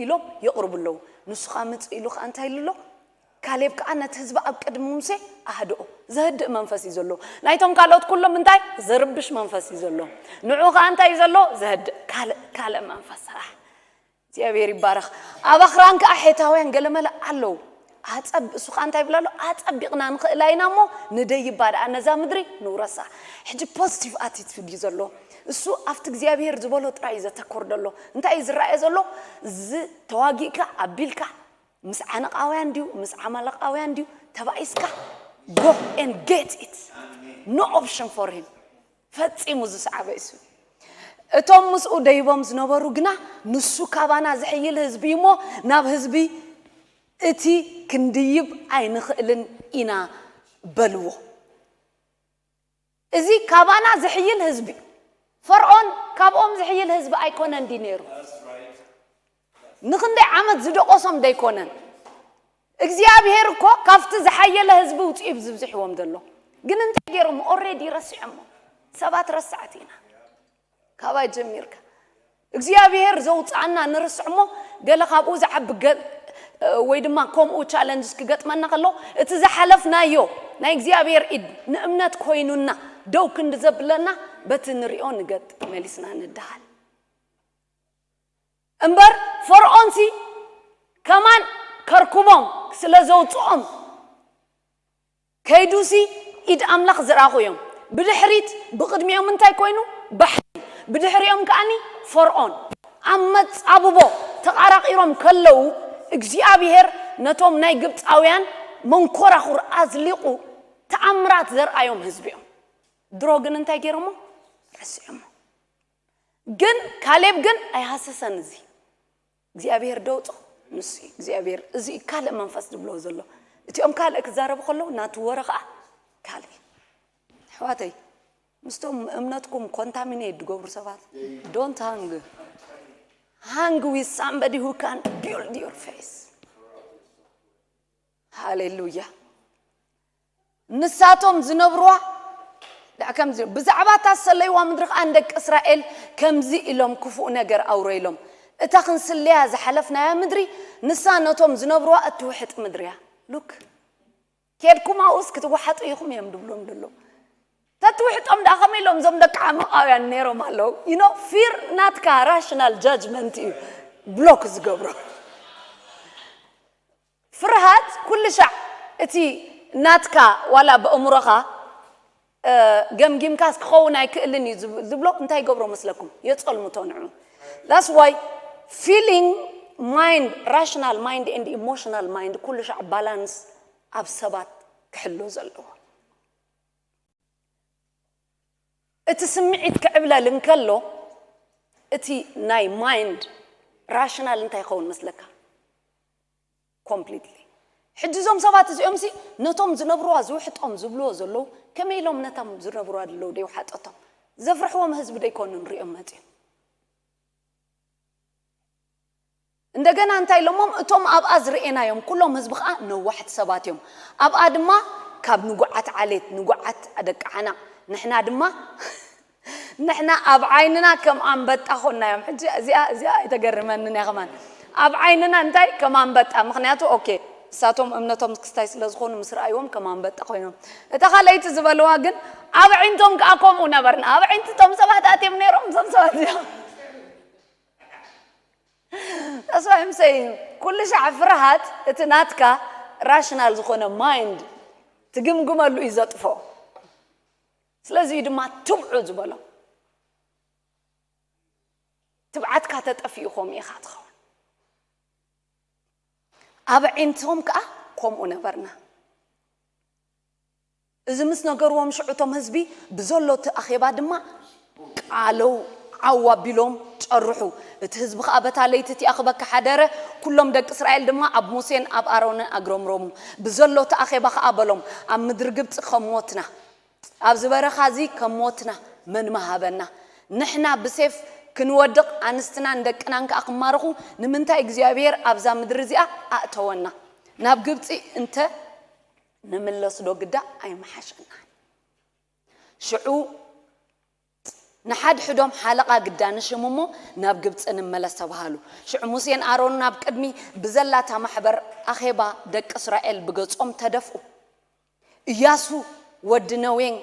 ኢሎም የቕርቡ ኣለዉ። ንሱ ኸዓ ምጽእ ኢሉ ኸዓ እንታይ ኢሉ ኣሎ? ካሌብ ከኣ ነቲ ህዝቢ ኣብ ቅድሚ ሙሴ ኣህድኦ። ዘህድእ መንፈስ እዩ ዘለዎ። ናይቶም ካልኦት ኩሎም እንታይ? ዘርብሽ መንፈስ እዩ ዘለዎም። ንዑ ከኣ እንታይ እዩ ዘለዎ? ዘህድእ ካልእ፣ ካልእ መንፈስ። ኣሕ፣ እግዚኣብሔር ይባረኽ። ኣብ ኣኽራን ከኣ ሔታውያን ገለመለ ኣለዉ። ኣጸብ-፣ እሱ ከኣ እንታይ ይብል ኣሎ? ኣጸቢቕና ንኽእላ ኢና እሞ ንደይባ ደኣ ነዛ ምድሪ ንውረሳ። ሕጂ ፖዚቲቭ ኣቲቱድ እዩ ዘለዎ። እሱ ኣብቲ እግዚኣብሔር ዝበሎ ጥራይ እዩ ዘተኮር ዘሎ። እንታይ እዩ ዝረኣየ ዘሎ? እዚ ተዋጊእካ ኣቢልካ ምስ ዓነቃውያን ድዩ ምስ ዓማለቃውያን ድዩ ተባኢስካ፣ go and get it, no option for him። ፈጺሙ ዝሰዓበ እሱ። እቶም ምስኡ ደይቦም ዝነበሩ ግና፣ ንሱ ካባና ዝሕይል ህዝቢ እሞ ናብ ህዝቢ እቲ ክንድይብ ኣይንኽእልን ኢና በልዎ። እዚ ካባና ዝሕይል ህዝቢ፣ ፈርዖን ካብኦም ዝሕይል ህዝቢ ኣይኮነን ድዩ ነይሩ? ንኽንደይ ዓመት ዝደቆሶም ደይኮነን? እግዚኣብሔር እኮ ካብቲ ዝሓየለ ህዝቢ ውፅኡ እዩ ዝብዝሕዎም ዘሎ። ግን እንታይ ገይሮም? ኦሬዲ ረሲዖሞ። ሰባት ረሳዕቲ ኢና። ካባይ ጀሚርካ እግዚኣብሔር ዘውፅኣና ንርስዕ እሞ፣ ገለ ካብኡ ዝዓቢ ገ-፣ ወይ ድማ ከምኡ ቻለንጅስ ክገጥመና ከሎ፣ እቲ ዝሓለፍናዮ ናይ እግዚኣብሔር ኢድ ንእምነት ኮይኑና ደው ክንዲ ዘብለና፣ በቲ ንሪኦ ንገጥ መሊስና ንድሃል። እምበር ፈርዖንሲ ከማን ከርክቦም ስለ ዘውፅኦም፣ ከይዱሲ ኢድ ኣምላኽ ዝረኣኹ እዮም። ብድሕሪት ብቕድሚኦም እንታይ ኮይኑ? ባሕሪ። ብድሕሪኦም ከኣኒ ፈርዖን። ኣብ መጻብቦ ተቓራቒሮም ከለዉ፣ እግዚኣብሔር ነቶም ናይ ግብጻውያን መንኮራኹር ኣዝሊቑ ተኣምራት ዘርኣዮም ህዝቢ እዮም። ድሮ ግን እንታይ ገይሮሞ? ረሲዖሞ። ግን ካሌብ ግን ኣይሃሰሰን። እዚ እግዚኣብሔር ደውጾ ንሱ እዩ እግዚኣብሔር። እዚ እዩ ካልእ መንፈስ ዝብሎ ዘሎ። እቲኦም ካልእ ክዛረቡ ከለዉ ናቱ ወረ ኸዓ ካልእ እዩ። ኣሕዋተይ፣ ምስቶም እምነትኩም ኮንታሚኔት ዝገብሩ ሰባት don't hang. Hang with somebody who can build your faith. ሃሌሉያ። ንሳቶም ዝነብርዋ ደኣ ከምዚ፣ ብዛዕባ እታ ዝሰለይዋ ምድሪ ኸኣ ንደቂ እስራኤል ከምዚ ኢሎም ክፉእ ነገር ኣውረይሎም። እታ ክንስለያ ዝሓለፍናያ ምድሪ፣ ንሳ ነቶም ዝነብርዋ እትውሕጥ ምድሪ እያ። ሉክ፣ ኬድኩም ኣብኡስ ክትወሓጡ ኢኹም እዮም ድብሎም ደሎ። ተትውሕጦም ደኣ ከመይ ኢሎም እዞም ደቂ ዓመቓውያን ነይሮም ኣለዉ። You know, ፊር ናትካ ራሽናል ጃጅመንት እዩ ብሎክ ዝገብሮ። ፍርሃት ኩሉ ሻዕ እቲ ናትካ ዋላ ብእምሮኻ፣ እ፣ ገምጊምካስ ክኸውን ኣይክእልን እዩ ዝብ-፣ ዝብሎ እንታይ ይገብሮ መስለኩም? የጸልምቶ ንዑ። That's why feeling mind፣ ራሽናል ማይንድ and ኢሞሽናል ማይንድ ኩሉ ሻዕ ባላንስ ኣብ ሰባት ክሕሎ ዘለዎ። እቲ ስምዒት ክዕብለል እንከሎ፣ እቲ ናይ ማይንድ ራሽናል እንታይ ይኸውን መስለካ? ኮምፕሊትሊ። ሕጂ እዞም ሰባት እዚኦም ሲ ነቶም ዝነብርዋ ዝውሕጦም ዝብልዎ ዘለዉ፣ ከመይ ኢሎም ነቶም ዝነብርዋ ዘለዉ ደይውሓጠቶም? ዘፍርሕዎም ህዝቢ ደይኮኑ ንሪኦም መጺኦም። እንደገና እንታይ ኢሎሞም? እቶም ኣብኣ ዝርኤናዮም ኩሎም ህዝቢ ኸኣ ነዋሕቲ ሰባት እዮም። ኣብኣ ድማ ካብ ንጉዓት ዓሌት፣ ንጉዓት ደቂ ዓናቕ፣ ንሕና ድማ፣ ንሕና ኣብ ዓይንና ከም ኣንበጣ ኾንናዮም። ሕጂ እዚኣ፣ እዚኣ ኣይተገርመንን እያ ከማን። ኣብ ዓይንና እንታይ? ከም ኣንበጣ። ምኽንያቱ፣ ኦኬ፣ እሳቶም እምነቶም ክስታይ ስለ ዝኾኑ ምስ ረኣይዎም ከም ኣንበጣ ኮይኖም። እታ ካልኣይቲ ዝበልዋ ግን፣ ኣብ ኣዒንቶም ከኣ ከምኡ ነበርና። ኣብ ኣዒንቲ እቶም ሰባት ኣትዮም ነይሮም፣ እዞም ሰባት እዚኦም። That's why I'm saying፣ ኩሉ ሻዕ ፍርሃት እቲ ናትካ ራሽናል ዝኾነ ማይንድ ትግምግመሉ እዩ ዘጥፍኦ። ስለዚ እዩ ድማ ትብዑ ዝበሎ። ትብዓትካ ተጠፊኡ ከምኡ ኢኻ ትኸውን። ኣብ ኣዒንቶም ከኣ ከምኡ ነበርና። እዚ ምስ ነገርዎም ሽዑ እቶም ህዝቢ ብዘሎ እቲ ኣኼባ ድማ ቃለው ዓው ኣቢሎም ጨርሑ። እቲ ህዝቢ ከኣ በታ ለይቲ እቲኣ ክበኪ ሓደረ። ኩሎም ደቂ እስራኤል ድማ ኣብ ሙሴን ኣብ ኣሮንን ኣግረምረሙ። ብዘሎ እቲ ኣኼባ ከኣ በሎም፣ ኣብ ምድሪ ግብጺ ከም ሞትና፣ ኣብዚ በረኻ እዚ ከም ሞትና መን ምሃበና? ንሕና ብሴፍ ክንወድቕ፣ ኣንስትናን ደቅናን ከኣ ክማረኹ ንምንታይ እግዚኣብሔር ኣብዛ ምድሪ እዚኣ ኣእተወና? ናብ ግብጺ እንተ ንምለስ ዶ ግዳ ኣይምሓሸናን? ሽዑ ንሓድሕዶም ሓለቓ ግዳ ንሽም እሞ ናብ ግብጺ ንመለስ ተባሃሉ። ሽዑ ሙሴን ኣሮንን ኣብ ቅድሚ ብዘላታ ማሕበር ኣኼባ ደቂ እስራኤል ብገጾም ተደፍኡ። እያሱ ወዲ ነዌን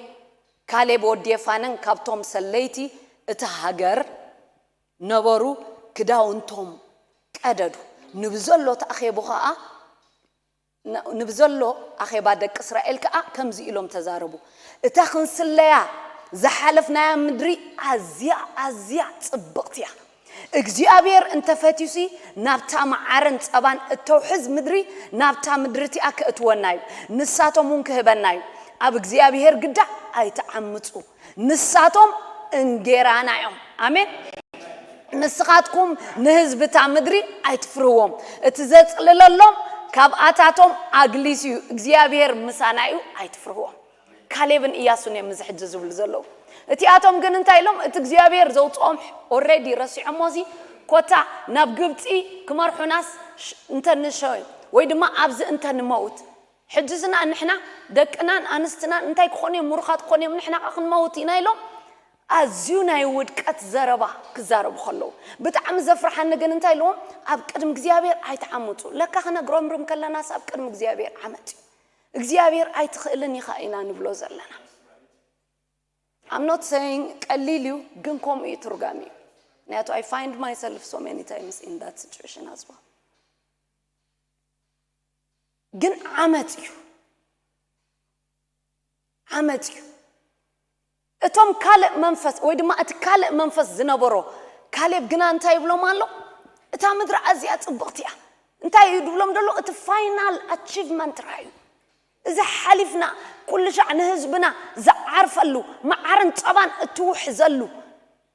ካሌብ ወዲ የፋነን ካብቶም ሰለይቲ እታ ሃገር ነበሩ፣ ክዳውንቶም ቀደዱ። ንብዘሎ ተኣኼቡ ኸኣ ንብዘሎ ኣኼባ ደቂ እስራኤል ከኣ ከምዚ ኢሎም ተዛረቡ፣ እታ ክንስለያ ዝሓለፍናያ ምድሪ ኣዝያ ኣዝያ ጽብቕቲ እያ። እግዚኣብሔር እንተፈትዩሲ ናብታ መዓርን ጸባን እተውሕዝ ምድሪ፣ ናብታ ምድሪ እቲኣ ከእትወና እዩ፣ ንሳቶም እውን ክህበና እዩ። ኣብ እግዚኣብሔር ግዳ ኣይትዓምጹ፣ ንሳቶም እንጌራና እዮም። ኣሜን። ንስኻትኩም ንህዝቢ እታ ምድሪ ኣይትፍርህዎም፣ እቲ ዘጽልለሎም ካብኣታቶም ኣግሊሱ እዩ፣ እግዚኣብሔር ምሳና እዩ፣ ኣይትፍርህዎም። ካሌብን ኢያሱን እዮም እዚ ሕጂ ዝብሉ ዘለዉ። እቲኣቶም ግን እንታይ ኢሎም? እቲ እግዚኣብሔር ዘውፅኦም ኦሬዲ ረሲዖሞ ሲ ኮታ ናብ ግብፂ ክመርሑናስ ሽ- እንተንሸ ወይ ድማ ኣብዚ እንተንመውት ሕጂ ስና ንሕና ደቅናን ኣንስትናን እንታይ ክኾኑ እዮም? ምሩኻት ክኾኑ እዮም፣ ንሕና ኸ ክንመውት ኢና ኢሎም ኣዝዩ ናይ ውድቀት ዘረባ ክዛረቡ ከለዉ። ብጣዕሚ ዘፍርሓኒ ግን እንታይ ኢልዎም? ኣብ ቅድሚ እግዚኣብሔር ኣይትዓምፁ። ለካ ክነግሮምርም ከለናስ ኣብ ቅድሚ እግዚኣብሔር ዓመፅ እዩ። እግዚኣብሔር ኣይትኽእልን ኢኻ ኢና ንብሎ ዘለና። I'm not saying ቀሊል እዩ፣ ግን ከምኡ እዩ ትርጓሜ እዩ። ምክንያቱ I find myself so many times in that situation as well። ግን ዓመፅ እዩ፣ ዓመፅ እዩ። እቶም ካልእ መንፈስ ወይ ድማ እቲ ካልእ መንፈስ ዝነበሮ ካሌብ ግና እንታይ ይብሎም ኣሎ? እታ ምድሪ ኣዝያ ጽብቕቲ እያ። እንታይ እዩ ድብሎም ደሎ? እቲ ፋይናል ኣቺቭመንት ራእዩ እዚ ሓሊፍና ኩሉ ሻዕ ንህዝብና ዝዓርፈሉ መዓርን ጸባን እትውሕዘሉ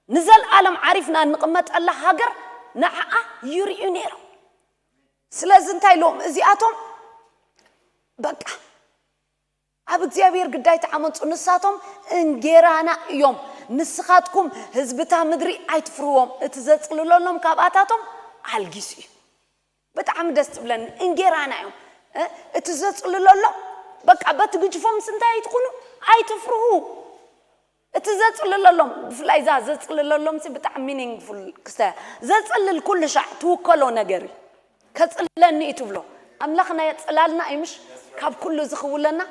ንዘለኣለም ዓሪፍና እንቕመጠላ ሃገር ንዓኣ ይርእዩ ነይሮም። ስለዚ እንታይ ኢሎም እዚኣቶም? በቃ ኣብ እግዚኣብሔር ግዳይ ተዓመፁ። ንሳቶም እንጌራና እዮም። ንስኻትኩም ህዝብታ ምድሪ ኣይትፍርዎም። እቲ ዘጽልለሎም ካብኣታቶም ኣልጊሱ እዩ። ብጣዕሚ ደስ ትብለኒ። እንጌራና እዮም። እ፣ እቲ ዘጽልለሎም በቃ በቲ ግጅፎምስ እንታይ ኣይትኹኑ፣ ኣይትፍርሁ። እቲ ዘጽልለሎም ብፍላይ እዛ ዘጽልለሎም ሲ ብጣዕሚ ሚኒንግፉል ክስተ ዘጽልል ኩሉ ሻዕ ትውከሎ ነገር እዩ። ከጽልለኒ እዩ ትብሎ። ኣምላኽ ናይ ጽላልና እዩ ምሽ ካብ ኩሉ ዝኽውለና።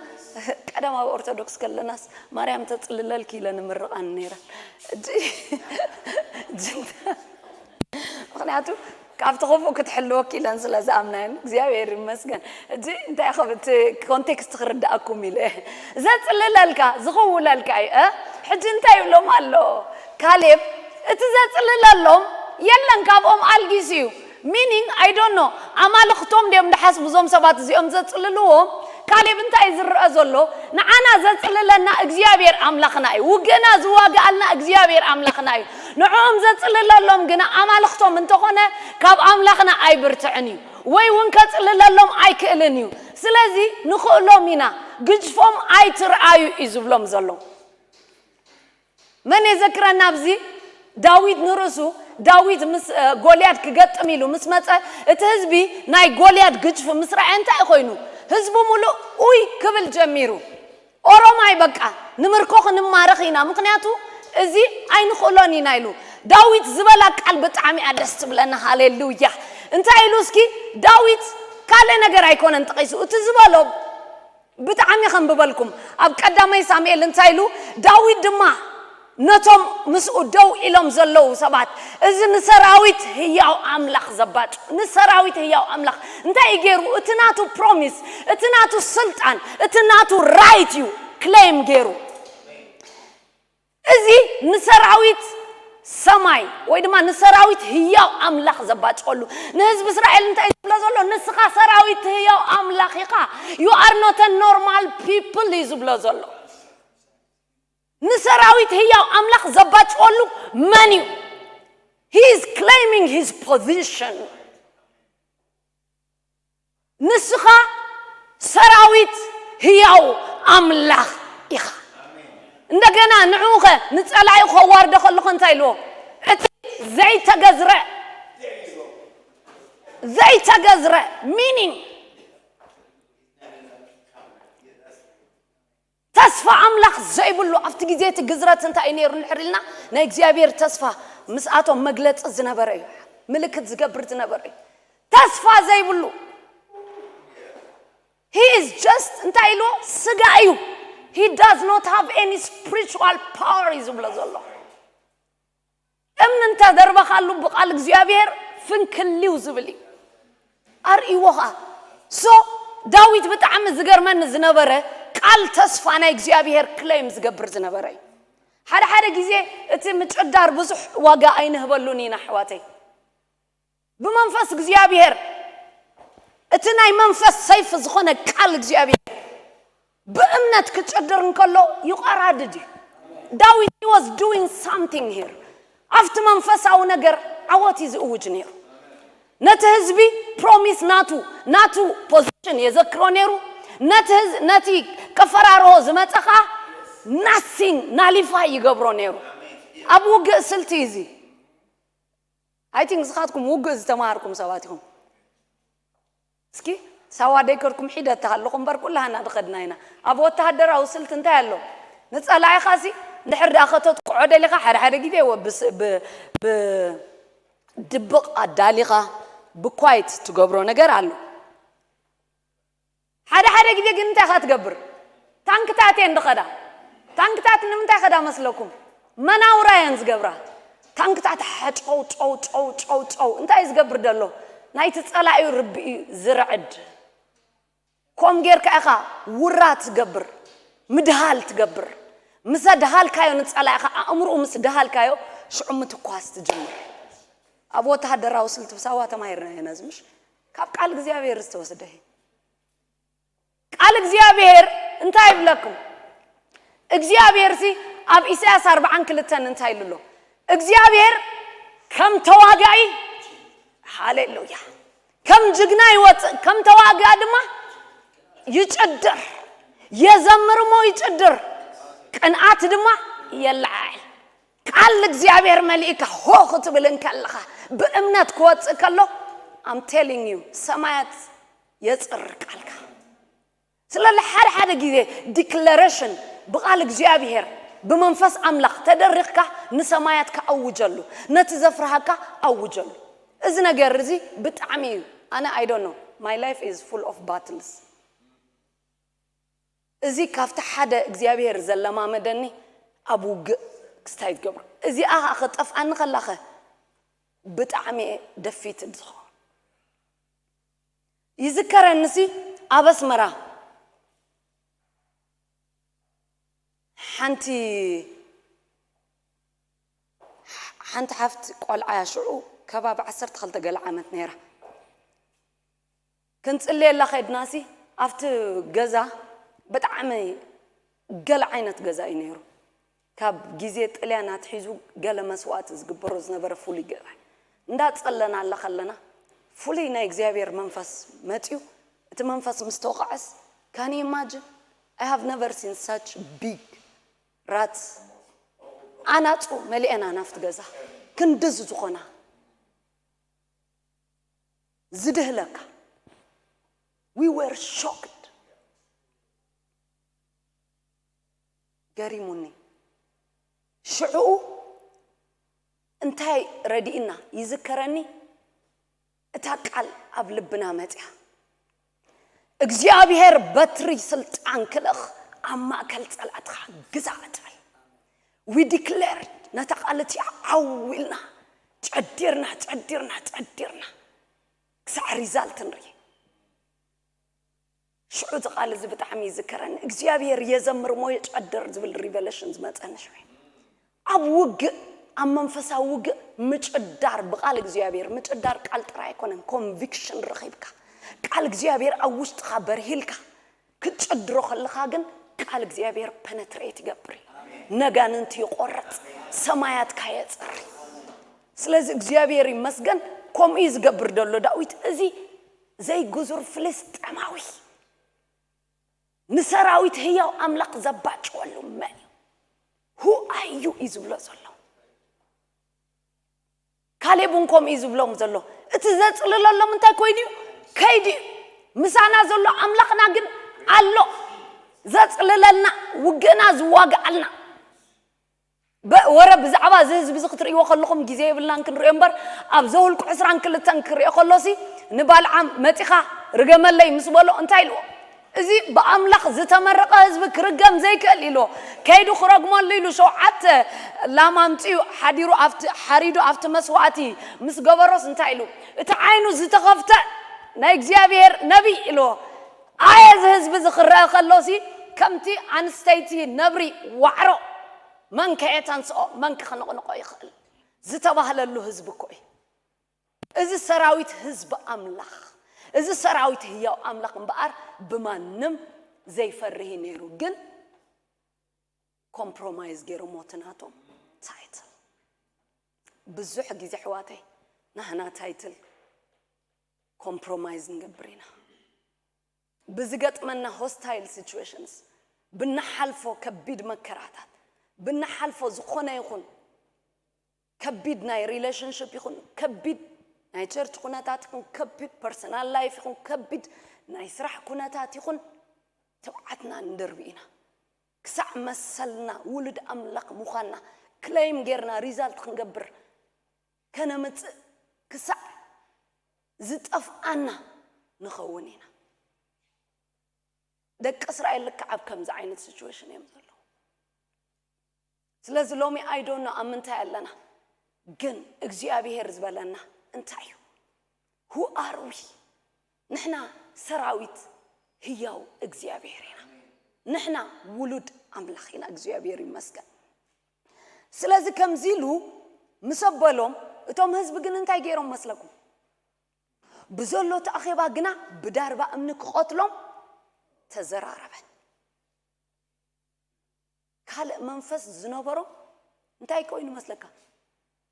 ቀደማዊ ኦርቶዶክስ ከለናስ ማርያም ተጽልለልኪ ኢለ ንምርቓን ነይረን። እጂ- እጂ እንተ- ምኽንያቱ ካብቲ ክፉእ ክትሕልወኪ ኢለን ስለ ዝኣምናየን እግዚኣብሔር ይመስገን። እጂ እንታይ ከም እቲ ኮንቴክስት ክርዳእኩም ኢለ ዘጽልለልካ ዝኽውለልካ እዩ እ? ሕጂ እንታይ ይብሎም ኣሎ ካሌብ? እቲ ዘጽልለሎም የለን ካብኦም ኣልጊስ እዩ። ሚኒንግ ኣይ ዶንት ኖ ኣማልኽቶም ድዮም ድሓስቡ እዞም ሰባት እዚኦም ዘጽልልዎም? ካሌብ እንታይ ዝረአ ዘሎ? ንዓና ዘጽልለና እግዚኣብሔር ኣምላኽና እዩ። ውግእና ዝዋግኣልና እግዚኣብሔር ኣምላኽና እዩ። ንዕኦም ዘጽልለሎም ግና ኣማልኽቶም እንተኾነ ካብ ኣምላኽና ኣይብርትዕን እዩ ወይ እውን ከጽልለሎም ኣይክእልን እዩ። ስለዚ ንኽእሎም ኢና፣ ግጅፎም ኣይትርኣዩ እዩ ዝብሎም ዘሎ። መን የዘክረና ኣብዚ ዳዊት ንርእሱ ዳዊት ምስ ጎልያድ ክገጥም ኢሉ ምስ መጸ እቲ ህዝቢ ናይ ጎልያድ ግጭፍ ምስ ረኣየ እንታይ ኮይኑ ህዝቡ ሙሉእ ኡይ ክብል ጀሚሩ። ኦሮማይ በቃ ንምርኮ ክንማረኽ ኢና ምክንያቱ እዚ ኣይንኽእሎን ኢና ኢሉ። ዳዊት ዝበላ ቃል ብጣዕሚ እያ ደስ ትብለና። ሃሌሉያ። እንታይ ኢሉ እስኪ ዳዊት ካልእ ነገር ኣይኮነን ጠቒሱ እቲ ዝበሎ ብጣዕሚ ከንብበልኩም ኣብ ቀዳማይ ሳሙኤል እንታይ ኢሉ? ዳዊት ድማ ነቶም ምስኡ ደው ኢሎም ዘለዉ ሰባት እዚ ንሰራዊት ህያው ኣምላኽ ዘባጭ ንሰራዊት ህያው ኣምላኽ እንታይ እዩ ገይሩ? እቲ ናቱ ፕሮሚስ እቲ ናቱ ስልጣን እቲ ናቱ ራይት እዩ ክሌም ገይሩ። እዚ ንሰራዊት ሰማይ ወይ ድማ ንሰራዊት ህያው ኣምላኽ ዘባጭወሉ። ንህዝቢ እስራኤል እንታይ ዝብሎ ዘሎ? ንስኻ ሰራዊት ህያው ኣምላኽ ኢኻ። You are not a normal people እዩ ዝብሎ ዘሎ። ንሰራዊት ህያው ኣምላኽ ዘባጭወሉ መን እዩ? He is claiming his position። ንስኻ ሰራዊት ህያው ኣምላኽ ኢኻ። እንደገና ንዕኡ ኸ ንጸላኢኡ ከዋርዶ ከለኹ እንታይ ኢልዎ? እቲ ዘይተገዝረ ዘይተገዝረ meaning ተስፋ ኣምላኽ ዘይብሉ ኣብቲ ግዜ እቲ ግዝረት እንታይ እዩ ነይሩ እንድሕር ኢልና ናይ እግዚኣብሔር ተስፋ ምስኣቶም መግለፂ ዝነበረ እዩ። ምልክት ዝገብር ዝነበረ እዩ። ተስፋ ዘይብሉ he is just እንታይ ኢልዎ ስጋ እዩ። He does not have any spiritual power እዩ ዝብሎ ዘሎ። እምኒ እንተደርበኻሉ ብቓል እግዚኣብሔር ፍንክሊው ዝብል እዩ። ኣርእይዎ ኸዓ so ዳዊት ብጣዕሚ ዝገርመኒ ዝነበረ ቃል ተስፋ ናይ እግዚኣብሔር ክለይም ዝገብር ዝነበረ እዩ። ሓደ ሓደ ግዜ እቲ ምጭዳር ብዙሕ ዋጋ ኣይንህበሉን ኢና ኣሕዋተይ። ብመንፈስ እግዚኣብሔር እቲ ናይ መንፈስ ሰይፍ ዝኾነ ቃል እግዚኣብሔር ብእምነት ክጭድር እንከሎ ይቆራድድ እዩ። ዳዊት he was doing something here። ኣብቲ መንፈሳዊ ነገር ዓወት እዩ ዝእውጅ ነይሩ። ነቲ ህዝቢ ፕሮሚስ ናቱ ናቱ ፖዚሽን የዘክሮ ነይሩ። ነቲ ህዝ- ነቲ ከፈራርሆ ዝመፀ ከዓ ናሲንግ ናሊፋይ ይገብሮ ነይሩ። ኣብ ውግእ ስልቲ እዚ I think ንስኻትኩም ውግእ ዝተማሃርኩም ሰባት ኢኹም። እስኪ ሳዋ ደይከድኩም ሒደት ተሃለኹ እምበር ኩላህና ድኸድና ኢና። ኣብ ወተሃደራዊ ስልቲ እንታይ ኣሎ? ንጸላኢኻ ሲ እንድሕር ደኣ ከተጥቅዖ ደሊኻ ሓደ ሓደ ግዜ ወ- ብስ- ብ- ብድብቕ ኣዳሊኻ ብኳይት ትገብሮ ነገር ኣሎ። ሓደ ሓደ ግዜ ግን እንታይ ኢኻ ትገብር? ታንክታት እየን ዝኸዳ። ታንክታት ንምንታይ ከዳ መስለኩም? መናውራ እየን ዝገብራ። ታንክታት ሓጨው ጨው ጨው ጨው ጨው እንታይ እዩ ዝገብር ዘሎ? ናይቲ ጸላኢኡ ርቢ እዩ ዝርዕድ። ከም ጌርካ ኢኻ ውራ ትገብር፣ ምድሃል ትገብር። ምስ ኣድሃልካዮ ንጸላኢኻ ኣእምርኡ ምስ ደሃልካዮ ሽዑ ምትኳስ ትጅምር። ኣብ ወተሃደራዊ ስልቲ ብሳዋ ተማሂርና ኢና እዚ ምሽ ካብ ቃል እግዚኣብሔር ዝተወስደ እዩ። ቃል እግዚኣብሔር እንታይ ይብለኩም? እግዚኣብሔር ሲ ኣብ ኢሳያስ ኣርብዓን ክልተን እንታይ ኢሉ ኣሎ? እግዚኣብሔር ከም ተዋጋኢ ሃሌሉያ ከም ጅግና ይወፅእ ከም ተዋጋ ድማ ይጭድር። የዘምር እሞ ይጭድር፣ ቅንኣት ድማ የለዓዕል። ቃል እግዚኣብሔር መሊእካ ሆ ክትብል እንከለኻ ብእምነት ክወፅእ ከሎ I'm telling you ሰማያት የፅር ቃልካ። ስለዚ ሓደ ሓደ ግዜ ዲክለሬሽን ብቓል እግዚኣብሔር ብመንፈስ ኣምላኽ ተደሪኽካ ንሰማያት ከኣውጀሉ ነቲ ዘፍርሃካ ኣውጀሉ። እዚ ነገር እዚ ብጣዕሚ እዩ ኣነ I don't know my life is full of battles። እዚ ካብቲ ሓደ እግዚኣብሔር ዘለማመደኒ ኣብ ውግእ ክስታይ ትገብሮ እዚኣ ኸዓ ክጠፍኣኒ ከላኸ ብጣዕሚ እየ ደፊት ዝኸውን። ይዝከረንሲ ኣብ ኣስመራ ሓንቲ ሓንቲ ሓፍት ቆልዓ እያ ሽዑ ከባቢ ዓሰርተ ክልተ ገለ ዓመት ነይራ። ክንጽልየላ ኸድናሲ ኣብቲ ገዛ ብጣዕሚ ገለ ዓይነት ገዛ እዩ ነይሩ። ካብ ግዜ ጥልያን ኣትሒዙ ገለ መስዋእቲ ዝግበሮ ዝነበረ ፍሉይ ገዛ እንዳጸለናላ ከለና ፍሉይ ናይ እግዚኣብሔር መንፈስ መጽዩ። እቲ መንፈስ ምስ ተወቕዐስ can you imagine? I have never seen such big rats ኣናጹ መሊአና ናፍቲ ገዛ ክንድዚ ዝኾና ዝድህለካ we were shocked። ገሪሙኒ ሽዕኡ እንታይ ረዲእና ይዝከረኒ። እታ ቃል ኣብ ልብና መጽያ እግዚኣብሔር በትሪ ስልጣን ክልእኽ ኣብ ማእከል ጸላእትኻ ግዛእ ትብል። We declare ነታ ቃል እቲኣ ዓው ኢልና ጨዲርና ጨዲርና ጨዲርና ክሳዕ ሪዛልት ንርኢ። ሽዑ እዚ ቃል እዚ ብጣዕሚ ይዝከረኒ እግዚኣብሔር የዘምር ሞ የጨድር ዝብል ሪቨለሽን ዝመፀኒ ሽዑ ኣብ ውግእ ኣብ መንፈሳዊ ውግእ ምጭዳር ብቃል እግዚኣብሔር ምጭዳር ቃል ጥራይ ኣይኮነን። ኮንቪክሽን ረኺብካ ቃል እግዚኣብሔር ኣብ ውሽጥኻ በርሂልካ ክትጨድሮ ከለኻ ግን ቃል እግዚኣብሔር ፐነትሬት ይገብር እዩ። ነጋንንቲ ይቆርጽ፣ ሰማያትካ የጽሪ። ስለዚ እግዚኣብሔር ይመስገን። ከምኡ እዩ ዝገብር ዘሎ ዳዊት። እዚ ዘይግዙር ፍልስጤማዊ ንሰራዊት ህያው ኣምላኽ ዘባጭወሉ መን እዩ? Who are you እዩ ዝብሎ ዘሎ። ካሌብ እውን ከምኡ እዩ ዝብሎም ዘሎ። እቲ ዘጽልለሎም እንታይ ኮይኑ እዩ? ከይዱ እዩ። ምሳና ዘሎ ኣምላኽና ግን ኣሎ። ዘጽልለልና፣ ውግእና ዝዋግኣልና። በ- ወረ ብዛዕባ እዚ ህዝቢ እዚ ክትርእይዎ ከለኹም ግዜ የብልናን ክንሪኦ እምበር፣ ኣብ ዘውልቁ ዕስራን ክልተን ክሪኦ ከሎሲ ንባልዓም መጺኻ ርገመለይ ምስ በሎ እንታይ ኢልዎ? እዚ ብኣምላኽ ዝተመረቐ ህዝቢ ክርገም ዘይክእል ኢልዎ። ከይዱ ክረግመሉ ኢሉ ሸውዓተ ላም ኣምጺኡ ሓዲሩ ኣብቲ ሓሪዱ ኣብቲ መስዋእቲ ምስ ገበሮስ እንታይ ኢሉ? እቲ ዓይኑ ዝተኸፍተ ናይ እግዚኣብሔር ነቢይ ኢልዎ። ኣየ እዚ ህዝቢ እዚ ክረአ ከሎሲ ከምቲ ኣንስተይቲ ነብሪ ዋዕሮ መን ከየተንስኦ መን ከኽንቕንቆ ይኽእል ዝተባህለሉ ህዝቢ እኮ እዩ። እዚ ሰራዊት ህዝቢ ኣምላኽ፣ እዚ ሰራዊት ህያው ኣምላኽ እምበኣር ብማንም ዘይፈርህ እዩ ነይሩ። ግን ኮምፕሮማይዝ ገይሮሞ እቲ ናቶም ታይትል። ብዙሕ ግዜ ኣሕዋተይ ናህና ታይትል ኮምፕሮማይዝ ንገብር ኢና። ብዝገጥመና ሆስታይል ሲቹዌሽንስ፣ ብንሓልፎ ከቢድ መከራታት፣ ብንሓልፎ ዝኾነ ይኹን ከቢድ ናይ ሪሌሽንሽፕ ይኹን ከቢድ ናይ ቸርች ኩነታት ይኹን ከቢድ ፐርሰናል ላይፍ ይኹን ከቢድ ናይ ስራሕ ኩነታት ይኹን ትብዓትና ንደርቢ ኢና። ክሳዕ መሰልና ውሉድ ኣምላኽ ምዃንና ክለይም ጌርና ሪዛልት ክንገብር ከነምጽእ ክሳዕ ዝጠፍኣና ንኸውን ኢና። ደቂ እስራኤል ልክዕ ኣብ ከምዚ ዓይነት ሲቹዌሽን እዮም ዘለዉ። ስለዚ ሎሚ ኣይዶኖ ኣብ ምንታይ ኣለና፣ ግን እግዚኣብሄር ዝበለና እንታይ እዩ? Who are we? ንሕና ሰራዊት ህያው እግዚኣብሄር ኢና። ንሕና ውሉድ ኣምላኽ ኢና። እግዚኣብሄር ይመስገን። ስለዚ ከምዚ ኢሉ ምስ ኣበሎም፣ እቶም ህዝቢ ግን እንታይ ገይሮም መስለኩም? ብዘሎ እቲ ኣኼባ ግና ብዳርባ እምኒ ክቐትሎም ተዘራረበ። ካልእ መንፈስ ዝነበሮ እንታይ ኮይኑ መስለካ?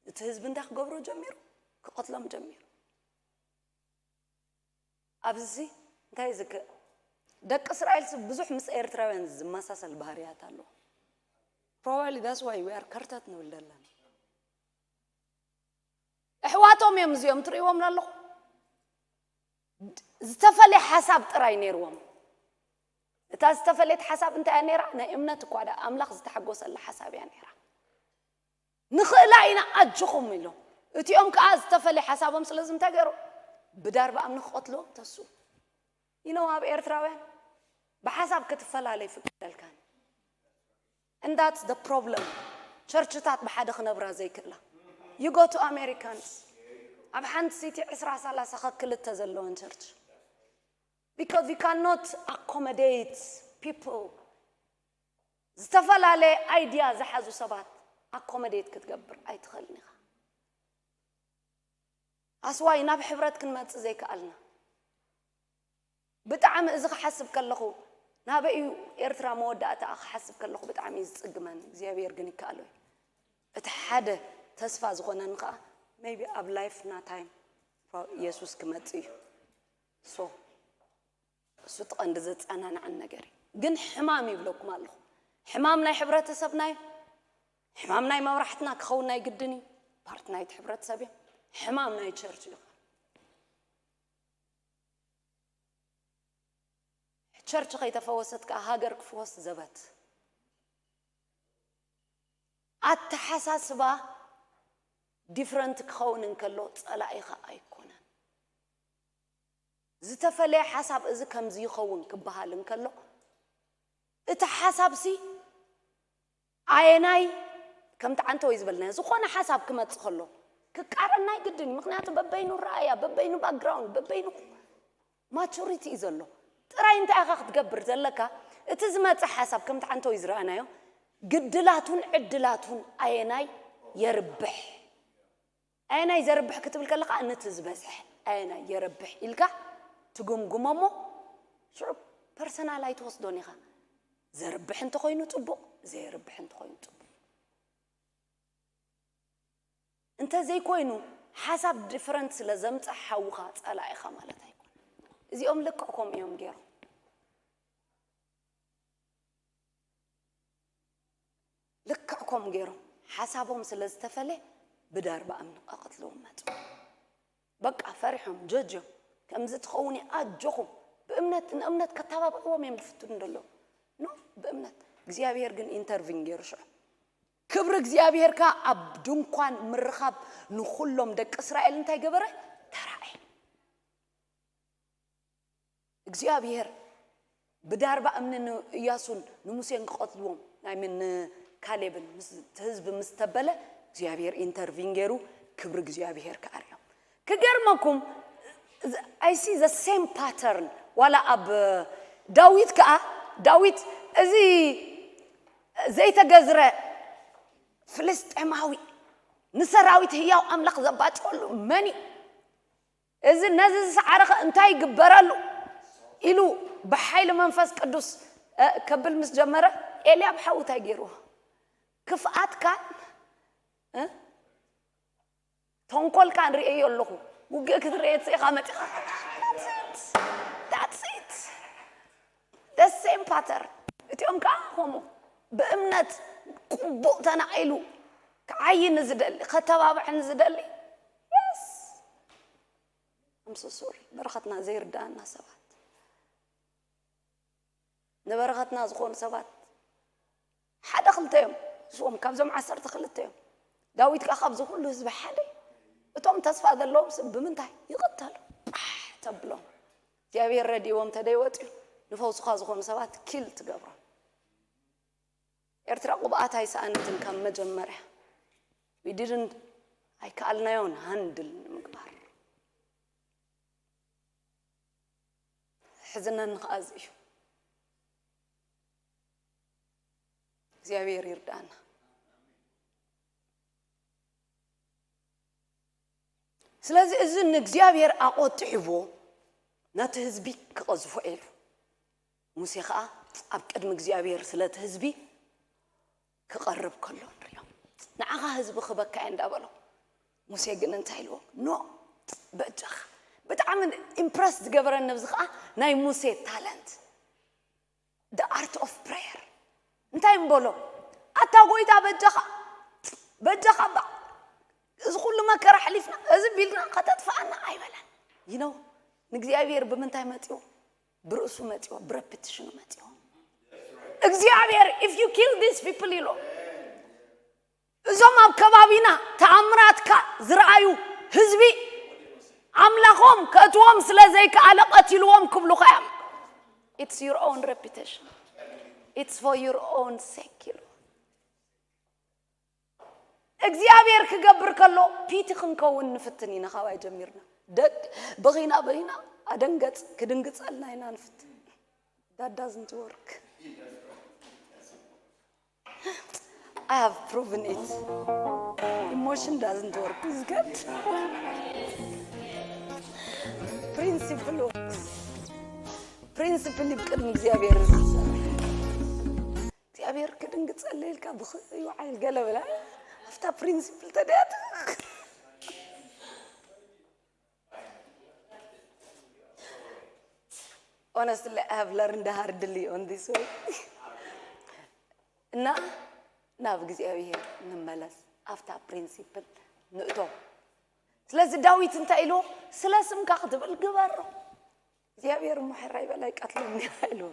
እቲ ህዝቢ እንታይ ክገብሮ ጀሚሩ? ክቐትሎም ጀሚሩ። ኣብዚ እንታይ ዝክ ደቂ እስራኤል ብዙሕ ምስ ኤርትራውያን ዝመሳሰል ባህርያት ኣለዎ። Probably that's why we are ከርተት ንብል ዘለና። ኣሕዋቶም እዮም እዚኦም ትርእይዎም ኣለኹ። ዝተፈለየ ሓሳብ ጥራይ ነይርዎም። እታ ዝተፈለየት ሓሳብ እንታይ እያ ነይራ? ናይ እምነት እኳ ደኣ ኣምላኽ ዝተሓጎሰላ ሓሳብ እያ ነይራ። ንኽእላ ኢና ኣጆኹም ኢሎም። እቲኦም ከዓ ዝተፈለየ ሓሳቦም ስለዚ እንታይ ገይሩ? ብዳርባ እምኒ ክቐትልዎም ተስኡ። You know ኣብ ኤርትራውያን ብሓሳብ ክትፈላለ ይፍቀደልካን። And that's the problem። ቸርችታት ብሓደ ክነብራ ዘይክእላ። You go to Americans ኣብ ሓንቲ ሲቲ ዕስራ ሰላሳ ከክልተ ዘለወን ቸርች because you cannot accommodate people። ዝተፈላለየ ኣይድያ ዝሓዙ ሰባት ኣኮመዴት ክትገብር ኣይትኽእልን ኢኻ። ኣስዋይ ናብ ሕብረት ክንመጽእ ዘይከኣልና ብጣዕሚ እዚ ክሓስብ ከለኹ ናበይ እዩ ኤርትራ መወዳእታኣ ክሓስብ ከለኹ ብጣዕሚ እዩ ዝጽግመኒ። እግዚኣብሔር ግን ይከኣሎ እዩ። እቲ ሓደ ተስፋ ዝኾነኒ ከዓ maybe ኣብ ላይፍና ታይም የሱስ ክመጽእ እዩ። So እሱ እቲ ቀንዲ ዘጸናንዐን ነገር እዩ። ግን ሕማም ይብለኩም ኣለኹ። ሕማም ናይ ሕብረተሰብና እዩ። ሕማም ናይ መብራሕትና ክኸውን ናይ ግድን እዩ። ፓርቲ ናይቲ ሕብረተሰብ እዮም። ሕማም ናይ ቸርች እዩ። ቸርች ከይተፈወሰት ከዓ ሃገር ክፍወስ ዘበት። ኣተሓሳስባ ዲፍረንት ክኸውን እንከሎ ጸላኢኻ ኣይኮነን። ዝተፈለየ ሓሳብ እዚ ከምዚ ይኸውን ክበሃል እንከሎ እቲ ሓሳብሲ ኣየናይ ከምቲ ዓንተወይ ዝበልናዮ ዝኾነ ሓሳብ ክመጽእ ከሎ ክቃረን ናይ ግድን እዩ። ምክንያቱ በበይኑ ረኣያ፣ በበይኑ ባክግራውንድ፣ በበይኑ ማቹሪቲ እዩ ዘሎ። ጥራይ እንታይ ኢኻ ክትገብር ዘለካ? እቲ ዝመጽእ ሓሳብ ከምቲ ዓንተወይ ዝረኣናዮ ግድላቱን ዕድላቱን ኣየናይ የርብሕ። ኣየናይ ዘርብሕ ክትብል ከለኻ፣ ነቲ ዝበዝሐ ኣየናይ የርብሕ ኢልካ ትግምግሞ እሞ፣ ሽዑ ፐርሰናል ኣይትወስዶን ኢኻ። ዘርብሕ እንተኾይኑ ጽቡቕ፣ ዘየርብሕ እንተኾይኑ ጽቡቕ። እንተዘይኮይኑ፣ ሓሳብ ዲፈረንት ስለ ዘምጽእ ሓውኻ ጸላኢኻ ማለት ኣይኮነን። እዚኦም ልክዕ ከምኡ እዮም ገይሮም። ልክዕ ከምኡ ገይሮም ሓሳቦም ስለ ዝተፈለ ብዳርባ እምኒ ቀቐትልዎም መጹ። በቃ ፈሪሖም ጀጅዮም። ከምዚ ትኸውን እየ ኣጆኹም። ብእምነት ንእምነት ከተባብዕዎም እዮም ዝፍትኑ ዘለዉ። ኖ ብእምነት እግዚኣብሔር ግን ኢንተርቪን ገይሩ ሽዑ ክብሪ እግዚኣብሔር ከኣ ኣብ ድንኳን ምርኻብ ንኹሎም ደቂ እስራኤል እንታይ ገበረ? ተራእየ። እግዚኣብሔር ብዳርባ እምኒ ንእያሱን ንሙሴን ክቐትልዎም ናይ ምን ንካሌብን ምስ እቲ ህዝቢ ምስ ተበለ እግዚኣብሔር ኢንተርቪን ገይሩ ክብሪ እግዚኣብሔር ከኣርዮም። ክገርመኩም I see the same pattern ዋላ ኣብ ዳዊት ከኣ ዳዊት እዚ ዘይተገዝረ ፍልስጤማዊ ንሰራዊት ህያው ኣምላኽ ዘባጭወሉ መን እዩ? እዚ ነዚ ዝሰዓረኸ እንታይ ይግበረሉ ኢሉ ብሓይሊ መንፈስ ቅዱስ እ፣ ከብል ምስ ጀመረ ኤልያብ ሓው እንታይ ገይርዎ? ክፍኣትካን እ፣ ተንኮልካን ርእየዮ ኣለኹ። ውግእ ክትርእየ ኢኻ መፂኻ። That's it. The same pattern። እቲኦም ከዓ ከምኡ ብእምነት ቅቡእ ተናቒሉ ክዓይ ንዝደሊ ከተባብዕ ንዝደሊ yes I'm so sorry። በረኸትና ዘይርዳእና ሰባት ንበረኸትና ዝኾኑ ሰባት ሓደ ክልተ እዮም። እዚኦም ካብዞም ዓሰርተ ክልተ እዮም። ዳዊት ከዓ ካብዚ ኩሉ ህዝቢ ሓደ እዩ። እቶም ተስፋ ዘለዎም ሰብ ብምንታይ ይቕተሉ? ጳሕ ተብሎም። እግዚኣብሔር ረድእዎም ተደይወፅዩ ንፈውስኻ ዝኾኑ ሰባት ኪል ትገብሮም። ኤርትራ ቅብኣት ኣይሰኣነትን ካብ መጀመርያ we didn't ኣይከኣልናዮን ሃንድል ንምግባር ሕዝነን ከኣ እዚ እዩ እግዚኣብሔር ይርዳና ስለዚ እዚ ንእግዚኣብሔር ኣቆጢዕዎ ነቲ ህዝቢ ክቐዝፎ ኢሉ ሙሴ ኸዓ ኣብ ቅድሚ እግዚኣብሔር ስለቲ ህዝቢ ክቐርብ ከሎ ንሪኦ ንዓኻ ህዝቢ ክበካ እየ እንዳበሎ ሙሴ ግን እንታይ ኢልዎ ኖ በጃኻ ብጣዕሚ ኢምፕረስ ዝገበረኒ ኣብዚ ኸዓ ናይ ሙሴ ታለንት the art of prayer እንታይ ምበሎ ኣታ ጎይታ በጃኻ በጃኻ ባ እዚ ኩሉ መከራ ኣሕሊፍና እዚ ቢልና ከተጥፍኣና ኣይበለን you know ንእግዚኣብሔር ብምንታይ መፂዎ ብርእሱ መፂዎ ብረፕቲሽኑ መፂዎ እግዚኣብሔር if you kill these people ኢሎ እዞም ኣብ ከባቢና ተኣምራትካ ዝረኣዩ ህዝቢ ኣምላኾም ከእትዎም ስለ ዘይከኣለ ቀቲልዎም ክብሉኻ እዮም it's your own reputation it's for your own sake ኢሉ እግዚኣብሔር ክገብር ከሎ ፒቲ ክንከውን ንፍትን ኢና ካባይ ጀሚርና ደግ በኺና በኺና ኣደንገፅ ክድንግፀልና ኢና ንፍትን that doesn't work I have proven it. Emotion doesn't work with God. Principle works. Principle ይብቅል እግዚኣብሔር እግዚኣብሔር ክድንግጸለ ኢልካ ብኽዩ ዓይል ገለ ብላ ኣብታ ፕሪንሲፕል ተደያት Honestly, I have learned hardly on this way. እና ናብ እግዚኣብሔር ንመለስ ኣብታ ፕሪንሲፕል ንእቶ ስለዚ ዳዊት እንታይ ኢልዎ ስለ ስምካ ክትብል ግበሮ እግዚኣብሔር እሞ ሕራይ በላይ ቀትለኒ ኢልዎ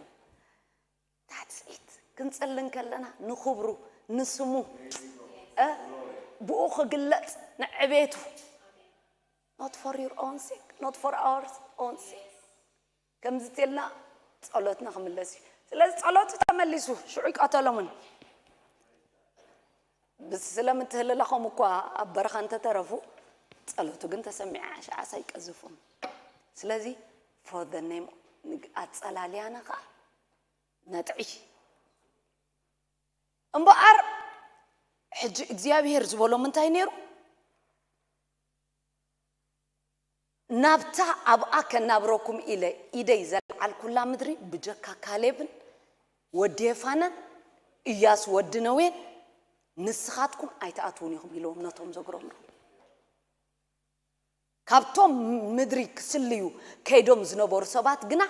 ታትስዒት ክንጽሊ እንከለና ንኽብሩ ንስሙ ብኡ ክግለጽ ንዕቤቱ not for your own sake not for our own sake ከምዚ ትልና ጸሎትና ክምለስ እዩ ስለዚ ጸሎቱ ተመሊሱ ሽዑ ይቀተሎምን ስለምትህልላኾም እኳ ኣብ በረኻ እንተተረፉ ጸሎቱ ግን ተሰሚዓ ሸዓስ ኣይቀዝፉም ስለዚ for the name ኣጸላልያና ከዓ ነጥዒ እምበኣር ሕጂ እግዚኣብሔር ዝበሎም እንታይ ነይሩ? ናብታ ኣብኣ ከናብረኩም ኢለ ኢደይ ዘልዓልኩላ ምድሪ ብጀካ ካሌብን ወዲ የፋነን ኢያሱ ወዲ ነዌን ንስኻትኩም ኣይትኣትውን ኢኹም ኢልዎም ነቶም ዘጉረምሩ። ካብቶም ምድሪ ክስልዩ ከይዶም ዝነበሩ ሰባት ግና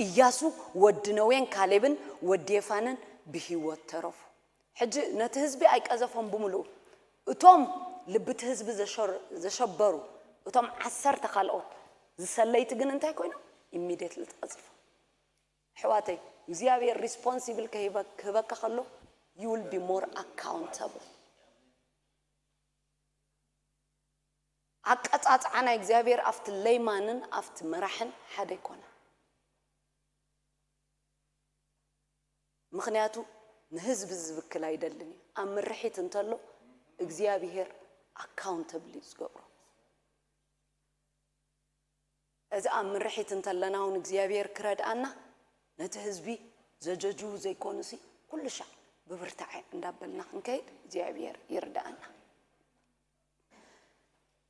ኢያሱ ወዲ ነዌን ካሌብን ወዲ የፋነን ብህይወት ተረፉ። ሕጂ ነቲ ህዝቢ ኣይቀዘፎም ብምልኡ። እቶም ልቢ እቲ ህዝቢ ዘሸር-፣ ዘሸበሩ፣ እቶም ዓሰርተ ካልኦት ዝሰለይቲ ግን እንታይ ኮይኖም? ኢሚድየትሊ ተቐዚፎም። ኣሕዋተይ፣ እግዚኣብሔር ሪስፖንሲብል ከሂበ-፣ ክህበካ ከሎ you will be more accountable። ኣቀጻጽዓ ናይ እግዚኣብሔር ኣብቲ ለይማንን ኣብቲ መራሕን ሓደ ኣይኮነን። ምኽንያቱ ንህዝቢ ዝብክል ኣይደልን እዩ። ኣብ ምርሒት እንተሎ እግዚኣብሔር ኣካውንተብል እዩ ዝገብሮ። እዚ ኣብ ምርሒት እንተለና እውን እግዚኣብሔር ክረድኣና ነቲ ህዝቢ ዘጀጁ ዘይኮኑሲ ኩሉ ሻዕ ብብርታዐ እንዳበልና ክንከይድ እግዚኣብሔር ይርድኣና።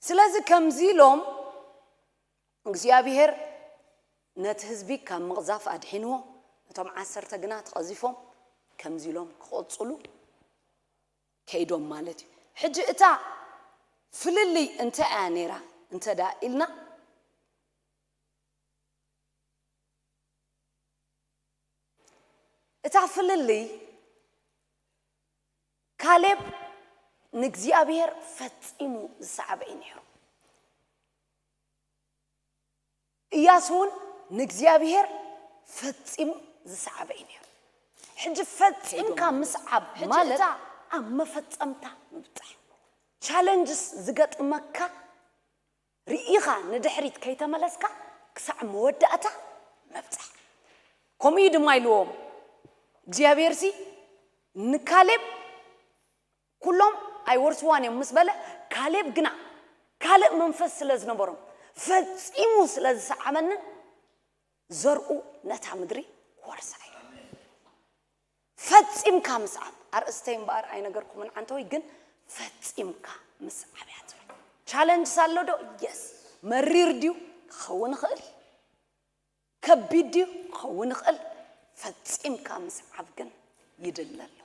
ስለዚ ከምዚ ኢሎም እግዚኣብሔር ነቲ ህዝቢ ካብ ምቕዛፍ ኣድሒንዎ፣ እቶም ዓሰርተ ግና ተቐዚፎም ከምዚ ኢሎም ክቐጽሉ ከይዶም ማለት እዩ። ሕጂ እታ ፍልልይ እንታይ እያ ነይራ እንተ ደኣ ኢልና፣ እታ ፍልልይ ካሌብ ንእግዚኣብሔር ፈጺሙ ዝሰዓበ እዩ ነይሩ። ኢያሱ እውን ንእግዚኣብሔር ፈጺሙ ዝሰዓበ እዩ ነይሩ። ሕጂ ፈጺምካ ምስዓብ ማለት ኣብ መፈጸምታ ምብጻሕ። ቻለንጅስ ዝገጥመካ ርኢኻ ንድሕሪት ከይተመለስካ ክሳዕ መወዳእታ ምብጻሕ። ከምኡ እዩ ድማ ኢልዎም እግዚኣብሔርሲ ንካሌብ። ኩሎም ኣይወርስዋን እዮም ምስ በለ፣ ካሌብ ግና ካልእ መንፈስ ስለ ዝነበሮም ፈጺሙ ስለ ዝሰዓበንን ዘርኡ ነታ ምድሪ ክወርሳ እዩ። ፈጺምካ ምስዓብ ኣርእስተይ እምበኣር ኣይነገርኩምን ዓንተወይ፣ ግን ፈጺምካ ምስዓብ እያ ትብል። ቻለንጅስ ኣሎ ዶ? የስ። መሪር ድዩ? ክኸውን ይኽእል። ከቢድ ድዩ? ክኸውን ይኽእል። ፈጺምካ ምስዓብ ግን ይድለ ኣሎ።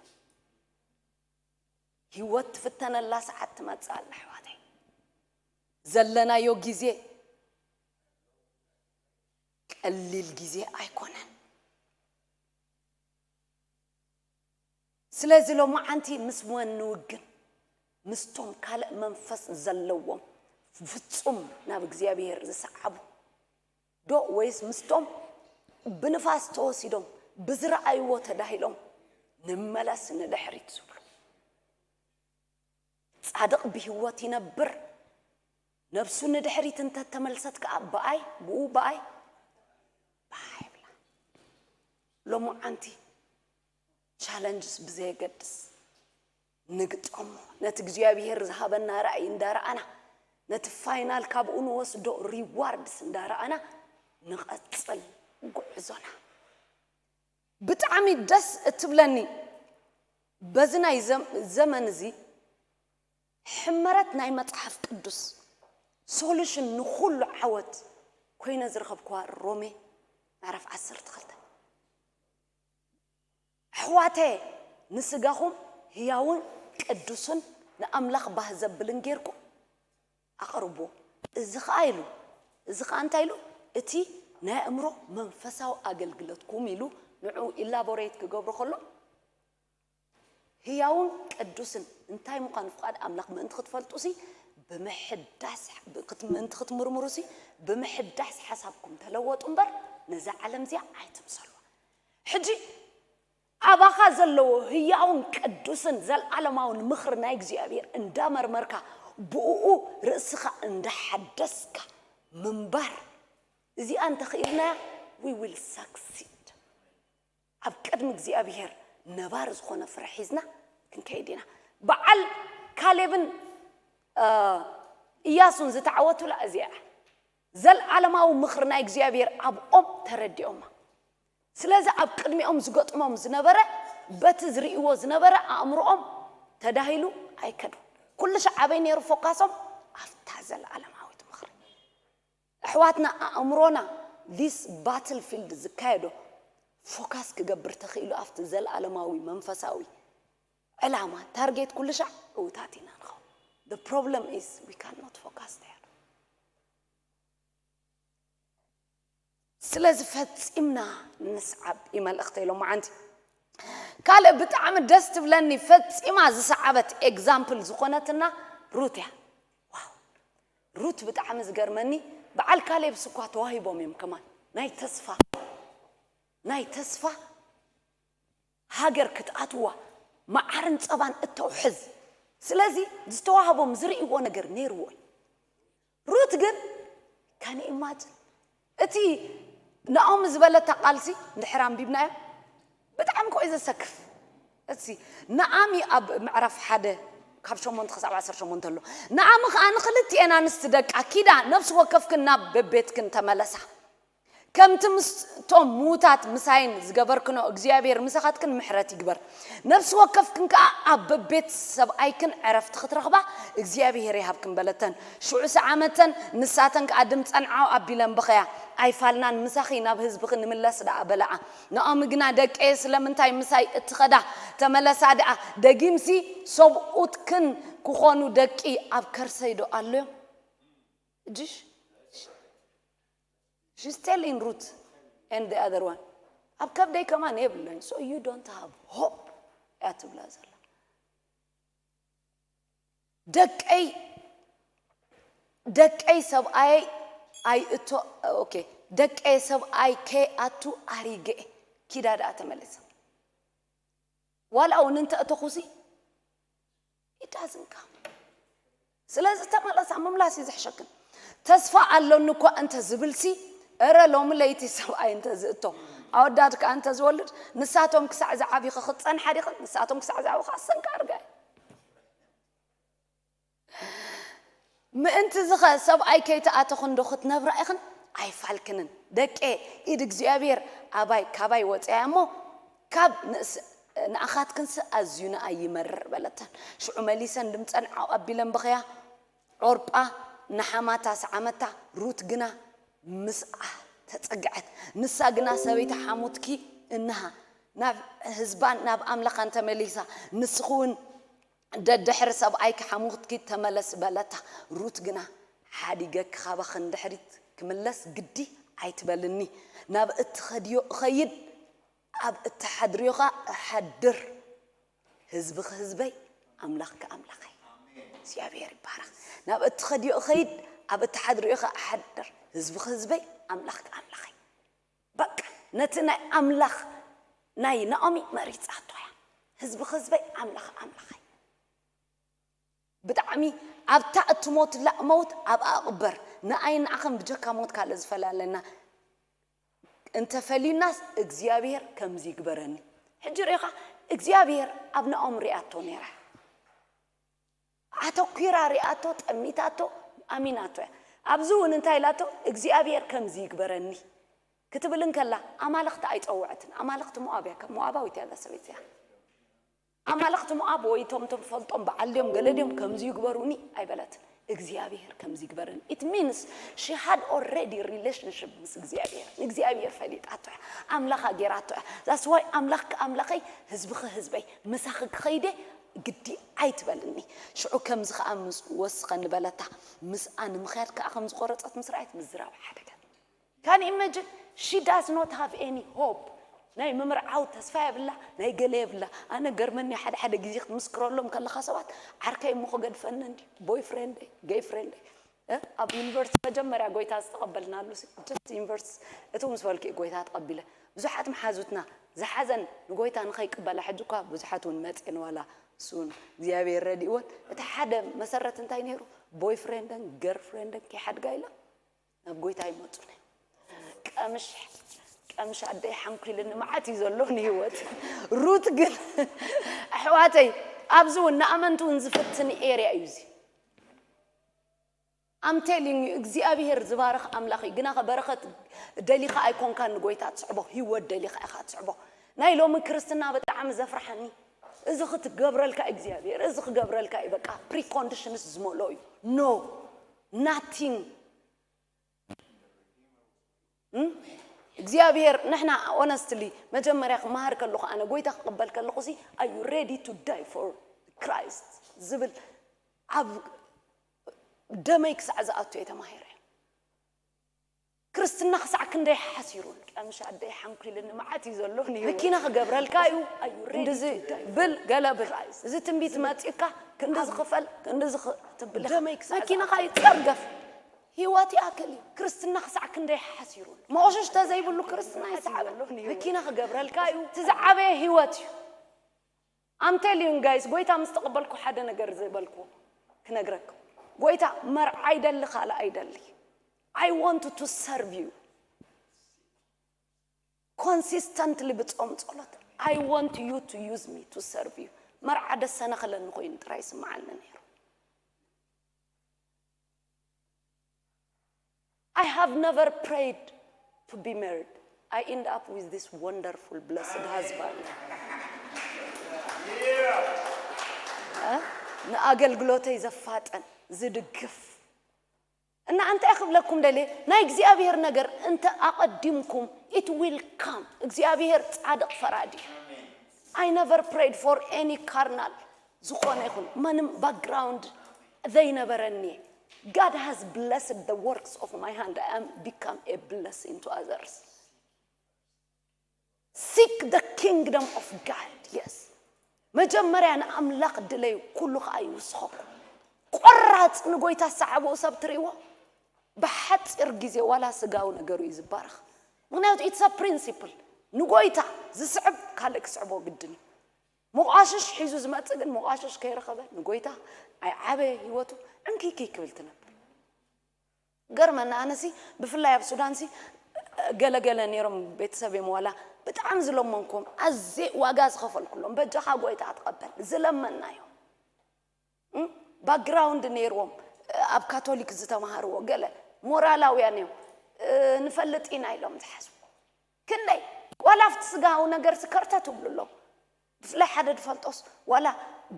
ህይወት ትፍተነላ ሰዓት ትመጽእ ኣላ ኣሕዋተይ። ዘለናዮ ግዜ ቀሊል ግዜ ኣይኮነን። ስለዚ ሎማዓንቲ ምስ መን ንውግን? ምስቶም ካልእ መንፈስ ዘለዎም ፍጹም ናብ እግዚኣብሔር ዝሰዓቡ ዶ ወይስ ምስቶም ብንፋስ ተወሲዶም ብዝረኣይዎ ተዳሂሎም ንመለስ ንድሕሪት ዝብሉ? ጻድቕ ብህይወት ይነብር፣ ነብሱ ንድሕሪት እንተተመልሰት ከኣ ብኣይ፣ ብኡ ብኣይ፣ ብኣይ ይብላ። ሎማዓንቲ ቻለንጅስ ብዘየገድስ ንግጠሞ፣ ነቲ እግዚኣብሔር ዝሃበና ራእይ እንዳረኣና፣ ነቲ ፋይናል ካብኡ ንወስዶ ሪዋርድስ እንዳረኣና ንቐጽል ጉዕዞና። ብጣዕሚ ደስ እትብለኒ በዚ ናይ ዘም-፣ ዘመን እዚ ሕመረት ናይ መጽሓፍ ቅዱስ ሶሉሽን ንኹሉ ዓወት ኮይነ ዝረኸብክዋ ሮሜ ምዕራፍ ዓሰርተ ክልተ። ኣሕዋተየ፣ ንስጋኹም ህያውን ቅዱስን ንኣምላኽ ባህ ዘብልን ጌርኩም ኣቕርብዎ። እዚ ኸኣ ኢሉ፣ እዚ ኸኣ እንታይ ኢሉ? እቲ ናይ ኣእምሮ መንፈሳዊ ኣገልግሎትኩም ኢሉ ንዕኡ ኢላቦሬት ክገብሮ ከሎ፣ ህያውን ቅዱስን እንታይ ምዃኑ ፍቓድ ኣምላኽ ምእንቲ ክትፈልጡሲ፣ ብምሕዳስ፣ ክት-፣ ምእንቲ ክትምርምሩሲ፣ ብምሕዳስ ሓሳብኩም ተለወጡ እምበር፣ ነዛ ዓለም እዚኣ ኣይትምሰልዋ። ሕጂ ኣባኻ ዘለዎ ህያውን ቅዱስን ዘለዓለማውን ምኽሪ ናይ እግዚኣብሔር እንዳመርመርካ፣ ብእኡ ርእስኻ እንዳሓደስካ ምንባር፣ እዚኣ እንተኽኢልናያ፣ we will succeed። ኣብ ቅድሚ እግዚኣብሔር ነባሪ ዝኾነ ፍረ ሒዝና ክንከይድ ኢና። በዓል ካሌብን፣ እ፣ ኢያሱን ዝተዓወቱላ እዚኣ እያ። ዘለዓለማዊ ምኽሪ ናይ እግዚኣብሔር ኣብኦም ተረዲኦማ። ስለዚ ኣብ ቅድሚኦም ዝገጥሞም ዝነበረ፣ በቲ ዝርእይዎ ዝነበረ ኣእምሮኦም ተዳሂሉ ኣይከዱን። ኩሉ ሻዕ ኣበይ ነይሩ ፎካሶም? ኣብታ ዘለኣለማዊት ምኽሪ። ኣሕዋትና፣ ኣእምሮና this battle field ዝካየዶ ፎካስ ክገብር ተኽኢሉ ኣብቲ ዘለኣለማዊ መንፈሳዊ ዕላማ ታርጌት ኩሉ ሻዕ እውታት ኢና ንኸውን። The problem is we cannot focus there። ስለዚ ፈጺምና ንስዓብ እዩ መልእኽተይ ሎማዓንቲ። ካልእ ብጣዕሚ ደስ ትብለኒ ፈጺማ ዝሰዓበት ኤግዛምፕል ዝኾነትና ሩት እያ። ዋው፣ ሩት ብጣዕሚ ዝገርመኒ፣ በዓል ካሌብስ እኳ ተዋሂቦም እዮም ከማን ናይ ተስፋ ናይ ተስፋ ሃገር ክትኣትዋ፣ መዓርን ጸባን እተውሕዝ። ስለዚ ዝተዋህቦም ዝርእይዎ ነገር ነይርዎ እዩ። ሩት ግን ከን ኢማጅን እቲ ናኦሚ ዝበለታ ቃልሲ እንድሕር ኣንቢብናዮ ብጣዕሚ ኮይ ዘሰክፍ። እቲ ናኣሚ ኣብ ምዕራፍ ሓደ ካብ ሸሞንተ ክሳብ ዓሰርተ ሸሞንተ ኣሎ። ናኣሚ ከኣ ንኽልቲኤን ኣንስቲ ደቃ፣ ኪዳ፣ ነፍሲ ወከፍክን ናብ በቤትክን ተመለሳ፣ ከምቲ ምስቶም ምዉታት ምሳይን ዝገበርክኖ እግዚኣብሔር ምሳኻትክን ምሕረት ይግበር። ነፍሲ ወከፍክን ከኣ ኣብ በቤት ሰብኣይክን ዕረፍቲ ክትረኽባ እግዚኣብሔር ይሃብክን በለተን። ሽዑ ሰዓመተን፣ ንሳተን ከኣ ድምጸን ዓው ኣቢለን በኸያ። ኣይፋልናን፣ ምሳኺ ናብ ህዝብኺ ንምለስ ደኣ በለዓ። ናኦሚ ግና፣ ደቀየ ስለምንታይ ምሳይ እትኸዳ? ተመለሳ ደኣ፣ ደጊምሲ ሰብኡትክን ክኾኑ ደቂ ኣብ ከርሰይ ዶ ኣሎዮም? እጅሽ She's telling Ruth and the other one, ኣብ ከብደይ ከማን የብለይን፣ so you don't have hope እያ ትብላ ዘላ። ደቀይ ደቀይ ሰብኣይ ኣይእቶ okay፣ ደቀይ ሰብኣይ ከይኣቱ ኣሪገ ኪዳ ደኣ ተመለሰ። ዋላ እውን እንተ እተኹሲ it doesn't come። ስለዚ ተመለሳ ምምላስ እዩ ዝሕሸክን። ተስፋ ኣሎኒ እኳ እንተ ዝብልሲ፣ እረ ሎሚ ለይቲ ሰብኣይ እንተ ዝእቶ፣ ኣወዳት ከኣ እንተ ዝወልድ፣ ንሳቶም ክሳዕ ዝዓብዩ ክትጸንሓ ዲኽን? ንሳቶም ክሳዕ ዝዓብዩ ከኣ ሰንካ ኣርጋ እዩ። ምእንቲ ዝኸ ሰብኣይ ከይተኣተኹ እንዶ ክትነብራ ኢኽን? ኣይፋልክንን። ደቄ፣ ኢድ እግዚኣብሔር ኣባይ ካባይ ወፅያ እሞ ካብ ንእስ ንኣኻትክንስ ኣዝዩ ንኣይ ይመርር በለተን። ሽዑ መሊሰን ድምፀን ዓው ኣቢለን በኸያ። ዖርጳ ንሓማታ ሰዓመታ፣ ሩት ግና ምስኣ ተጸግዐት። ንሳ ግና ሰበይቲ ሓሙትኪ እንሃ ናብ ህዝባን ናብ ኣምላኻን ተመሊሳ፣ ንስኺ እውን ደድሕሪ ሰብኣይኪ ሓሙትኪ ተመለስ በለታ። ሩት ግና ሓዲገኪ ካባኺ ንድሕሪት ክምለስ ግዲ ኣይትበልኒ። ናብ እትኸድዮ እኸይድ፣ ኣብ እትሓድርዮ ኸኣ እሓድር። ህዝብኺ ህዝበይ፣ ኣምላኽኪ ኣምላኸይ። እግዚኣብሔር ይባረኽ። ናብ እትኸድዮ እኸይድ፣ ኣብ እትሓድርዮ ኸኣ እሓድር። ህዝብኺ ህዝበይ፣ ኣምላኽኪ ኣምላኸይ። በቃ ነቲ ናይ ኣምላኽ ናይ ናኦሚ መሪጻቶ እያ። ህዝብኺ ህዝበይ፣ ኣምላኽ ኣምላኸይ። ብጣዕሚ ኣብታ እትሞትላ መውት ኣብኣ እቕበር። ንኣይን ንዓኽን ብጀካ ሞት ካልእ ዝፈላለና እንተፈልዩናስ እግዚኣብሔር ከምዚ ይግበረኒ። ሕጂ ርኢኻ እግዚኣብሔር ኣብ ናኦም ሪኣቶ ነይራ። ኣተኲራ ሪኣቶ፣ ጠሚታቶ፣ ኣሚናቶ እያ። ኣብዚ እውን እንታይ ኢላቶ? እግዚኣብሔር ከምዚ ይግበረኒ ክትብል እንከላ ኣማልኽቲ ኣይጸውዐትን። ኣማልኽቲ ሞኣብ እያ፣ ከም ሞኣባዊት እያ እዛ ሰበይቲ እዚኣ። ኣማልኽቲ ሞኣብ ወይ እቶም ትፈልጦም በዓል ድዮም ገለ ድዮም ከምዚ ይግበሩኒ ኣይበለትን። እግዚኣብሔር ከምዚ ይግበረኒ። It means she had already relationship ምስ እግዚኣብሔር። ንእግዚኣብሔር ፈሊጣቶ እያ። ኣምላኻ ጌራቶ እያ። That's why ኣምላኽኪ ኣምላኸይ፣ ህዝብኺ ህዝበይ፣ ምሳኺ ክኸይደ ግዲ ኣይትበልኒ። ሽዑ ከምዚ ኸኣ ምስ ወስኸኒ በለታ። ምስኣ ንምኽያድ ከኣ ከም ዝቖረጸት ምስ ረኣየት ምዝራብ ሓደገት። Can you imagine? She does not have any hope። ናይ ምምርዓው ተስፋ የብላ፣ ናይ ገለ የብላ። ኣነ ገርመኒ ሓደ ሓደ ግዜ ክትምስክረሎም ከለኻ ሰባት ዓርከይ እሞ ክገድፈኒ እንዲ ቦይ ፍሬንደይ፣ ገይ ፍሬንደይ። እ? ኣብ ዩኒቨርሲቲ መጀመርያ ጎይታ ዝተቐበልናሉ ሲ፣ just ዩኒቨርሲቲ እቱ ምስ በልኩ እዩ ጎይታ ተቐቢለ። ብዙሓት መሓዙትና ዝሓዘን ንጎይታ ንኸይቅበላ ሕጂ እኳ ብዙሓት እውን መፅኤን ዋላ እሱ እውን እግዚኣብሔር ረድእወን። እቲ ሓደ መሰረት እንታይ ነይሩ? ቦይ ፍሬንደን ገር ፍሬንደን ከይሓድጋ ኢሎም ናብ ጎይታ ይመፁ ነይሩ። ቀምሽ ቀምሽ ኣደይ ሓምኩ ኢልኒ መዓት እዩ ዘሎ ንህይወት። ሩት ግን ኣሕዋተይ ኣብዚ እውን ንኣመንቲ እውን ዝፍትን ኤርያ እዩ እዚ። I'm telling you እግዚኣብሔር ዝባርኽ ኣምላኽ እዩ። ግናኸ በረኸት ደሊኻ ኣይኮንካን ንጎይታ ትስዕቦ፣ ህይወት ደሊኻ ኢኻ ትስዕቦ። ናይ ሎሚ ክርስትና ብጣዕሚ ዘፍርሓኒ እዚ ክትገብረልካ እግዚኣብሔር፣ እዚ ክገብረልካ እዩ። በቃ preconditions ዝመልኦ እዩ። No, nothing። እግዚኣብሔር ንሕና honestly መጀመርያ ክመሃር ከለኹ፣ ኣነ ጎይታ ክቕበል ከለኹ ሲ are you ready to die for Christ ዝብል ኣብ ደመይ ክሳዕ ዝኣቱ እየ ተማሂረ። ክርስትና ክሳዕ ክንደይ ሓሲሩን ቀምሻ ኣደይ ሓንኩ ኢልኒ መዓት እዩ ዘሎ። መኪና ክገብረልካ እዩ። ክንድዚ ብል ገለ ብል፣ እዚ ትንቢት መፂኡካ ክንድዚ ክፈል ክንድዚ ክትብል ኢኻ። መኪናኻ ይፀርገፍ። ህይወት ይኣክል እዩ። ክርስትና ክሳዕ ክንደይ ሓሲሩን መቆሸሽ ተዘይብሉ ክርስትና ይስዓበ። መኪና ክገብረልካ እዩ። እቲ ዝዓበየ ህይወት እዩ። I'm telling you guys፣ ጎይታ ምስ ተቐበልኩ ሓደ ነገር ዝበልኩ ክነግረኩም። ጎይታ መርዓ ይደሊ ካልእ ኣይደሊ። I want to serve you consistently ብጾም ጸሎት። I want you to use me to serve you። መርዓ ደሰነ ክለኒ ኮይኑ ጥራይ ይስምዓኒ ነይሩ። I have never prayed to be married. I end up with this wonderful blessed husband. እ? ንኣገልግሎተይ ዘፋጠን ዝድግፍ እና እንታይ ክብለኩም ደልየ፣ ናይ እግዚኣብሔር ነገር እንተ ኣቐዲምኩም it will come። እግዚኣብሔር ጻድቕ ፈራዲ እዩ። I never prayed for any carnal ዝኾነ ይኹን ምንም background ዘይነበረኒ። God has blessed the works of my hand. I am become a blessing to others. Seek the kingdom of God. Yes. መጀመርያ ንኣምላኽ ድለዩ፣ ኩሉ ኸዓ ይውስኸኩም። ቆራጽ ንጎይታ ዝሰዓቦ ሰብ ትርእይዎ፣ ብሓጺር ግዜ ዋላ ስጋዊ ነገሩ እዩ ዝባረኽ። ምኽንያቱ it's a principle። ንጎይታ ዝስዕብ ካልእ ክስዕቦ ግድን እዩ። መቋሽሽ ሒዙ ዝመጽእ ግን መቋሽሽ ከይረኸበ ንጎይታ ኣይዓበየ ህይወቱ ዕንክይክይ ክብል ትነብር። ገርመና ኣነሲ ብፍላይ ኣብ ሱዳንሲ ገለገለ ነይሮም ቤተሰብ እዮም ዋላ ብጣዕሚ ዝለመንኩም ኣዜ ዋጋ ዝኸፈልኩሎም በጃኻ ጎይታ ትቐበል ዝለመናዮም ባክግራውንድ ነይርዎም ኣብ ካቶሊክ ዝተምሃርዎ ገለ ሞራላውያን እዮም ንፈልጥ ኢና ኢሎም ዝሓስቡ ክንደይ ዋላ ኣብቲ ስጋዊ ነገር ስከርተ ትብሉ ኣለዉ ብፍላይ ሓደ ድፈልጦስ ዋላ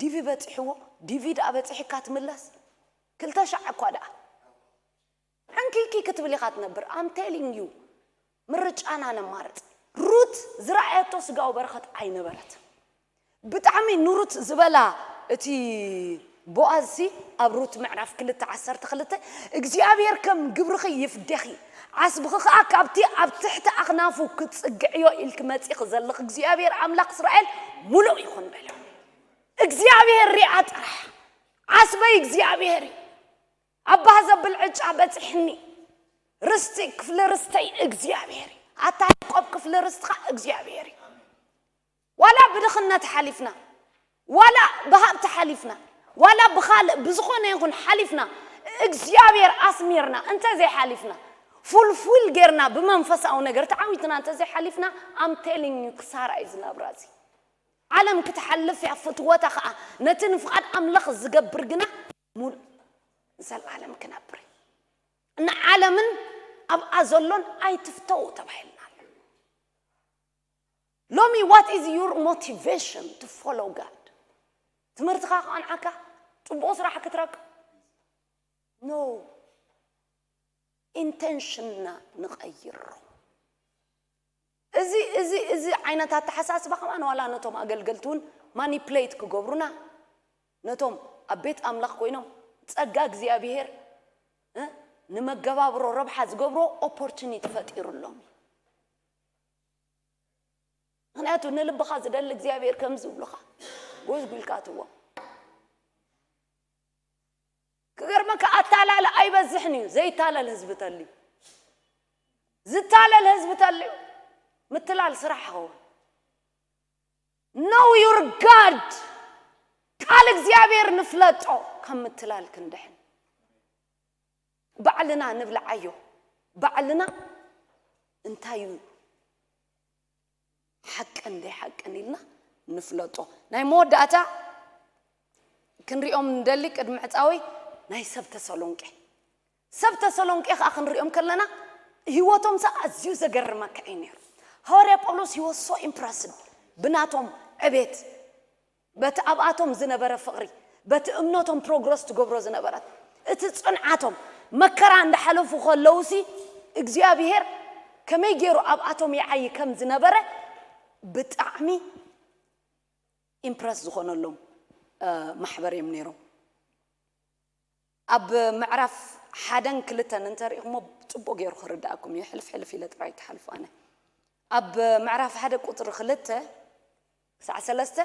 ዲቪ በፂሕዎ ዲቪ ደኣ በፂሕካ ትምለስ ክልተ ሻዕ እኳ ደኣ ሕንኪኪ ክትብል ኢኻ ትነብር I'm telling you ምርጫና ነማርፅ ሩት ዝረኣየቶ ስጋዊ በረኸት ኣይነበረትን ብጣዕሚ ንሩት ዝበላ እቲ ቦኣዝሲ ኣብ ሩት ምዕራፍ ክልተ ዓሰርተ ክልተ እግዚኣብሔር ከም ግብርኺ ይፍደኺ ዓስብኺ ከዓ ካብቲ ኣብ ትሕቲ ኣኽናፉ ክትፅግዕዮ ኢልኪ መፂኺ ዘለኺ እግዚኣብሔር ኣምላኽ እስራኤል ሙሉእ ይኹን በለ እግዚኣብሔር ሪኣ ጥራሕ ዓስበይ እግዚኣብሔር እዩ ኣባህ ዘብል ዕጫ በፂሕኒ ርስቲ ክፍሊ ርስተይ እግዚኣብሔር እዩ ኣታ ያዕቆብ ክፍሊ ርስትኻ እግዚኣብሔር እዩ ዋላ ብድኽነት ሓሊፍና ዋላ ብሃብቲ ሓሊፍና ዋላ ብኻልእ ብዝኾነ ይኹን ሓሊፍና እግዚኣብሔር ኣስሚርና እንተዘይሓሊፍና ፉልፉል ጌርና ብመንፈሳዊ ነገር ተዓዊትና እንተዘይሓሊፍና I'm telling you ክሳራ እዩ ዝናብራ እዚ ዓለም ክትሓልፍ እያ ፍትወታ ከዓ ነቲ ንፍቓድ ኣምላኽ ዝገብር ግና ሙሉእ ንዘለዓለም ክነብር እዩ ንዓለምን ኣብኣ ዘሎን ኣይትፍተው ተባሂልና ኣሎ ሎሚ what is your motivation to follow God ትምህርትኻ ክቐንዓካ ፅቡቕ ስራሕ ክትረክብ no intentionና ንቐይሮ እዚ እዚ እዚ ዓይነት ኣተሓሳስባ ከማን ዋላ ነቶም ኣገልገልቲ እውን manipulate ክገብሩና ነቶም ኣብ ቤት ኣምላኽ ኮይኖም ጸጋ እግዚኣብሔር እ ንመገባብሮ ረብሓ ዝገብርዎ opportunity ፈጢሩሎም እዩ ምክንያቱ ንልብኻ ዝደሊ እግዚኣብሔር ከም ዝብሉኻ ጎዝጉልካ ትዎም ክገርመካ ኣታላለ ኣይበዝሕን እዩ ዘይታለል ህዝቢ ተልዩ ዝታለል ህዝቢ ተልዩ ምትላል ስራሕ ይኸውን know your God ቃል እግዚኣብሔር ንፍለጦ ከም ምትላል ክንድሕን ባዕልና ንብልዓዮ ባዕልና እንታይ እዩ ሓቅን ደይ ሓቅን ኢልና ንፍለጦ ናይ መወዳእታ ክንሪኦም ንደሊ ቅድሚ ዕፃወይ ናይ ሰብ ተሰሎንቄ ሰብ ተሰሎንቄ ከዓ ክንሪኦም ከለና ህይወቶም ሰ ኣዝዩ ዘገርመካ እዩ ነይሩ ሃዋርያ ጳውሎስ he was so impressed ብናቶም ዕቤት በቲ ኣብኣቶም ዝነበረ ፍቕሪ፣ በቲ እምነቶም ፕሮግረስ ትገብሮ ዝነበረት፣ እቲ ጽንዓቶም፣ መከራ እንዳሓለፉ ከለውሲ እግዚኣብሄር ከመይ ገይሩ ኣብኣቶም ይዓዪ ከም ዝነበረ ብጣዕሚ ኢምፕረስ ዝኾነሎም ማሕበር እዮም ነይሮም። ኣብ ምዕራፍ ሓደን ክልተን እንተሪእኹሞ ጽቡቕ ገይሩ ክርዳእኩም እዩ። ሕልፍ ሕልፍ ኢለ ጥራይ ክሓልፎ ኣነ። ኣብ ምዕራፍ ሓደ ቁጽሪ ክልተ ክሳዕ ሰለስተ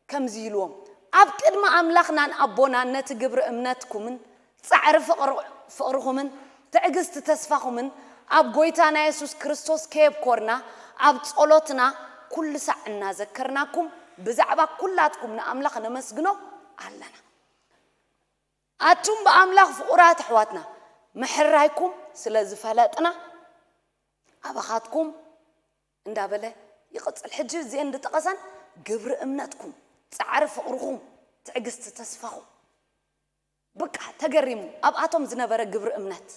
ከምዚ ኢልዎም፣ ኣብ ቅድሚ ኣምላኽናን ኣቦናን ነቲ ግብሪ እምነትኩምን ጻዕሪ ፍቕርኹምን ትዕግስቲ ተስፋኹምን ኣብ ጎይታና የሱስ ክርስቶስ ከየብኮርና ኣብ ጸሎትና ኩሉ ሳዕ እናዘከርናኩም ብዛዕባ ኩላትኩም ንኣምላኽ ነመስግኖ ኣለና። ኣቱም ብኣምላኽ ፍቑራት ኣሕዋትና፣ ምሕራይኩም ስለ ዝፈለጥና ኣባኻትኩም እንዳበለ ይቕጽል። ሕጂ እዚአን ዝጠቐሰን ግብሪ እምነትኩም፣ ጻዕሪ ፍቕርኹም፣ ትዕግስቲ ተስፋኹም። ብቃ ተገሪሙ ኣብኣቶም ዝነበረ ግብሪ እምነት።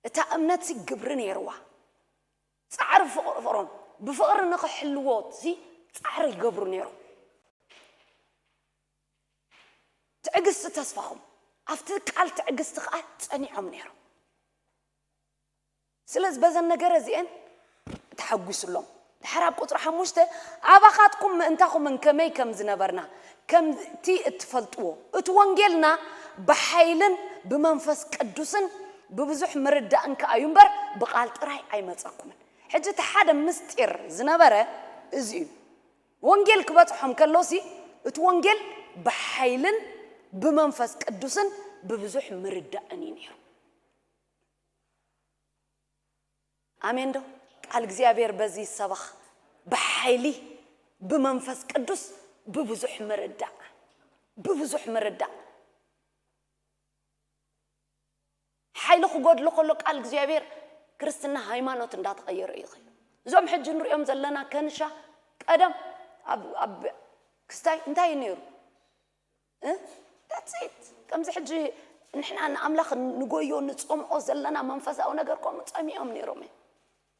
እታ እምነትሲ ግብሪ ነይርዋ። ጻዕሪ ፍቕሮም ብፍቕሪ ንኽሕልዎ ሲ ጻዕሪ ይገብሩ ነይሮም። ትዕግስቲ ተስፋኹም ኣብቲ ቃል ትዕግስቲ ከዓ ጸኒዖም ነይሮም። ስለዚ በዘን ነገር እዚአን ተሓጒሱሎም። ድሓር ኣብ ቁፅሪ ሓሙሽተ ኣባኻትኩም ምእንታኹምን ከመይ ከም ዝነበርና ከምቲ እትፈልጥዎ እቲ ወንጌልና ብሓይልን ብመንፈስ ቅዱስን ብብዙሕ ምርዳእን ከኣ እዩ እምበር ብቓል ጥራይ ኣይመፀኩምን። ሕጂ እቲ ሓደ ምስጢር ዝነበረ እዚ እዩ። ወንጌል ክበፅሖም ከሎሲ እቲ ወንጌል ብሓይልን ብመንፈስ ቅዱስን ብብዙሕ ምርዳእን እዩ ነይሩ። ኣሜን ዶ? ቃል እግዚኣብሔር በዚ ይሰበኽ። ብሓይሊ ብመንፈስ ቅዱስ ብብዙሕ ምርዳእ ብብዙሕ ምርዳእ ሓይሊ ክጎድሎ ከሎ ቃል እግዚኣብሔር ክርስትና ሃይማኖት እንዳተቐየረ እዩ ይኸይድ። እዞም ሕጂ ንሪኦም ዘለና ከንሻ ቀደም ኣብ ኣብ ክስታይ እንታይ እዩ ነይሩ? እ? That's it። ከምዚ ሕጂ ንሕና ንኣምላኽ ንጎዮ ንጸምኦ ዘለና መንፈሳዊ ነገር ከምኡ ጸሚኦም ነይሮም እዮም።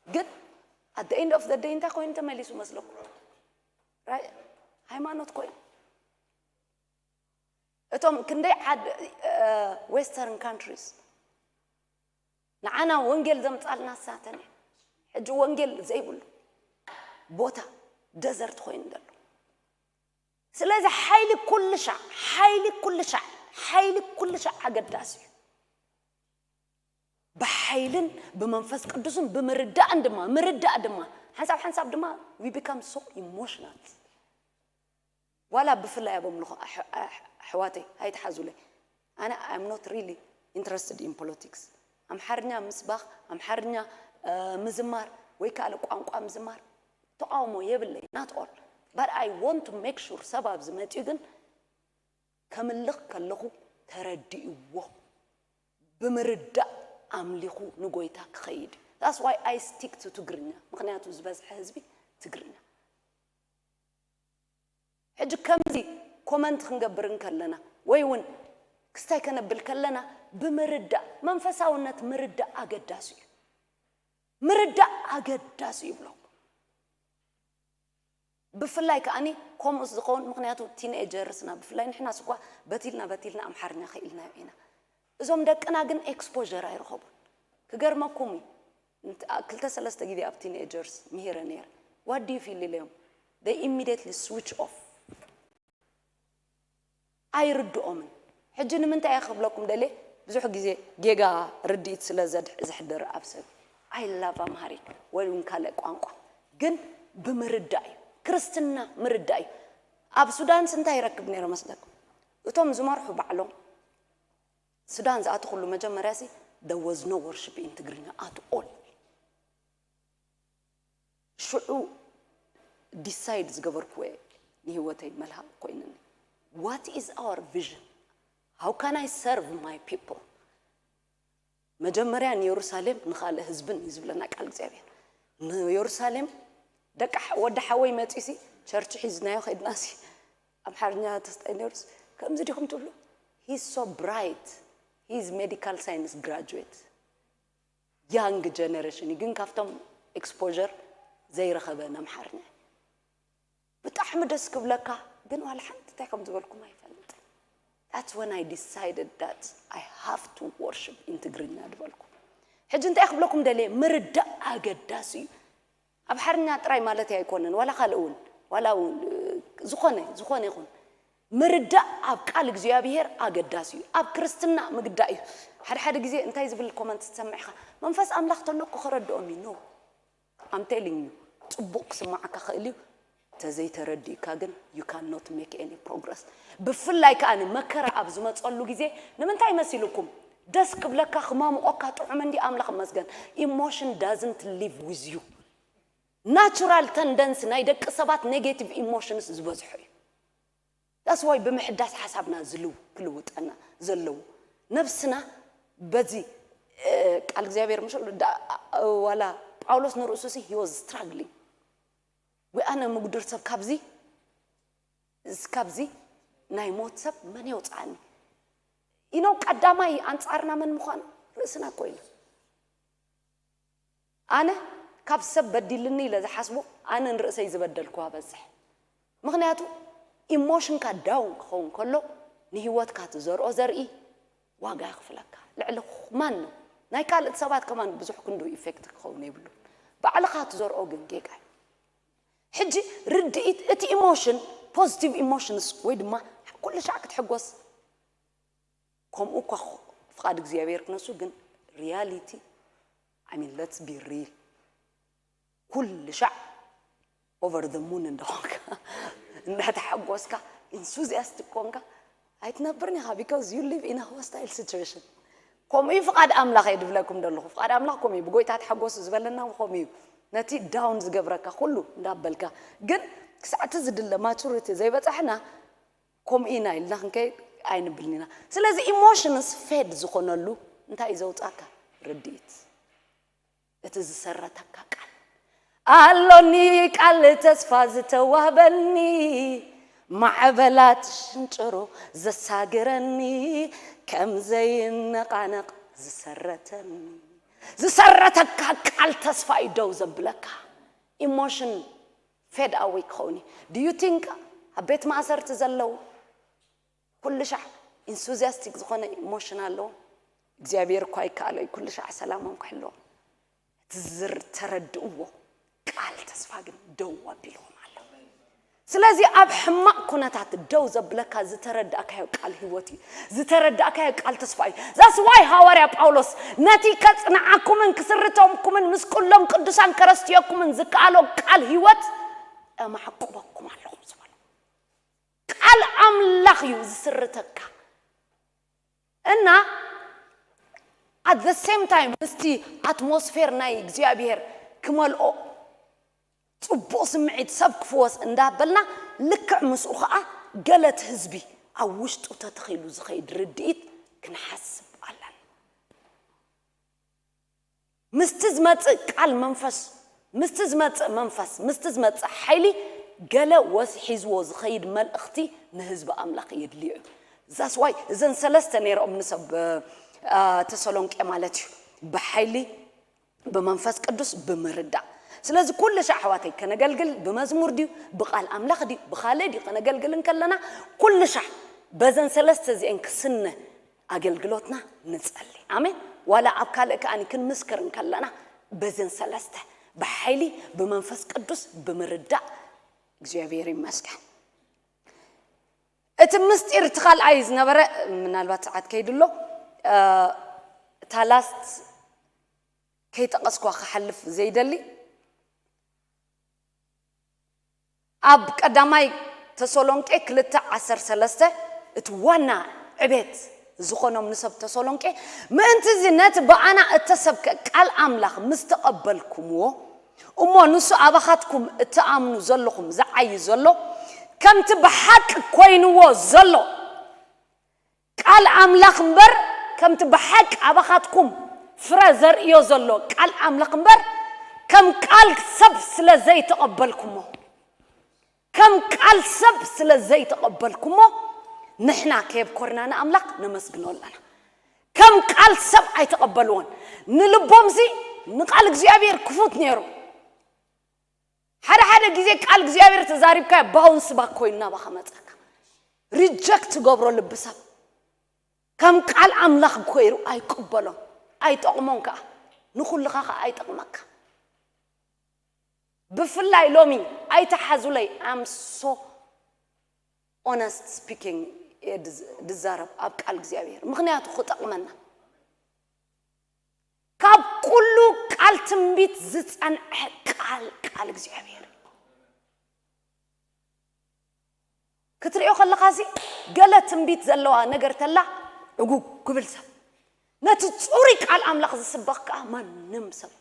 ግን at the end of the day እንታይ ኮይኑ ተመሊሱ መስለኩም? Right? ሃይማኖት ኮይኑ። እቶም ክንደይ ዓድ western countries ንዓና ወንጌል ዘምጻልና ሳተን እዩ። ሕጂ ወንጌል ዘይብሉ ቦታ ደዘርት ኮይኑ ዘሎ። ስለዚ ሓይሊ ኩሉ ሻዕ ሓይሊ ኩሉ ሻዕ ሓይሊ ኩሉ ሻዕ ኣገዳሲ እዩ። ብሓይልን ብመንፈስ ቅዱስን ብምርዳእን ድማ ምርዳእ ድማ ሓንሳብ ሓንሳብ ድማ we become so emotional። ዋላ ብፍላይ ኣብ ኣምልኾ ኣሕ- ኣሕ- ኣሕዋተይ ኣይትሓዙለይ። ኣነ I'm not really interested in politics። ኣምሓርኛ ምስባኽ ኣምሓርኛ እ፣ ምዝማር ወይ ካልእ ቋንቋ ምዝማር ተቃውሞ የብለይ not all but I want to make sure ሰብ ኣብዚ መፅዩ ግን ከምልኽ ከለኹ ተረዲእዎ ብምርዳእ ኣምሊኹ ንጎይታ ክኸይድ እዩ። That's why I stick to ትግርኛ ምክንያቱ ዝበዝሐ ህዝቢ ትግርኛ። ሕጂ ከምዚ ኮመንት ክንገብር እንከለና ወይ እውን ክስታይ ከነብል ከለና ብምርዳእ መንፈሳውነት ምርዳእ ኣገዳሲ እዩ። ምርዳእ ኣገዳሲ ይብሎ። ብፍላይ ከዓኒ ከምኡስ ዝኸውን ምክንያቱ ቲንኤጀርስና ብፍላይ ንሕናስ እኳ በቲልና በቲልና ኣምሓርኛ ክኢልናዮ ኢና። እዞም ደቅና ግን ኤክስፖር ኣይረኸቡን። ክገርመኩም እዩ ክልተ ሰለስተ ግዜ ኣብ ቲንኤጀርስ ምሂረ ነይረ። What do you feel ኢለዮም they immediately switch off። ኣይርድኦምን። ሕጂ ንምንታይ እየ ክብለኩም ደልየ ብዙሕ ግዜ ጌጋ ርድኢት ስለ ዘሕድር ኣብ ሰብ I love ኣምሃሪክ ወይ እውን ካልእ ቋንቋ ግን ብምርዳእ እዩ። ክርስትና ምርዳእ እዩ። ኣብ ሱዳንስ እንታይ ይረክብ ነይረ መስለኩም? እቶም ዝመርሑ ባዕሎም ሱዳን ዝኣተኹሉ መጀመርያ ሲ there was no worship in ትግርኛ at all። ሽዑ ዲሳይድ ዝገበርኩዎ ንህይወተይ መልሃቕ ኮይንኒ። What is our vision? How can I serve my people? መጀመርያ ንየሩሳሌም ንኻልእ ህዝብን እዩ ዝብለና ቃል እግዚኣብሔር። ንየሩሳሌም ደቂ ወዲ ሓወይ መፂሲ ቸርች ሒዝናዮ ከድናሲ ኣምሓርኛ ተስታይ ነሩስ ከምዚ ዲኹም ትብሉ? He's so bright, he's medical science graduate. Young generation ግን ካብቶም exposure ዘይረኸበ ነምሓርኛ ብጣዕሚ ደስ ክብለካ። ግን ዋላ ሓንቲ እንታይ ከም ዝበልኩም ኣይፈልጥን። That's when I decided that I have to worship in ትግርኛ ዝበልኩ። ሕጂ እንታይ ክብለኩም ደልየ፣ ምርዳእ ኣገዳሲ እዩ። ኣብ ሓርኛ ጥራይ ማለት ኣይኮነን፣ ዋላ ካልእ እውን፣ ዋላ እውን ዝኾነ ዝኾነ ይኹን፣ ምርዳእ ኣብ ቃል እግዚኣብሔር ኣገዳሲ እዩ። ኣብ ክርስትና ምግዳእ እዩ። ሓደ ሓደ ግዜ እንታይ ዝብል ኮመንት ትሰምዕ ኢኻ፣ መንፈስ ኣምላኽ ተሎ እኮ ከረድኦም እዩ። No, I'm telling you, ጽቡቕ ክስማዓካ ክእል እዩ። ተዘይተረዲእካ ግን you cannot make any progress። ብፍላይ ከኣ መከራ ኣብ ዝመጸሉ ግዜ ንምንታይ መሲልኩም ደስ ክብለካ ክማምቆካ ጥዑም እንዲ ኣምላኽ መስገን። Emotion doesn't live with you። Natural tendency ናይ ደቂ ሰባት negative emotions ዝበዝሑ እዩ። That's why ብምሕዳስ ሓሳብና ዝልው ክልውጠና ዘለዉ ነብስና በዚ እ፣ ቃል እግዚኣብሔር ምሽ ዋላ ጳውሎስ ንርእሱ ሲ he was struggling። ወይ ኣነ ምጉድር ሰብ ካብዚ ካብዚ ናይ ሞት ሰብ መን የውፅኣኒ? ኢነው ቀዳማይ ኣንጻርና መን ምዃኑ ርእስና እኮ ኢና። ኣነ ካብ ሰብ በዲልኒ ኢለ ዝሓስቦ ኣነ ንርእሰይ ዝበደልኩ ኣበዝሕ። ምኽንያቱ ኢሞሽንካ ዳውን ክኸውን ከሎ ንህይወትካ ትዘርኦ ዘርኢ ዋጋ የኽፍለካ። ልዕሊ ማን ነው ናይ ካልእት ሰባት ከማን ብዙሕ ክንዱ ኢፌክት ክኸውን የብሉን። ባዕልኻ ትዘርኦ ግን ጌጋ እዩ። ሕጂ ርድኢት እቲ ኢሞሽን ፖዚቲቭ ኢሞሽንስ ወይ ድማ ኩሉ ሻዕ ክትሕጎስ ከምኡ እኳ ፍቓድ እግዚኣብሔር ክነሱ ግን ሪያሊቲ I mean let's be real ኩሉ ሻዕ over the moon እንደኾንካ እንዳተሓጎስካ ኢንሱዚያስቲክ ኮንካ ኣይትነብርን ኢኻ because you live in a hostile situation። ከምኡ እዩ ፍቓድ ኣምላኽ እየ ድብለኩም ዘለኹ። ፍቓድ ኣምላኽ ከምኡ እዩ። ብጎይታ ተሓጎሱ ዝበለና ከምኡ እዩ። ነቲ ዳውን ዝገብረካ ኩሉ እንዳበልካ ግን ክሳዕቲ ዝድለ ማቹሪቲ ዘይበጻሕና ከምኡ ኢና ኢልና ክንከይድ ኣይንብልን ኢና። ስለዚ ኢሞሽንስ ፌድ ዝኾነሉ እንታይ እዩ ዘውጻካ? ርድኢት። እቲ ዝሰረተካ ቃል ኣሎኒ፣ ቃል ተስፋ ዝተዋህበኒ፣ ማዕበላት ሽንጭሮ ዘሳግረኒ፣ ከም ዘይነቓነቕ ዝሰረተኒ። ዝሰረተካ ቃል ተስፋ እዩ ደው ዘብለካ። ኢሞሽን ፌድ ኣወይ ክኸውን እዩ። Do you think ኣብ ቤት ማእሰርቲ ዘለዉ ኩሉ ሻዕ ኢንሱዚያስቲክ ዝኾነ ኢሞሽን ኣለዎም? እግዚኣብሔር እኳ ይከኣሎ እዩ ኩሉ ሻዕ ሰላሞም ክሕልዎም። እቲ ዝተረድእዎ ቃል ተስፋ ግን ደው ኣቢልዎም ኣሎ። ስለዚ ኣብ ሕማቕ ኩነታት ደው ዘብለካ ዝተረዳእካዮ ቃል ህይወት እዩ። ዝተረዳእካዮ ቃል ተስፋ እዩ። That's why ሃዋርያ ጳውሎስ ነቲ ከጽንዓኩምን ክስርተኩምን ምስ ኩሎም ቅዱሳን ከረስትየኩምን ዝከኣሎ ቃል ህይወት እማዕቁበኩም ኣለኹም ዝበሎ። ቃል ኣምላኽ እዩ ዝስርተካ እና at the same time ምስቲ ኣትሞስፌር ናይ እግዚኣብሔር ክመልኦ ጽቡቕ ስምዒት ሰብ ክፍወስ እንዳበልና ልክዕ ምስኡ ከዓ ገለት ህዝቢ ኣብ ውሽጡ ተተኺሉ ዝኸይድ ርድኢት ክንሓስብ ኣለና። ምስቲ ዝመጽእ ቃል መንፈስ ምስቲ ዝመጽእ መንፈስ ምስቲ ዝመጽእ ሓይሊ ገለ ወስ ሒዝዎ ዝኸይድ መልእኽቲ ንህዝቢ ኣምላኽ የድልዮ እዩ። That's why እዘን ሰለስተ ነይረኦም ንሰብ ተሰሎንቄ ማለት እዩ። ብሓይሊ ብመንፈስ ቅዱስ ብምርዳእ። ስለዚ ኩሉ ሻዕ ኣሕዋተይ ከነገልግል ብመዝሙር ድዩ ብቃል ኣምላኽ ድዩ ብካልእ ድዩ ከነገልግል እንከለና ኩሉ ሻዕ በዘን ሰለስተ እዚአን ክስነ ኣገልግሎትና ንጸሊ። ኣሜን። ዋላ ኣብ ካልእ ከኣ ክንምስክር እንከለና በዘን ሰለስተ ብሓይሊ ብመንፈስ ቅዱስ ብምርዳእ እግዚኣብሔር ይመስገን። እቲ ምስጢር እቲ ካልኣይ ዝነበረ ምናልባት ሰዓት ከይድሎ እታ ላስት ከይጠቐስኳ ክሓልፍ ዘይደሊ ኣብ ቀዳማይ ተሰሎንቄ ክልተ ዓሰርተ ሰለስተ እቲ ዋና ዕቤት ዝኾኖም ንሰብ ተሰሎንቄ ምእንቲ እዚ ነቲ ብኣና እተሰብከ ቃል ኣምላኽ ምስ ተቐበልኩምዎ እሞ ንሱ ኣባኻትኩም እትኣምኑ ዘለኹም ዝዓዩ ዘሎ ከምቲ ብሓቂ ኮይንዎ ዘሎ ቃል ኣምላኽ እምበር ከምቲ ብሓቂ ኣባኻትኩም ፍረ ዘርእዮ ዘሎ ቃል ኣምላኽ እምበር ከም ቃል ሰብ ስለ ዘይተቐበልኩሞ ከም ቃል ሰብ ስለ ዘይተቐበልኩሞ ንሕና ከየብኮርና ንኣምላኽ ነመስግኖ ኣለና። ከም ቃል ሰብ ኣይተቐበልዎን። ንልቦምሲ ንቃል እግዚኣብሔር ክፉት ነይሩ። ሓደ ሓደ ሓደ ግዜ ቃል እግዚኣብሔር ተዛሪብካዮ፣ ባውንስ ባክ ኮይኑ ናባኻ መጸካ። ሪጀክት ትገብሮ ልቢ ሰብ። ከም ቃል ኣምላኽ ገይሩ ኣይቅበሎን፣ ኣይጠቕሞን ከኣ። ንኹልኻ ከኣ ኣይጠቕመካ። ብፍላይ ሎሚ ኣይተሓዙለይ። I'm so honest speaking እየ ድዝ- ድዛረብ ኣብ ቃል እግዚኣብሔር፣ ምኽንያቱ ክጠቕመና። ካብ ኩሉ ቃል ትንቢት ዝጸንዐ ቃል፣ ቃል እግዚኣብሔር። ክትሪኦ ከለኻሲ፣ ገለ ትንቢት ዘለዋ ነገር ተላ ዕጉግ ክብል ሰብ፣ ነቲ ጽሩይ ቃል ኣምላኽ ዝስበኽ ከኣ ማንም ሰብ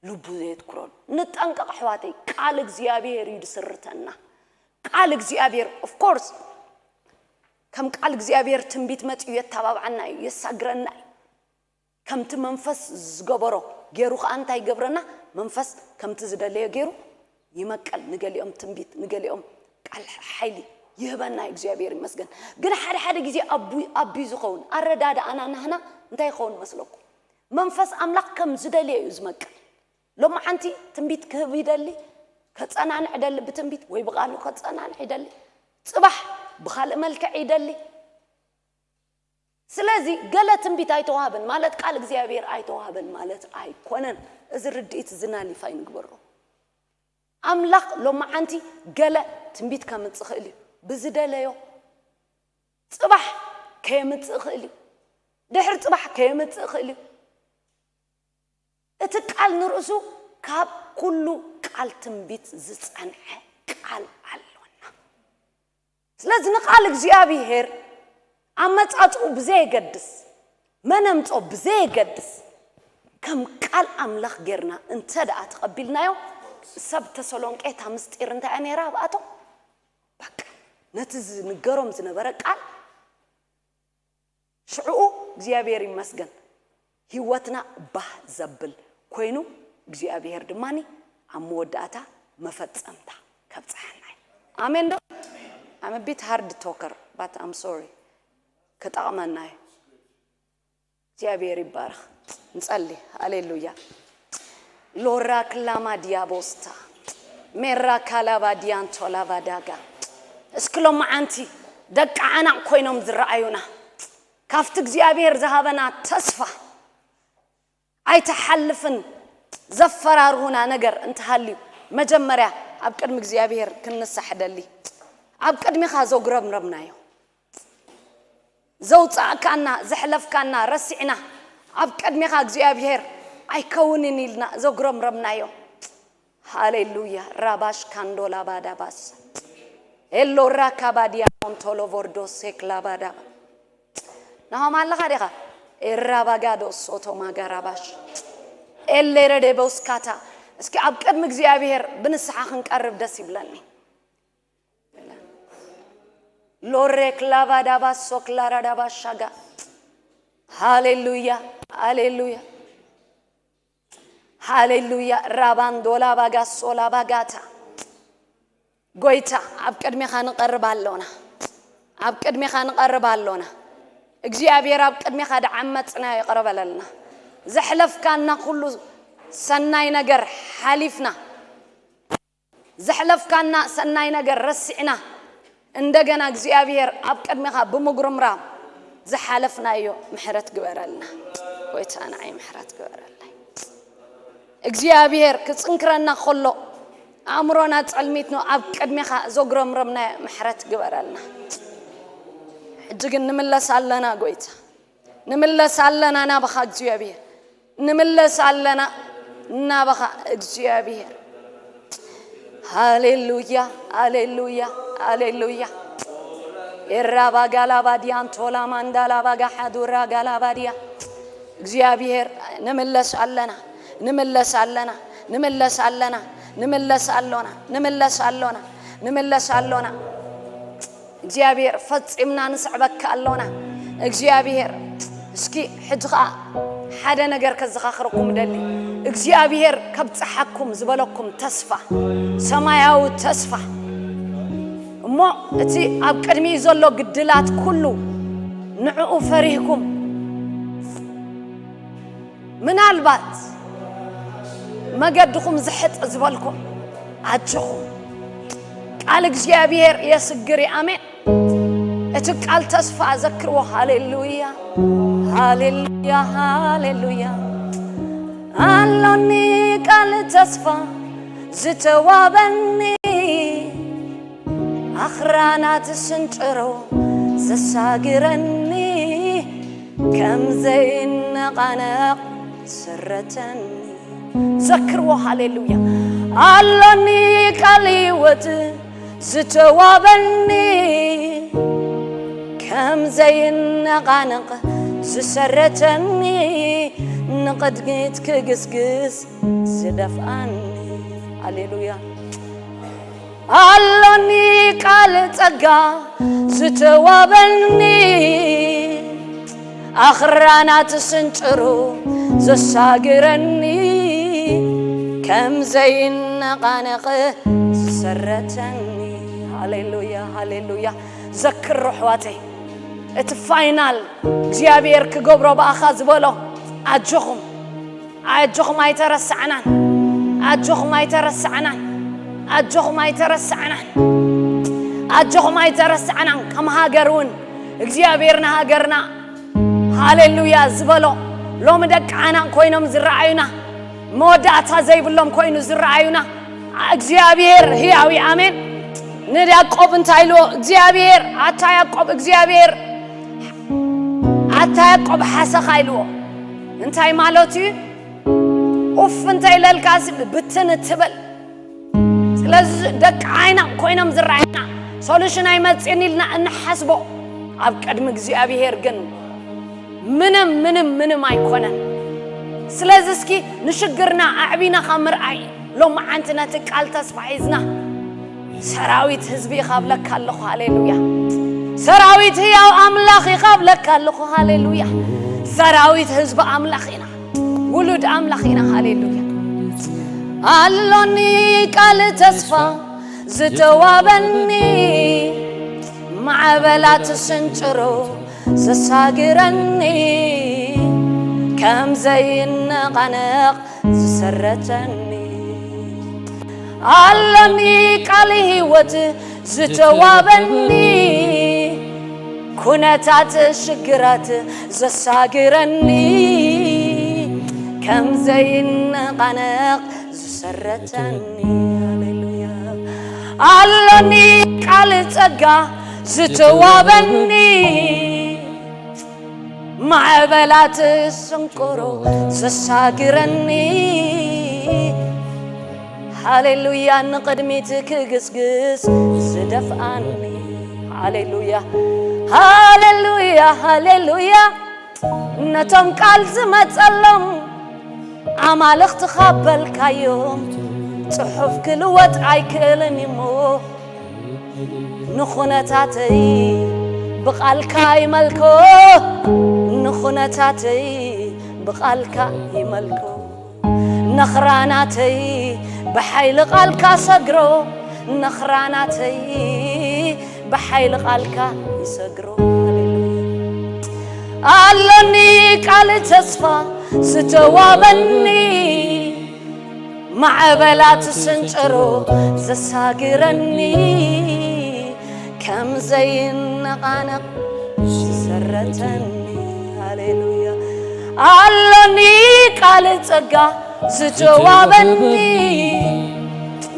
ልቡ ዘየትኩረሉ። ንጠንቀቕ ኣሕዋተይ፣ ቃል እግዚኣብሔር እዩ ዝስርተና። ቃል እግዚኣብሔር፣ of course፣ ከም ቃል እግዚኣብሔር ትንቢት መጺኡ የተባብዓና እዩ፣ የሳግረና እዩ። ከምቲ መንፈስ ዝገበሮ ገይሩ ከኣ እንታይ ይገብረና? መንፈስ ከምቲ ዝደለዮ ገይሩ ይመቀል። ንገሊኦም ትንቢት፣ ንገሊኦም ቃል ሓይሊ ይህበና እዩ። እግዚኣብሔር ይመስገን። ግን ሓደ ሓደ ግዜ ኣቡ ኣቢ ዝኸውን ኣረዳድኣና ናህና እንታይ ይኸውን መስለኩም? መንፈስ ኣምላኽ ከም ዝደልዮ እዩ ዝመቅል። ሎማዓንቲ ትንቢት ክህብ ይደሊ፣ ከጸናንዕ ይደሊ፣ ብትንቢት ወይ ብቓሉ ከጸናንዕ ይደሊ፣ ጽባሕ ብኻልእ መልክዕ ይደሊ። ስለዚ ገለ ትንቢት ኣይተዋህበን ማለት ቃል እግዚኣብሔር ኣይተዋህበን ማለት ኣይኮነን። እዚ ርድኢት እዚ ናሊፋይ ንግበሮ። ኣምላኽ ሎማዓንቲ ገለ ትንቢት ከምጽእ ይኽእል እዩ፣ ብዝደለዮ። ጽባሕ ከየምጽእ ይኽእል እዩ፣ ድሕሪ ጽባሕ ከየምጽእ ይኽእል እዩ። እቲ ቃል ንርእሱ ካብ ኩሉ ቃል ትንቢት ዝጸንዐ ቃል ኣሎና። ስለዚ ንቃል እግዚኣብሔር ኣመጻጽኡ ብዘየገድስ፣ መነምጾ ብዘየገድስ፣ ከም ቃል ኣምላኽ ጌርና እንተ ደኣ ተቐቢልናዮ፣ ሰብ ተሰሎንቄ እታ ምስጢር እንታይ እያ ነይራ ኣብኣቶም? በቃ ነቲ ዝንገሮም ዝነበረ ቃል ሽዕኡ እግዚኣብሔር ይመስገን፣ ህይወትና ባህ ዘብል ኮይኑ፣ እግዚኣብሔር ድማ ኣብ መወዳእታ መፈጸምታ ከብጽሓና እዩ። ኣሜን ዶ? I'm a bit hard talker, but I'm sorry። ክጠቕመና እዩ። እግዚኣብሔር ይባረኽ። ንጸሊ። ሃሌሉያ። ሎራ ክላማ ዲያቦስታ ሜራ ካላባ ዲያንቶላባ ዳጋ። እስኪ ሎማዓንቲ ደቂ ዓናቕ ኮይኖም ዝረኣዩና፣ ካብቲ እግዚኣብሔር ዝሃበና ተስፋ ኣይትሓልፍን ዘፈራርሁና ነገር እንተሃልዩ፣ መጀመርያ ኣብ ቅድሚ እግዚኣብሔር ክንንሳሕ ደሊ። ኣብ ቅድሚኻ ዘጉረምረምናዮ፣ ዘውጻእካና፣ ዘሕለፍካና ረሲዕና፣ ኣብ ቅድሚኻ እግዚኣብሔር ኣይከውንን ኢልና ዘጉረምረምናዮ። ሃሌሉያ። ራባሽ ካንዶላ ባዳባስ ኤሎራ ካባዲያ ሞንቶሎ ቮርዶ ሴክላ ባዳባ። ናሆም ኣለኻ ዲኻ? ኤራባጋዶ ሶቶ ማጋራባሽ ኤሌረዴቦስካታ። እስኪ ኣብ ቅድሚ እግዚኣብሔር ብንስሓ ክንቀርብ ደስ ይብለኒ። ሎሬክ ላባዳባ ሶክ ላራዳባ ሻጋ። ሃሌሉያ፣ ሃሌሉያ፣ ሃሌሉያ። ራባንዶላ ባጋ ሶላ ባጋታ። ጎይታ፣ ኣብ ቅድሜኻ ንቐርብ ኣሎና፣ ኣብ ቅድሜኻ ንቐርብ ኣሎና። እግዚኣብሔር፣ ኣብ ቅድሜኻ ደዓመጽናዮ ይቕረ በለልና። ዘሕለፍካና ኩሉ ሰናይ ነገር ሓሊፍና፣ ዘሕለፍካና ሰናይ ነገር ረሲዕና፣ እንደገና እግዚኣብሔር ኣብ ቅድሜኻ ብምጉርምራም ዝሓለፍናዮ ምሕረት ግበረልና። ጎይታ ንዓይ ምሕረት ግበረለይ። እግዚኣብሔር ክጽንክረና ከሎ፣ ኣእምሮና ጸልሚትኖ ኣብ ቅድሜኻ ዘጉረምረምናዮ ምሕረት ግበረልና። ሕጂ ግን ንምለስ ኣለና ጎይታ። ንምለስ ኣለና ናባኻ እግዚኣብሔር። ንምለስ ኣለና ናባኻ እግዚኣብሔር። ሃሌሉያ፣ ሃሌሉያ፣ ሃሌሉያ። ኤራባ ጋላባ ዲያንቶላ ማንዳላባ ጋሓዱራ ጋላባ ዲያ። እግዚኣብሔር ንምለስ ኣለና፣ ንምለስ ኣለና፣ ንምለስ ኣለና፣ ንምለስ ኣሎና፣ ንምለስ ኣሎና፣ ንምለስ ኣሎና። እግዚኣብሔር ፈጺምና ንስዕበካ ኣሎና። እግዚኣብሔር እስኪ ሕጂ ኸኣ ሓደ ነገር ከዘኻኽረኩም እደሊ። እግዚኣብሔር ከብጽሓኩም ዝበለኩም ተስፋ፣ ሰማያዊ ተስፋ፣ እሞ እቲ ኣብ ቅድሚኡ ዘሎ ግድላት ኩሉ ንዕኡ ፈሪህኩም፣ ምናልባት መገድኹም ዝሕጥ ዝበልኩም፣ ኣጆኹም። ቃል እግዚኣብሔር የስግር እዩ። ኣሜን። እቲ ቃል ተስፋ ዘክርዎ። ሃሌሉያ፣ ሃሌሉያ፣ ሃሌሉያ። ኣሎኒ ቃል ተስፋ ዝተዋበኒ፣ ኣኽራናት ስንጭሮ ዘሳግረኒ፣ ከም ዘይነቓነቕ ዝሰረተኒ። ዘክርዎ። ሃሌሉያ። ኣሎኒ ቃል ህይወት ዝተዋበኒ፣ ከም ዘይነቓነቕ ዝሰረተኒ፣ ንቕድሚት ክግስግስ ዝደፍኣኒ። ሃሌሉያ። ኣሎኒ ቃል ጸጋ ዝተዋበኒ፣ ኣኽራናት ስንጭሩ ዘሳግረኒ፣ ከም ዘይነቓነቕ ዝሰረተኒ። ሃሌሉያ፣ ሃሌሉያ። ዘክሩ ኣሕዋተይ፣ እቲ ፋይናል እግዚኣብሔር ክገብሮ ብኣኻ ዝበሎ፣ ኣጆኹም፣ ኣጆኹም ኣይተረሳዕናን፣ ኣጆኹም ኣይተረሳዕናን፣ ኣጆኹም ኣይተረሳዕናን፣ ኣጆኹም ኣይተረሳዕናን። ከም ሃገር እውን እግዚኣብሔር ንሃገርና ሃሌሉያ ዝበሎ፣ ሎሚ ደቂ ዓናቕ ኮይኖም ዝረኣዩና፣ መወዳእታ ዘይብሎም ኮይኑ ዝረኣዩና፣ እግዚኣብሔር ህያው እዩ። ኣሜን። ንያዕቆብ እንታይ ኢልዎ እግዚኣብሔር? ኣታ ያዕቆብ፣ እግዚኣብሔር ኣታ ያዕቆብ ሓሰኻ ኢልዎ። እንታይ ማለት እዩ? ኡፍ እንተ ኢለልካሲ ብትን እትብል። ስለዚ ደቂ ዓናቕ ኮይኖም ዝረኣዩና፣ ሶሉሽን ኣይመጽእን ኢልና እንሓስቦ፣ ኣብ ቅድሚ እግዚኣብሔር ግን ምንም፣ ምንም፣ ምንም ኣይኮነን። ስለዚ እስኪ ንሽግርና ኣዕቢና ካብ ምርኣይ፣ ሎማዓንቲ ነቲ ቃል ተስፋ ሒዝና፣ ሰራዊት ህዝቢ ኢኻ ብለካ ኣለኹ። ሃሌሉያ። ሰራዊት ህያው ኣምላኽ ኢኻ ብለካ ኣለኹ። ሃሌሉያ። ሰራዊት ህዝቢ ኣምላኽ ኢና፣ ውሉድ ኣምላኽ ኢና። ሃሌሉያ። ኣሎኒ ቃል ተስፋ ዝተዋበኒ፣ ማዕበላት ስንጭሮ ዘሳግረኒ፣ ከም ዘይነቓነቕ ዝሰረተኒ። ኣሎኒ ቃል ህይወት ዝተዋበኒ፣ ኩነታት ሽግራት ዘሳግረኒ፣ ከም ዘይነቓነቕ ዝሰረተኒ። ሃሌሉያ። ኣሎኒ ቃል ጸጋ ዝተዋበኒ፣ ማዕበላት ስንቁሮ ዘሳግረኒ። ሃሌሉያ። ንቕድሚት ክግስግስ ዝደፍኣኒ። ሃሌሉያ፣ ሃሌሉያ፣ ሃሌሉያ። ነቶም ቃል ዝመጸሎም ኣማልኽትኻ በልካዮም፣ ጽሑፍ ክልወጥ ኣይክእልን እሞ፣ ንኹነታተይ ብቓልካ ይመልኮ፣ ንኹነታተይ ብቓልካ ይመልኮ። ነኽራናተይ ብሓይሊ ቃልካ ሰግሮ፣ ነኽራናተይ ብሓይሊ ቃልካ ይሰግሮ። ሃሌሉያ። ኣሎኒ ቃል ተስፋ ዝተዋበኒ፣ ማዕበላት ስንጭሮ ዘሳግረኒ፣ ከም ዘይነቓነቕ ዝሰረተኒ። ሃሌሉያ። ኣሎኒ ቃል ጸጋ ዝተዋበኒ፣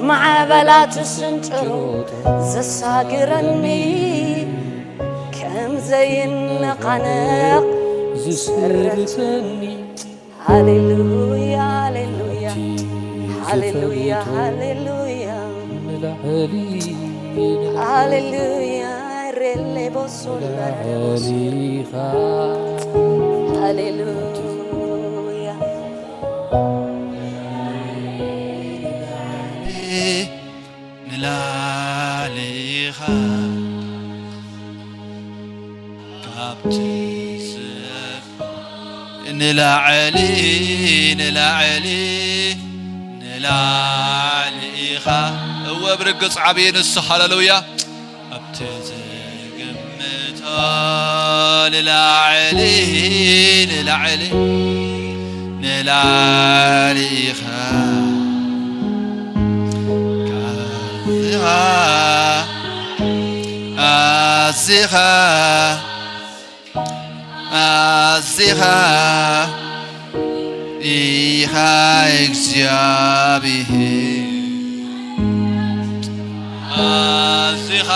ማዕበላት ስንጭሮ ዘሳግረኒ፣ ከም ዘይነቓነቕ ዝሰረተኒ። ሃሌሉያ፣ ሃሌሉያ፣ ሃሌሉያ፣ ሃሌሉያ፣ ሃሌሉያ። ሬሌ ቦሶ ሃሌሉያ። ንላዕሊ ኢኻ ካብቲ ሰብ ንላዕሊ፣ ንላዕሊ፣ ንላዕሊ ኢኻ። እወ ብርግጽ ዓብዪ ንሱ። ሃሌሉያ። ኣብቲ ዝግምቶ ንላዕሊ፣ ንላዕሊ፣ ንላዕሊ ኢኻ። ኣዚኻ ኣዚኻ ኢኻ እግዚኣብሔር። ኣዚኻ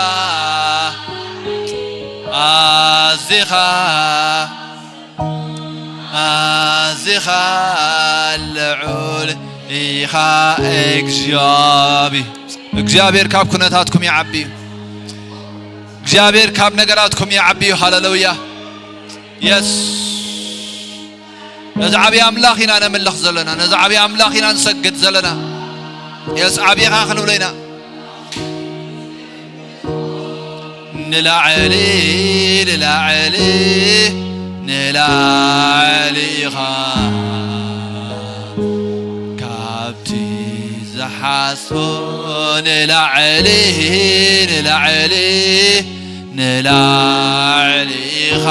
ኣዚኻ ኣዚኻ ልዑል ኢኻ እግዚኣብሔር። እግዚኣብሔር ካብ ኩነታትኩም ይዓቢ እዩ። እግዚኣብሔር ካብ ነገራትኩም ይዓቢ እዩ። ሃሌሉያ። የስ ነዚ ዓብዪ ኣምላኽ ኢና ነምልኽ ዘለና። ነዚ ዓብዪ ኣምላኽ ኢና ንሰግድ ዘለና። የስ ዓብዪኻ ክንብሎ ኢና። ንላዕሊ ንላዕሊ ንላዕሊ ኢኻ ካብቲ ዝሓስቦ ንላዕሊ ንላዕሊ ንላዕሊ ኢኻ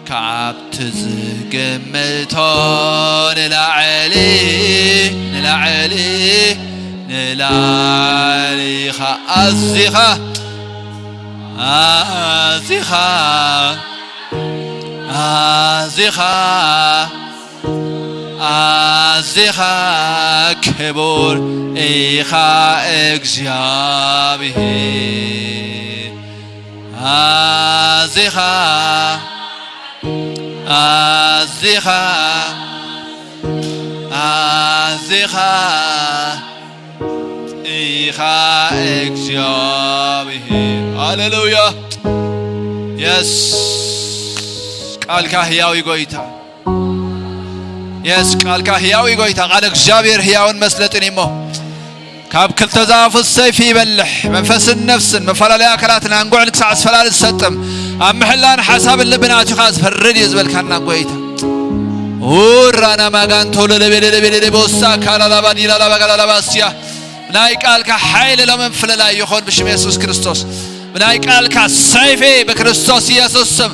ካብቲ ዝግምቶ ንላዕሊ ንላዕሊ ንላዕሊ ኢኻ ኣዚኻ ኣዚኻ ኣዚኻ ኣዚኻ ክቡር ኢኻ እግዚኣብሔር ኣዚኻ ኣዚኻ ኣዚኻ ኢኻ እግዚኣብሔር። ሃሌሉያ። የስ ቃልካ ህያው እዩ ጎይታ። የስ ቃልካ ህያው እዩ ጎይታ። ቃል እግዚኣብሔር ህያውን መስለጥን እዩ እሞ ካብ ክልተ ዛፉ ሰይፊ ይበልሕ፣ መንፈስን ነፍስን መፈላለያ ኣካላትን ኣንጉዕን ክሳዕ ዝፈላሊ ዝሰጥም፣ ኣብ ምሕላን ሓሳብን ልብን ኣትዩኻ ዝፈርድ እዩ ዝበልካና ጎይታ። ውራና ማጋንቶ ለለቤለለቤለሌ ቦሳ ካላላባ ዲላላባ ጋላላባ ስያ ናይ ቃልካ ሓይሊ ሎም ምፍልላይ ይኾን ብሽም የሱስ ክርስቶስ። ብናይ ቃልካ ሰይፊ ብክርስቶስ ኢየሱስ ስም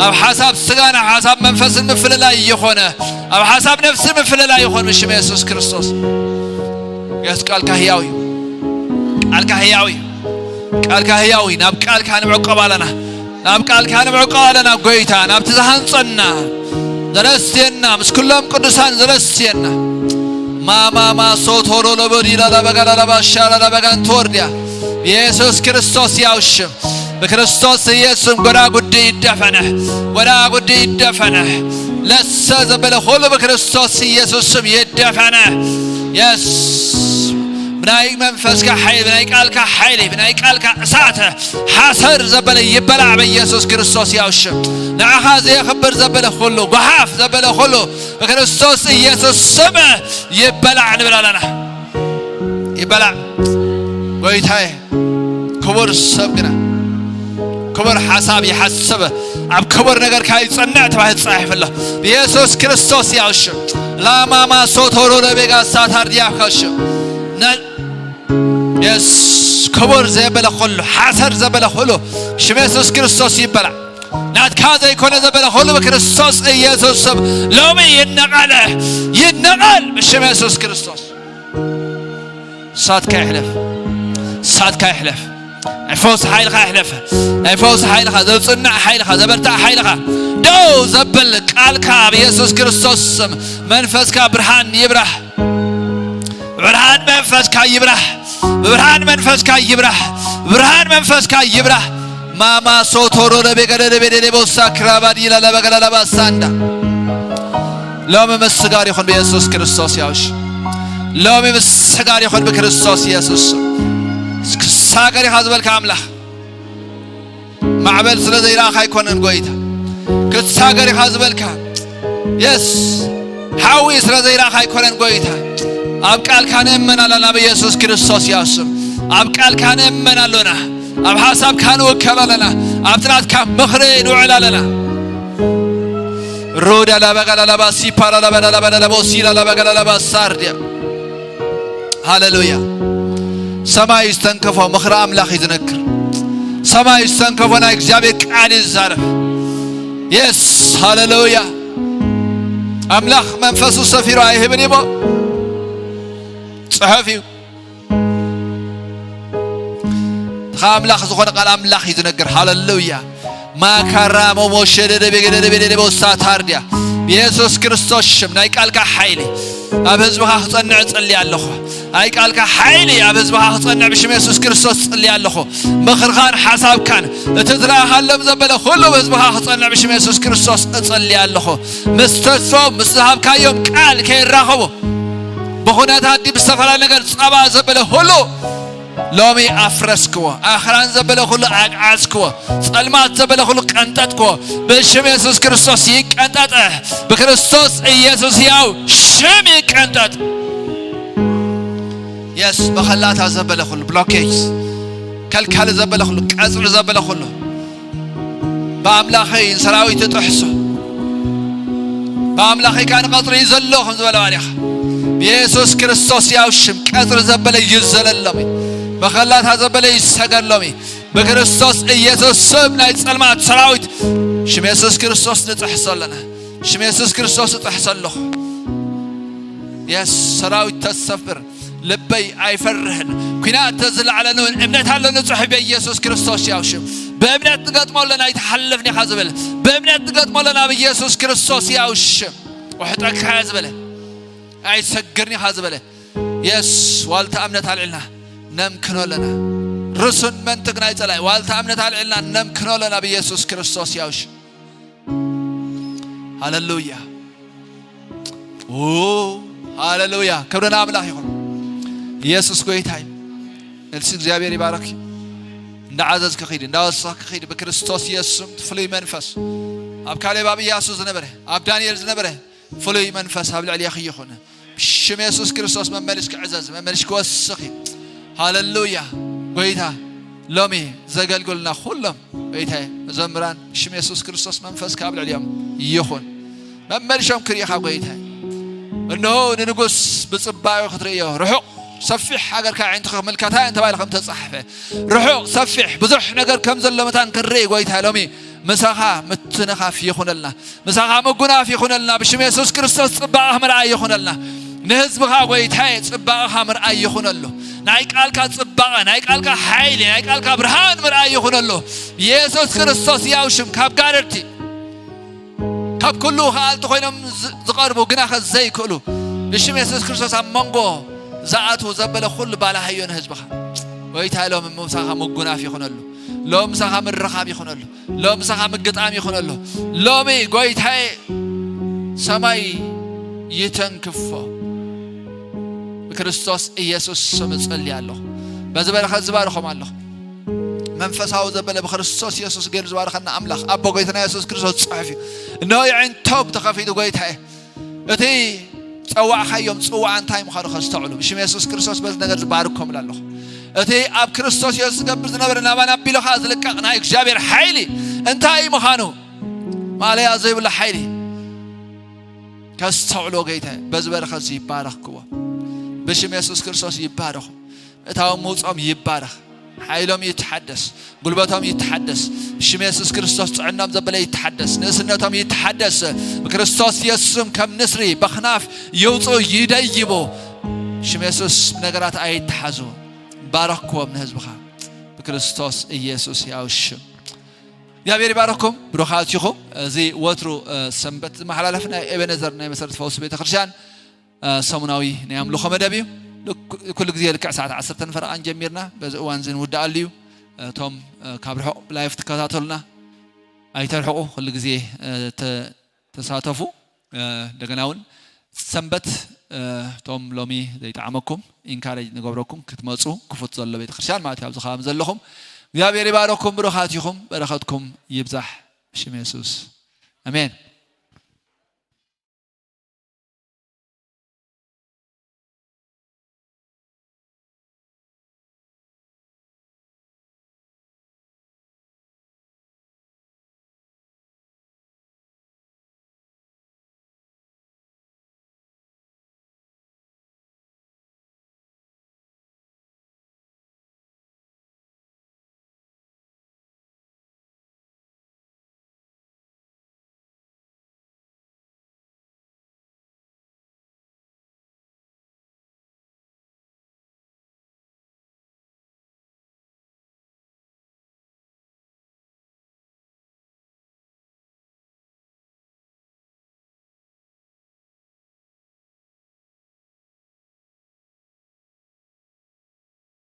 ኣብ ሓሳብ ስጋን ኣብ ሓሳብ መንፈስን ምፍልላይ ይኾነ። ኣብ ሓሳብ ነፍሲ ምፍልላይ ይኾን ብሽም የሱስ ክርስቶስ። የስ ቃልካ ህያው እዩ። ቃልካ ህያው እዩ። ቃልካ ህያው እዩ። ናብ ቃልካ ንዕቆብ ኣለና። ናብ ቃልካ ንዕቆብ ኣለና ጎይታ። ናብቲ ዝሃንጸና ዘለስየና ምስ ኩሎም ቅዱሳን ዘለስየና ማማማ ሶቶሎ ለበዲላ ለበጋላ ለባሻላ ለበጋን ትወርድያ ብየሱስ ክርስቶስ ያው ሽም ብክርስቶስ ኢየሱስ ጎዳጉዲ ይደፈነ፣ ጎዳጉዲ ይደፈነ። ለሰ ዘበለ ሁሉ ብክርስቶስ ኢየሱስ ስም ይደፈነ። የስ ብናይ መንፈስካ ሓይሊ፣ ብናይ ቃልካ ሓይሊ፣ ብናይ ቃልካ እሳት ሓሰር ዘበለ ይበላዕ በኢየሱስ ክርስቶስ ያው ሽም። ንዓኻ ዘየኽብር ዘበለ ኩሉ፣ ጓሓፍ ዘበለ ኩሉ ብክርስቶስ ኢየሱስ ስም ይበላዕ ንብል ኣለና። ይበላዕ ጎይታዬ። ክቡር ሰብ ግና ክቡር ሓሳብ ይሓስብ፣ ኣብ ክቡር ነገር ከኣ ይጸንዕ ተባሂሉ ተጻሒፉ ኣሎ። ብየሱስ ክርስቶስ ያው ሽም ላማማ ሶቶሮ ለቤጋ ሳታር ዲያካ ሽም ነ-፣ የስ ክቡር ዘበለ ኩሉ፣ ሓሰር ዘበለ ኩሉ ሽም የሱስ ክርስቶስ ይበላዕ። ናትካ ዘይኮነ ዘበለ ኩሉ ብክርስቶስ ኢየሱስ ስም ሎሚ ይነቐል፣ ይነቐል ብሽም የሱስ ክርስቶስ። እሳትካ ይሕለፍ፣ እሳትካ ይሕለፍ። ናይ ፈውሲ ሓይልኻ ይሕለፍ፣ ናይ ፈውሲ ሓይልኻ፣ ዘጽንዕ ሓይልኻ፣ ዘበርትዕ ሓይልኻ፣ ደው ዘብል ቃልካ ብየሱስ ክርስቶስ ስም መንፈስካ ብርሃን ይብራህ። ብብርሃን መንፈስካ ይብራህ፣ ብብርሃን መንፈስካ ይብራህ፣ ብብርሃን መንፈስካ ይብራህ። ማማ ሶቶሮ ለቤገደ ለቤደ ለቦሳ ክራባዲ ላላባገላላባ ሳንዳ ሎሚ ምስጋር ይኹን ብየሱስ ክርስቶስ ያውሽ። ሎሚ ምስጋር ይኹን ብክርስቶስ ኢየሱስ። ክሳገር ኢኻ ዝበልካ ኣምላኽ ማዕበል ስለ ዘይረኣኻ ኣይኮነን ጎይታ። ክትሳገር ኢኻ ዝበልካ የስ ሓዊ ስለ ዘይረኣኻ ኣይኮነን ጎይታ። ኣብ ቃልካ ንእመን ኣለና ብየሱስ ክርስቶስ ያው ስም። ኣብ ቃልካ ንእመን ኣሎና። ኣብ ሓሳብካ ንውከል ኣለና። ኣብቲ ናትካ ምኽሪ ንውዕል ኣለና። ሮዳ ላባጋ ላላባ ሲፓራ ላባዳ ላባዳ ላቦሲ ላላባጋ ላላባ ሳርድያ ሃሌሉያ። ሰማይ ዝተንከፎ ምኽሪ ኣምላኽ እዩ ዝነግር። ሰማይ ዝተንከፎ ናይ እግዚኣብሔር ቃል እዩ ዝዛረብ። የስ ሃሌሉያ። ኣምላኽ መንፈሱ ሰፊሩ ኣይህብን እዩሞ ጽሑፍ እዩ። እታ ካብ ኣምላኽ ዝኾነ ቃል ኣምላኽ እዩ ዝነግር። ሃለሉያ። ማካራ ሞሞሸደደ ቤገደደ ቤደደ ቦሳ ታርድያ። ብየሱስ ክርስቶስ ሽም ናይ ቃልካ ሓይሊ ኣብ ህዝብኻ ክጸንዕ እጸሊ ኣለኹ። ናይ ቃልካ ሓይሊ ኣብ ህዝብኻ ክጸንዕ ብሽም የሱስ ክርስቶስ እጸሊ ኣለኹ። ምኽርኻን ሓሳብካን እቲ ዝለኣኻሎም ዘበለ ኩሉ ብህዝብኻ ክጸንዕ ብሽም የሱስ ክርስቶስ እጸሊ ኣለኹ። ምስ ተስፎም ምስ ዝሃብካዮም ቃል ከይራኸቡ ብኹነታት ድዩ ብዝተፈላለየ ነገር ጸባ ዘበለ ኩሉ ሎሚ ኣፍረስክዎ። ኣኽራን ዘበለ ኩሉ ኣግዓዝክዎ። ጸልማት ዘበለ ኩሉ ቀንጠጥክዎ። ብሽም የሱስ ክርስቶስ ይቀንጠጥ። ብክርስቶስ ኢየሱስ ያው ሽም ይቀንጠጥ። የስ መኸላታ ዘበለ ኩሉ ብሎኬጅ ከልካሊ ዘበለ ኩሉ ቀጽሪ ዘበለ ኩሉ ብኣምላኸይ ንሰራዊት እጥሕሶ። ብኣምላኸይ ከኣ ንቐጽሪ እዩ ዘሎ ከም ዝበለ ባሪኻ ብየሱስ ክርስቶስ ያው ሽም ቀጽሪ ዘበለ ይዘለሎም እዩ። መኸላታ ዘበለ ይሰገሎም እዩ። ብክርስቶስ ኢየሱስ ስም ናይ ጸልማት ሰራዊት ሽም የሱስ ክርስቶስ ንጥሕሶ ኣለና። ሽም የሱስ ክርስቶስ እጥሕሶ ኣለኹ። የስ ሰራዊት ተሰፍር ልበይ ኣይፈርሕን። ኲናት ተዝለዓለኒ እውን እምነት ኣሎ ንጽሑፍ በኢየሱስ ክርስቶስ ያው ሽም። ብእምነት ንገጥሞ ኣለና ኣይትሓልፍን ኢኻ ዝብል። ብእምነት ንገጥሞ ኣለና ብኢየሱስ ክርስቶስ ያው ሽም። ውሕጠካ እያ ዝበለ ኣይትሰግርን ኢኻ ዝበለ የስ ዋልታ እምነት ኣልዕልና ነምክኖ ኣለና። ርሱን መንጥቅ ናይ ጸላይ ዋልታ እምነት ኣልዕልና ነምክኖ ኣለና ብኢየሱስ ክርስቶስ ያው ሽም። ሃለሉያ። ኦ ሃለሉያ። ክብሪ ንኣምላኽ ይኹን። ኢየሱስ ጎይታ እዩ። ንልሲ እግዚኣብሔር ይባረክ። እንዳዓዘዝክ ኺድ እንዳወሰኽክ ኺድ ብክርስቶስ ኢየሱስ ስም ፍሉይ መንፈስ ኣብ ካሌብ ኣብ ኢያሱ ዝነበረ ኣብ ዳንኤል ዝነበረ ፍሉይ መንፈስ ኣብ ልዕሌኺ ይኹን። ብሽም የሱስ ክርስቶስ መመልሽ ክዕዘዝ መመልሽ ክወስኽ እዩ። ሃለሉያ። ጎይታ ሎሚ ዘገልግሉና ኩሎም ጎይታ መዘምራን ብሽም የሱስ ክርስቶስ መንፈስካ ኣብ ልዕሊኦም ይኹን። መመልሾም ክሪኢኻ ጎይታ እንሆ ንንጉስ ብጽባዩ ክትርእዮ ርሑቕ ሰፊሕ ሃገርካ ዓይንትኻ ክምልከታ እንተባለ ከም ተጻሕፈ ርሑቕ ሰፊሕ ብዙሕ ነገር ከም ዘሎ መታን ክንርኢ ጎይታ ሎሚ ምሳኻ ምትንኻፍ ይኹነልና። ምሳኻ ምጉናፍ ይኹነልና። ብሽም የሱስ ክርስቶስ ጽባቐኻ ምርኣይ ይኹነልና። ንህዝብኻ ጎይታዬ ጽባቐኻ ምርኣይ ይኹነሉ። ናይ ቃልካ ጽባቐ ናይ ቃልካ ሓይሊ ናይ ቃልካ ብርሃን ምርኣይ ይኹነሉ። ብየሱስ ክርስቶስ ያው ሽም ካብ ጋረድቲ ካብ ኩሉ ኸኣልቲ ኮይኖም ዝ- ዝቐርቡ ግናኸ ዘይክእሉ ብሽም የሱስ ክርስቶስ ኣብ መንጎ ዝኣትዉ ዘበለ ኩሉ ባላሃዮ ንህዝብኻ ጎይታ ሎም ምሳኻ ምጉናፍ ይኹነሉ። ሎም ምሳኻ ምርኻብ ይኹነሉ። ሎም ምሳኻ ምግጣም ይኹነሉ። ሎሚ ጎይታዬ ሰማይ ይተንክፎ። ብክርስቶስ ኢየሱስ ስም እጸሊ ኣለኹ። በዚ በረኸት ዝባርኾም ኣለኹ። መንፈሳዊ ዘበለ ብክርስቶስ ኢየሱስ ገይሩ ዝባርኸና ኣምላኽ ኣቦ ጎይታና የሱስ ክርስቶስ ጽሑፍ እዩ። እነሆ የዒንቶም ተኸፊቱ ጎይታዬ እቲ ጸዋዕኻዮም ጽዋዕ እንታይ ምዃኑ ከስተውዕሉ ብሽም የሱስ ክርስቶስ በዚ ነገር ዝባርኮም ኣለኹ። እቲ ኣብ ክርስቶስ የሱስ ዝገብር ዝነበረ ናባና ኣቢሉኻ ዝልቀቕ ናይ እግዚኣብሔር ሓይሊ እንታይ ምዃኑ ማለያ ዘይብሉ ሓይሊ ከስተውዕሎ ጌታ በዚ በረኸት እዚ ይባረኽክዎ። ብሽም የሱስ ክርስቶስ ይባረኹ። እታዎም ምውጾም ይባረኽ። ሓይሎም ይተሓደስ፣ ጉልበቶም ይተሓደስ። ብሽም የሱስ ክርስቶስ ጥዕኖም ዘበለ ይተሓደስ፣ ንእስነቶም ይተሓደስ። ብክርስቶስ የሱስም ከም ንስሪ በኽናፍ ይውፁ ይደይቡ። ብሽም የሱስ ነገራት ኣይተሓዙ። ባረኽክዎም ንህዝብኻ ብክርስቶስ ኢየሱስ ያው ሽም። እግዚኣብሔር ይባረኽኩም ብሩኻት ኢኹም። እዚ ወትሩ እ፣ ሰንበት ዝመሓላለፍ ናይ ኤቤኔዘር ናይ መሰረት ፈውሲ ቤተክርስትያን እ፣ ሰሙናዊ ናይ ኣምልኾ መደብ እዩ። ልክ- ኩሉ ግዜ ልክዕ ሰዓት ዓሰርተ ፈረቓን ጀሚርና በዚ እዋን እዚ ንውድኣሉ እዩ። እቶም እ፣ ካብ ርሑቕ ብላይፍ ትከታተሉና ኣይተርሕቑ፣ ኩሉ ግዜ እ፣ ተ- ተሳተፉ። እ፣ እንደገና እውን ሰንበት እ፣ እቶም ሎሚ ዘይጠዓመኩም ኢንካሬጅ ንገብረኩም ክትመፁ ክፉት ዘሎ ቤተክርስትያን ማለት እዩ። ኣብዚ ከባቢ ዘለኹም እግዚኣብሔር ይባረኩም፣ ብሩኻት ኢኹም፣ በረኸትኩም ይብዛሕ ብሽም የሱስ ኣሜን።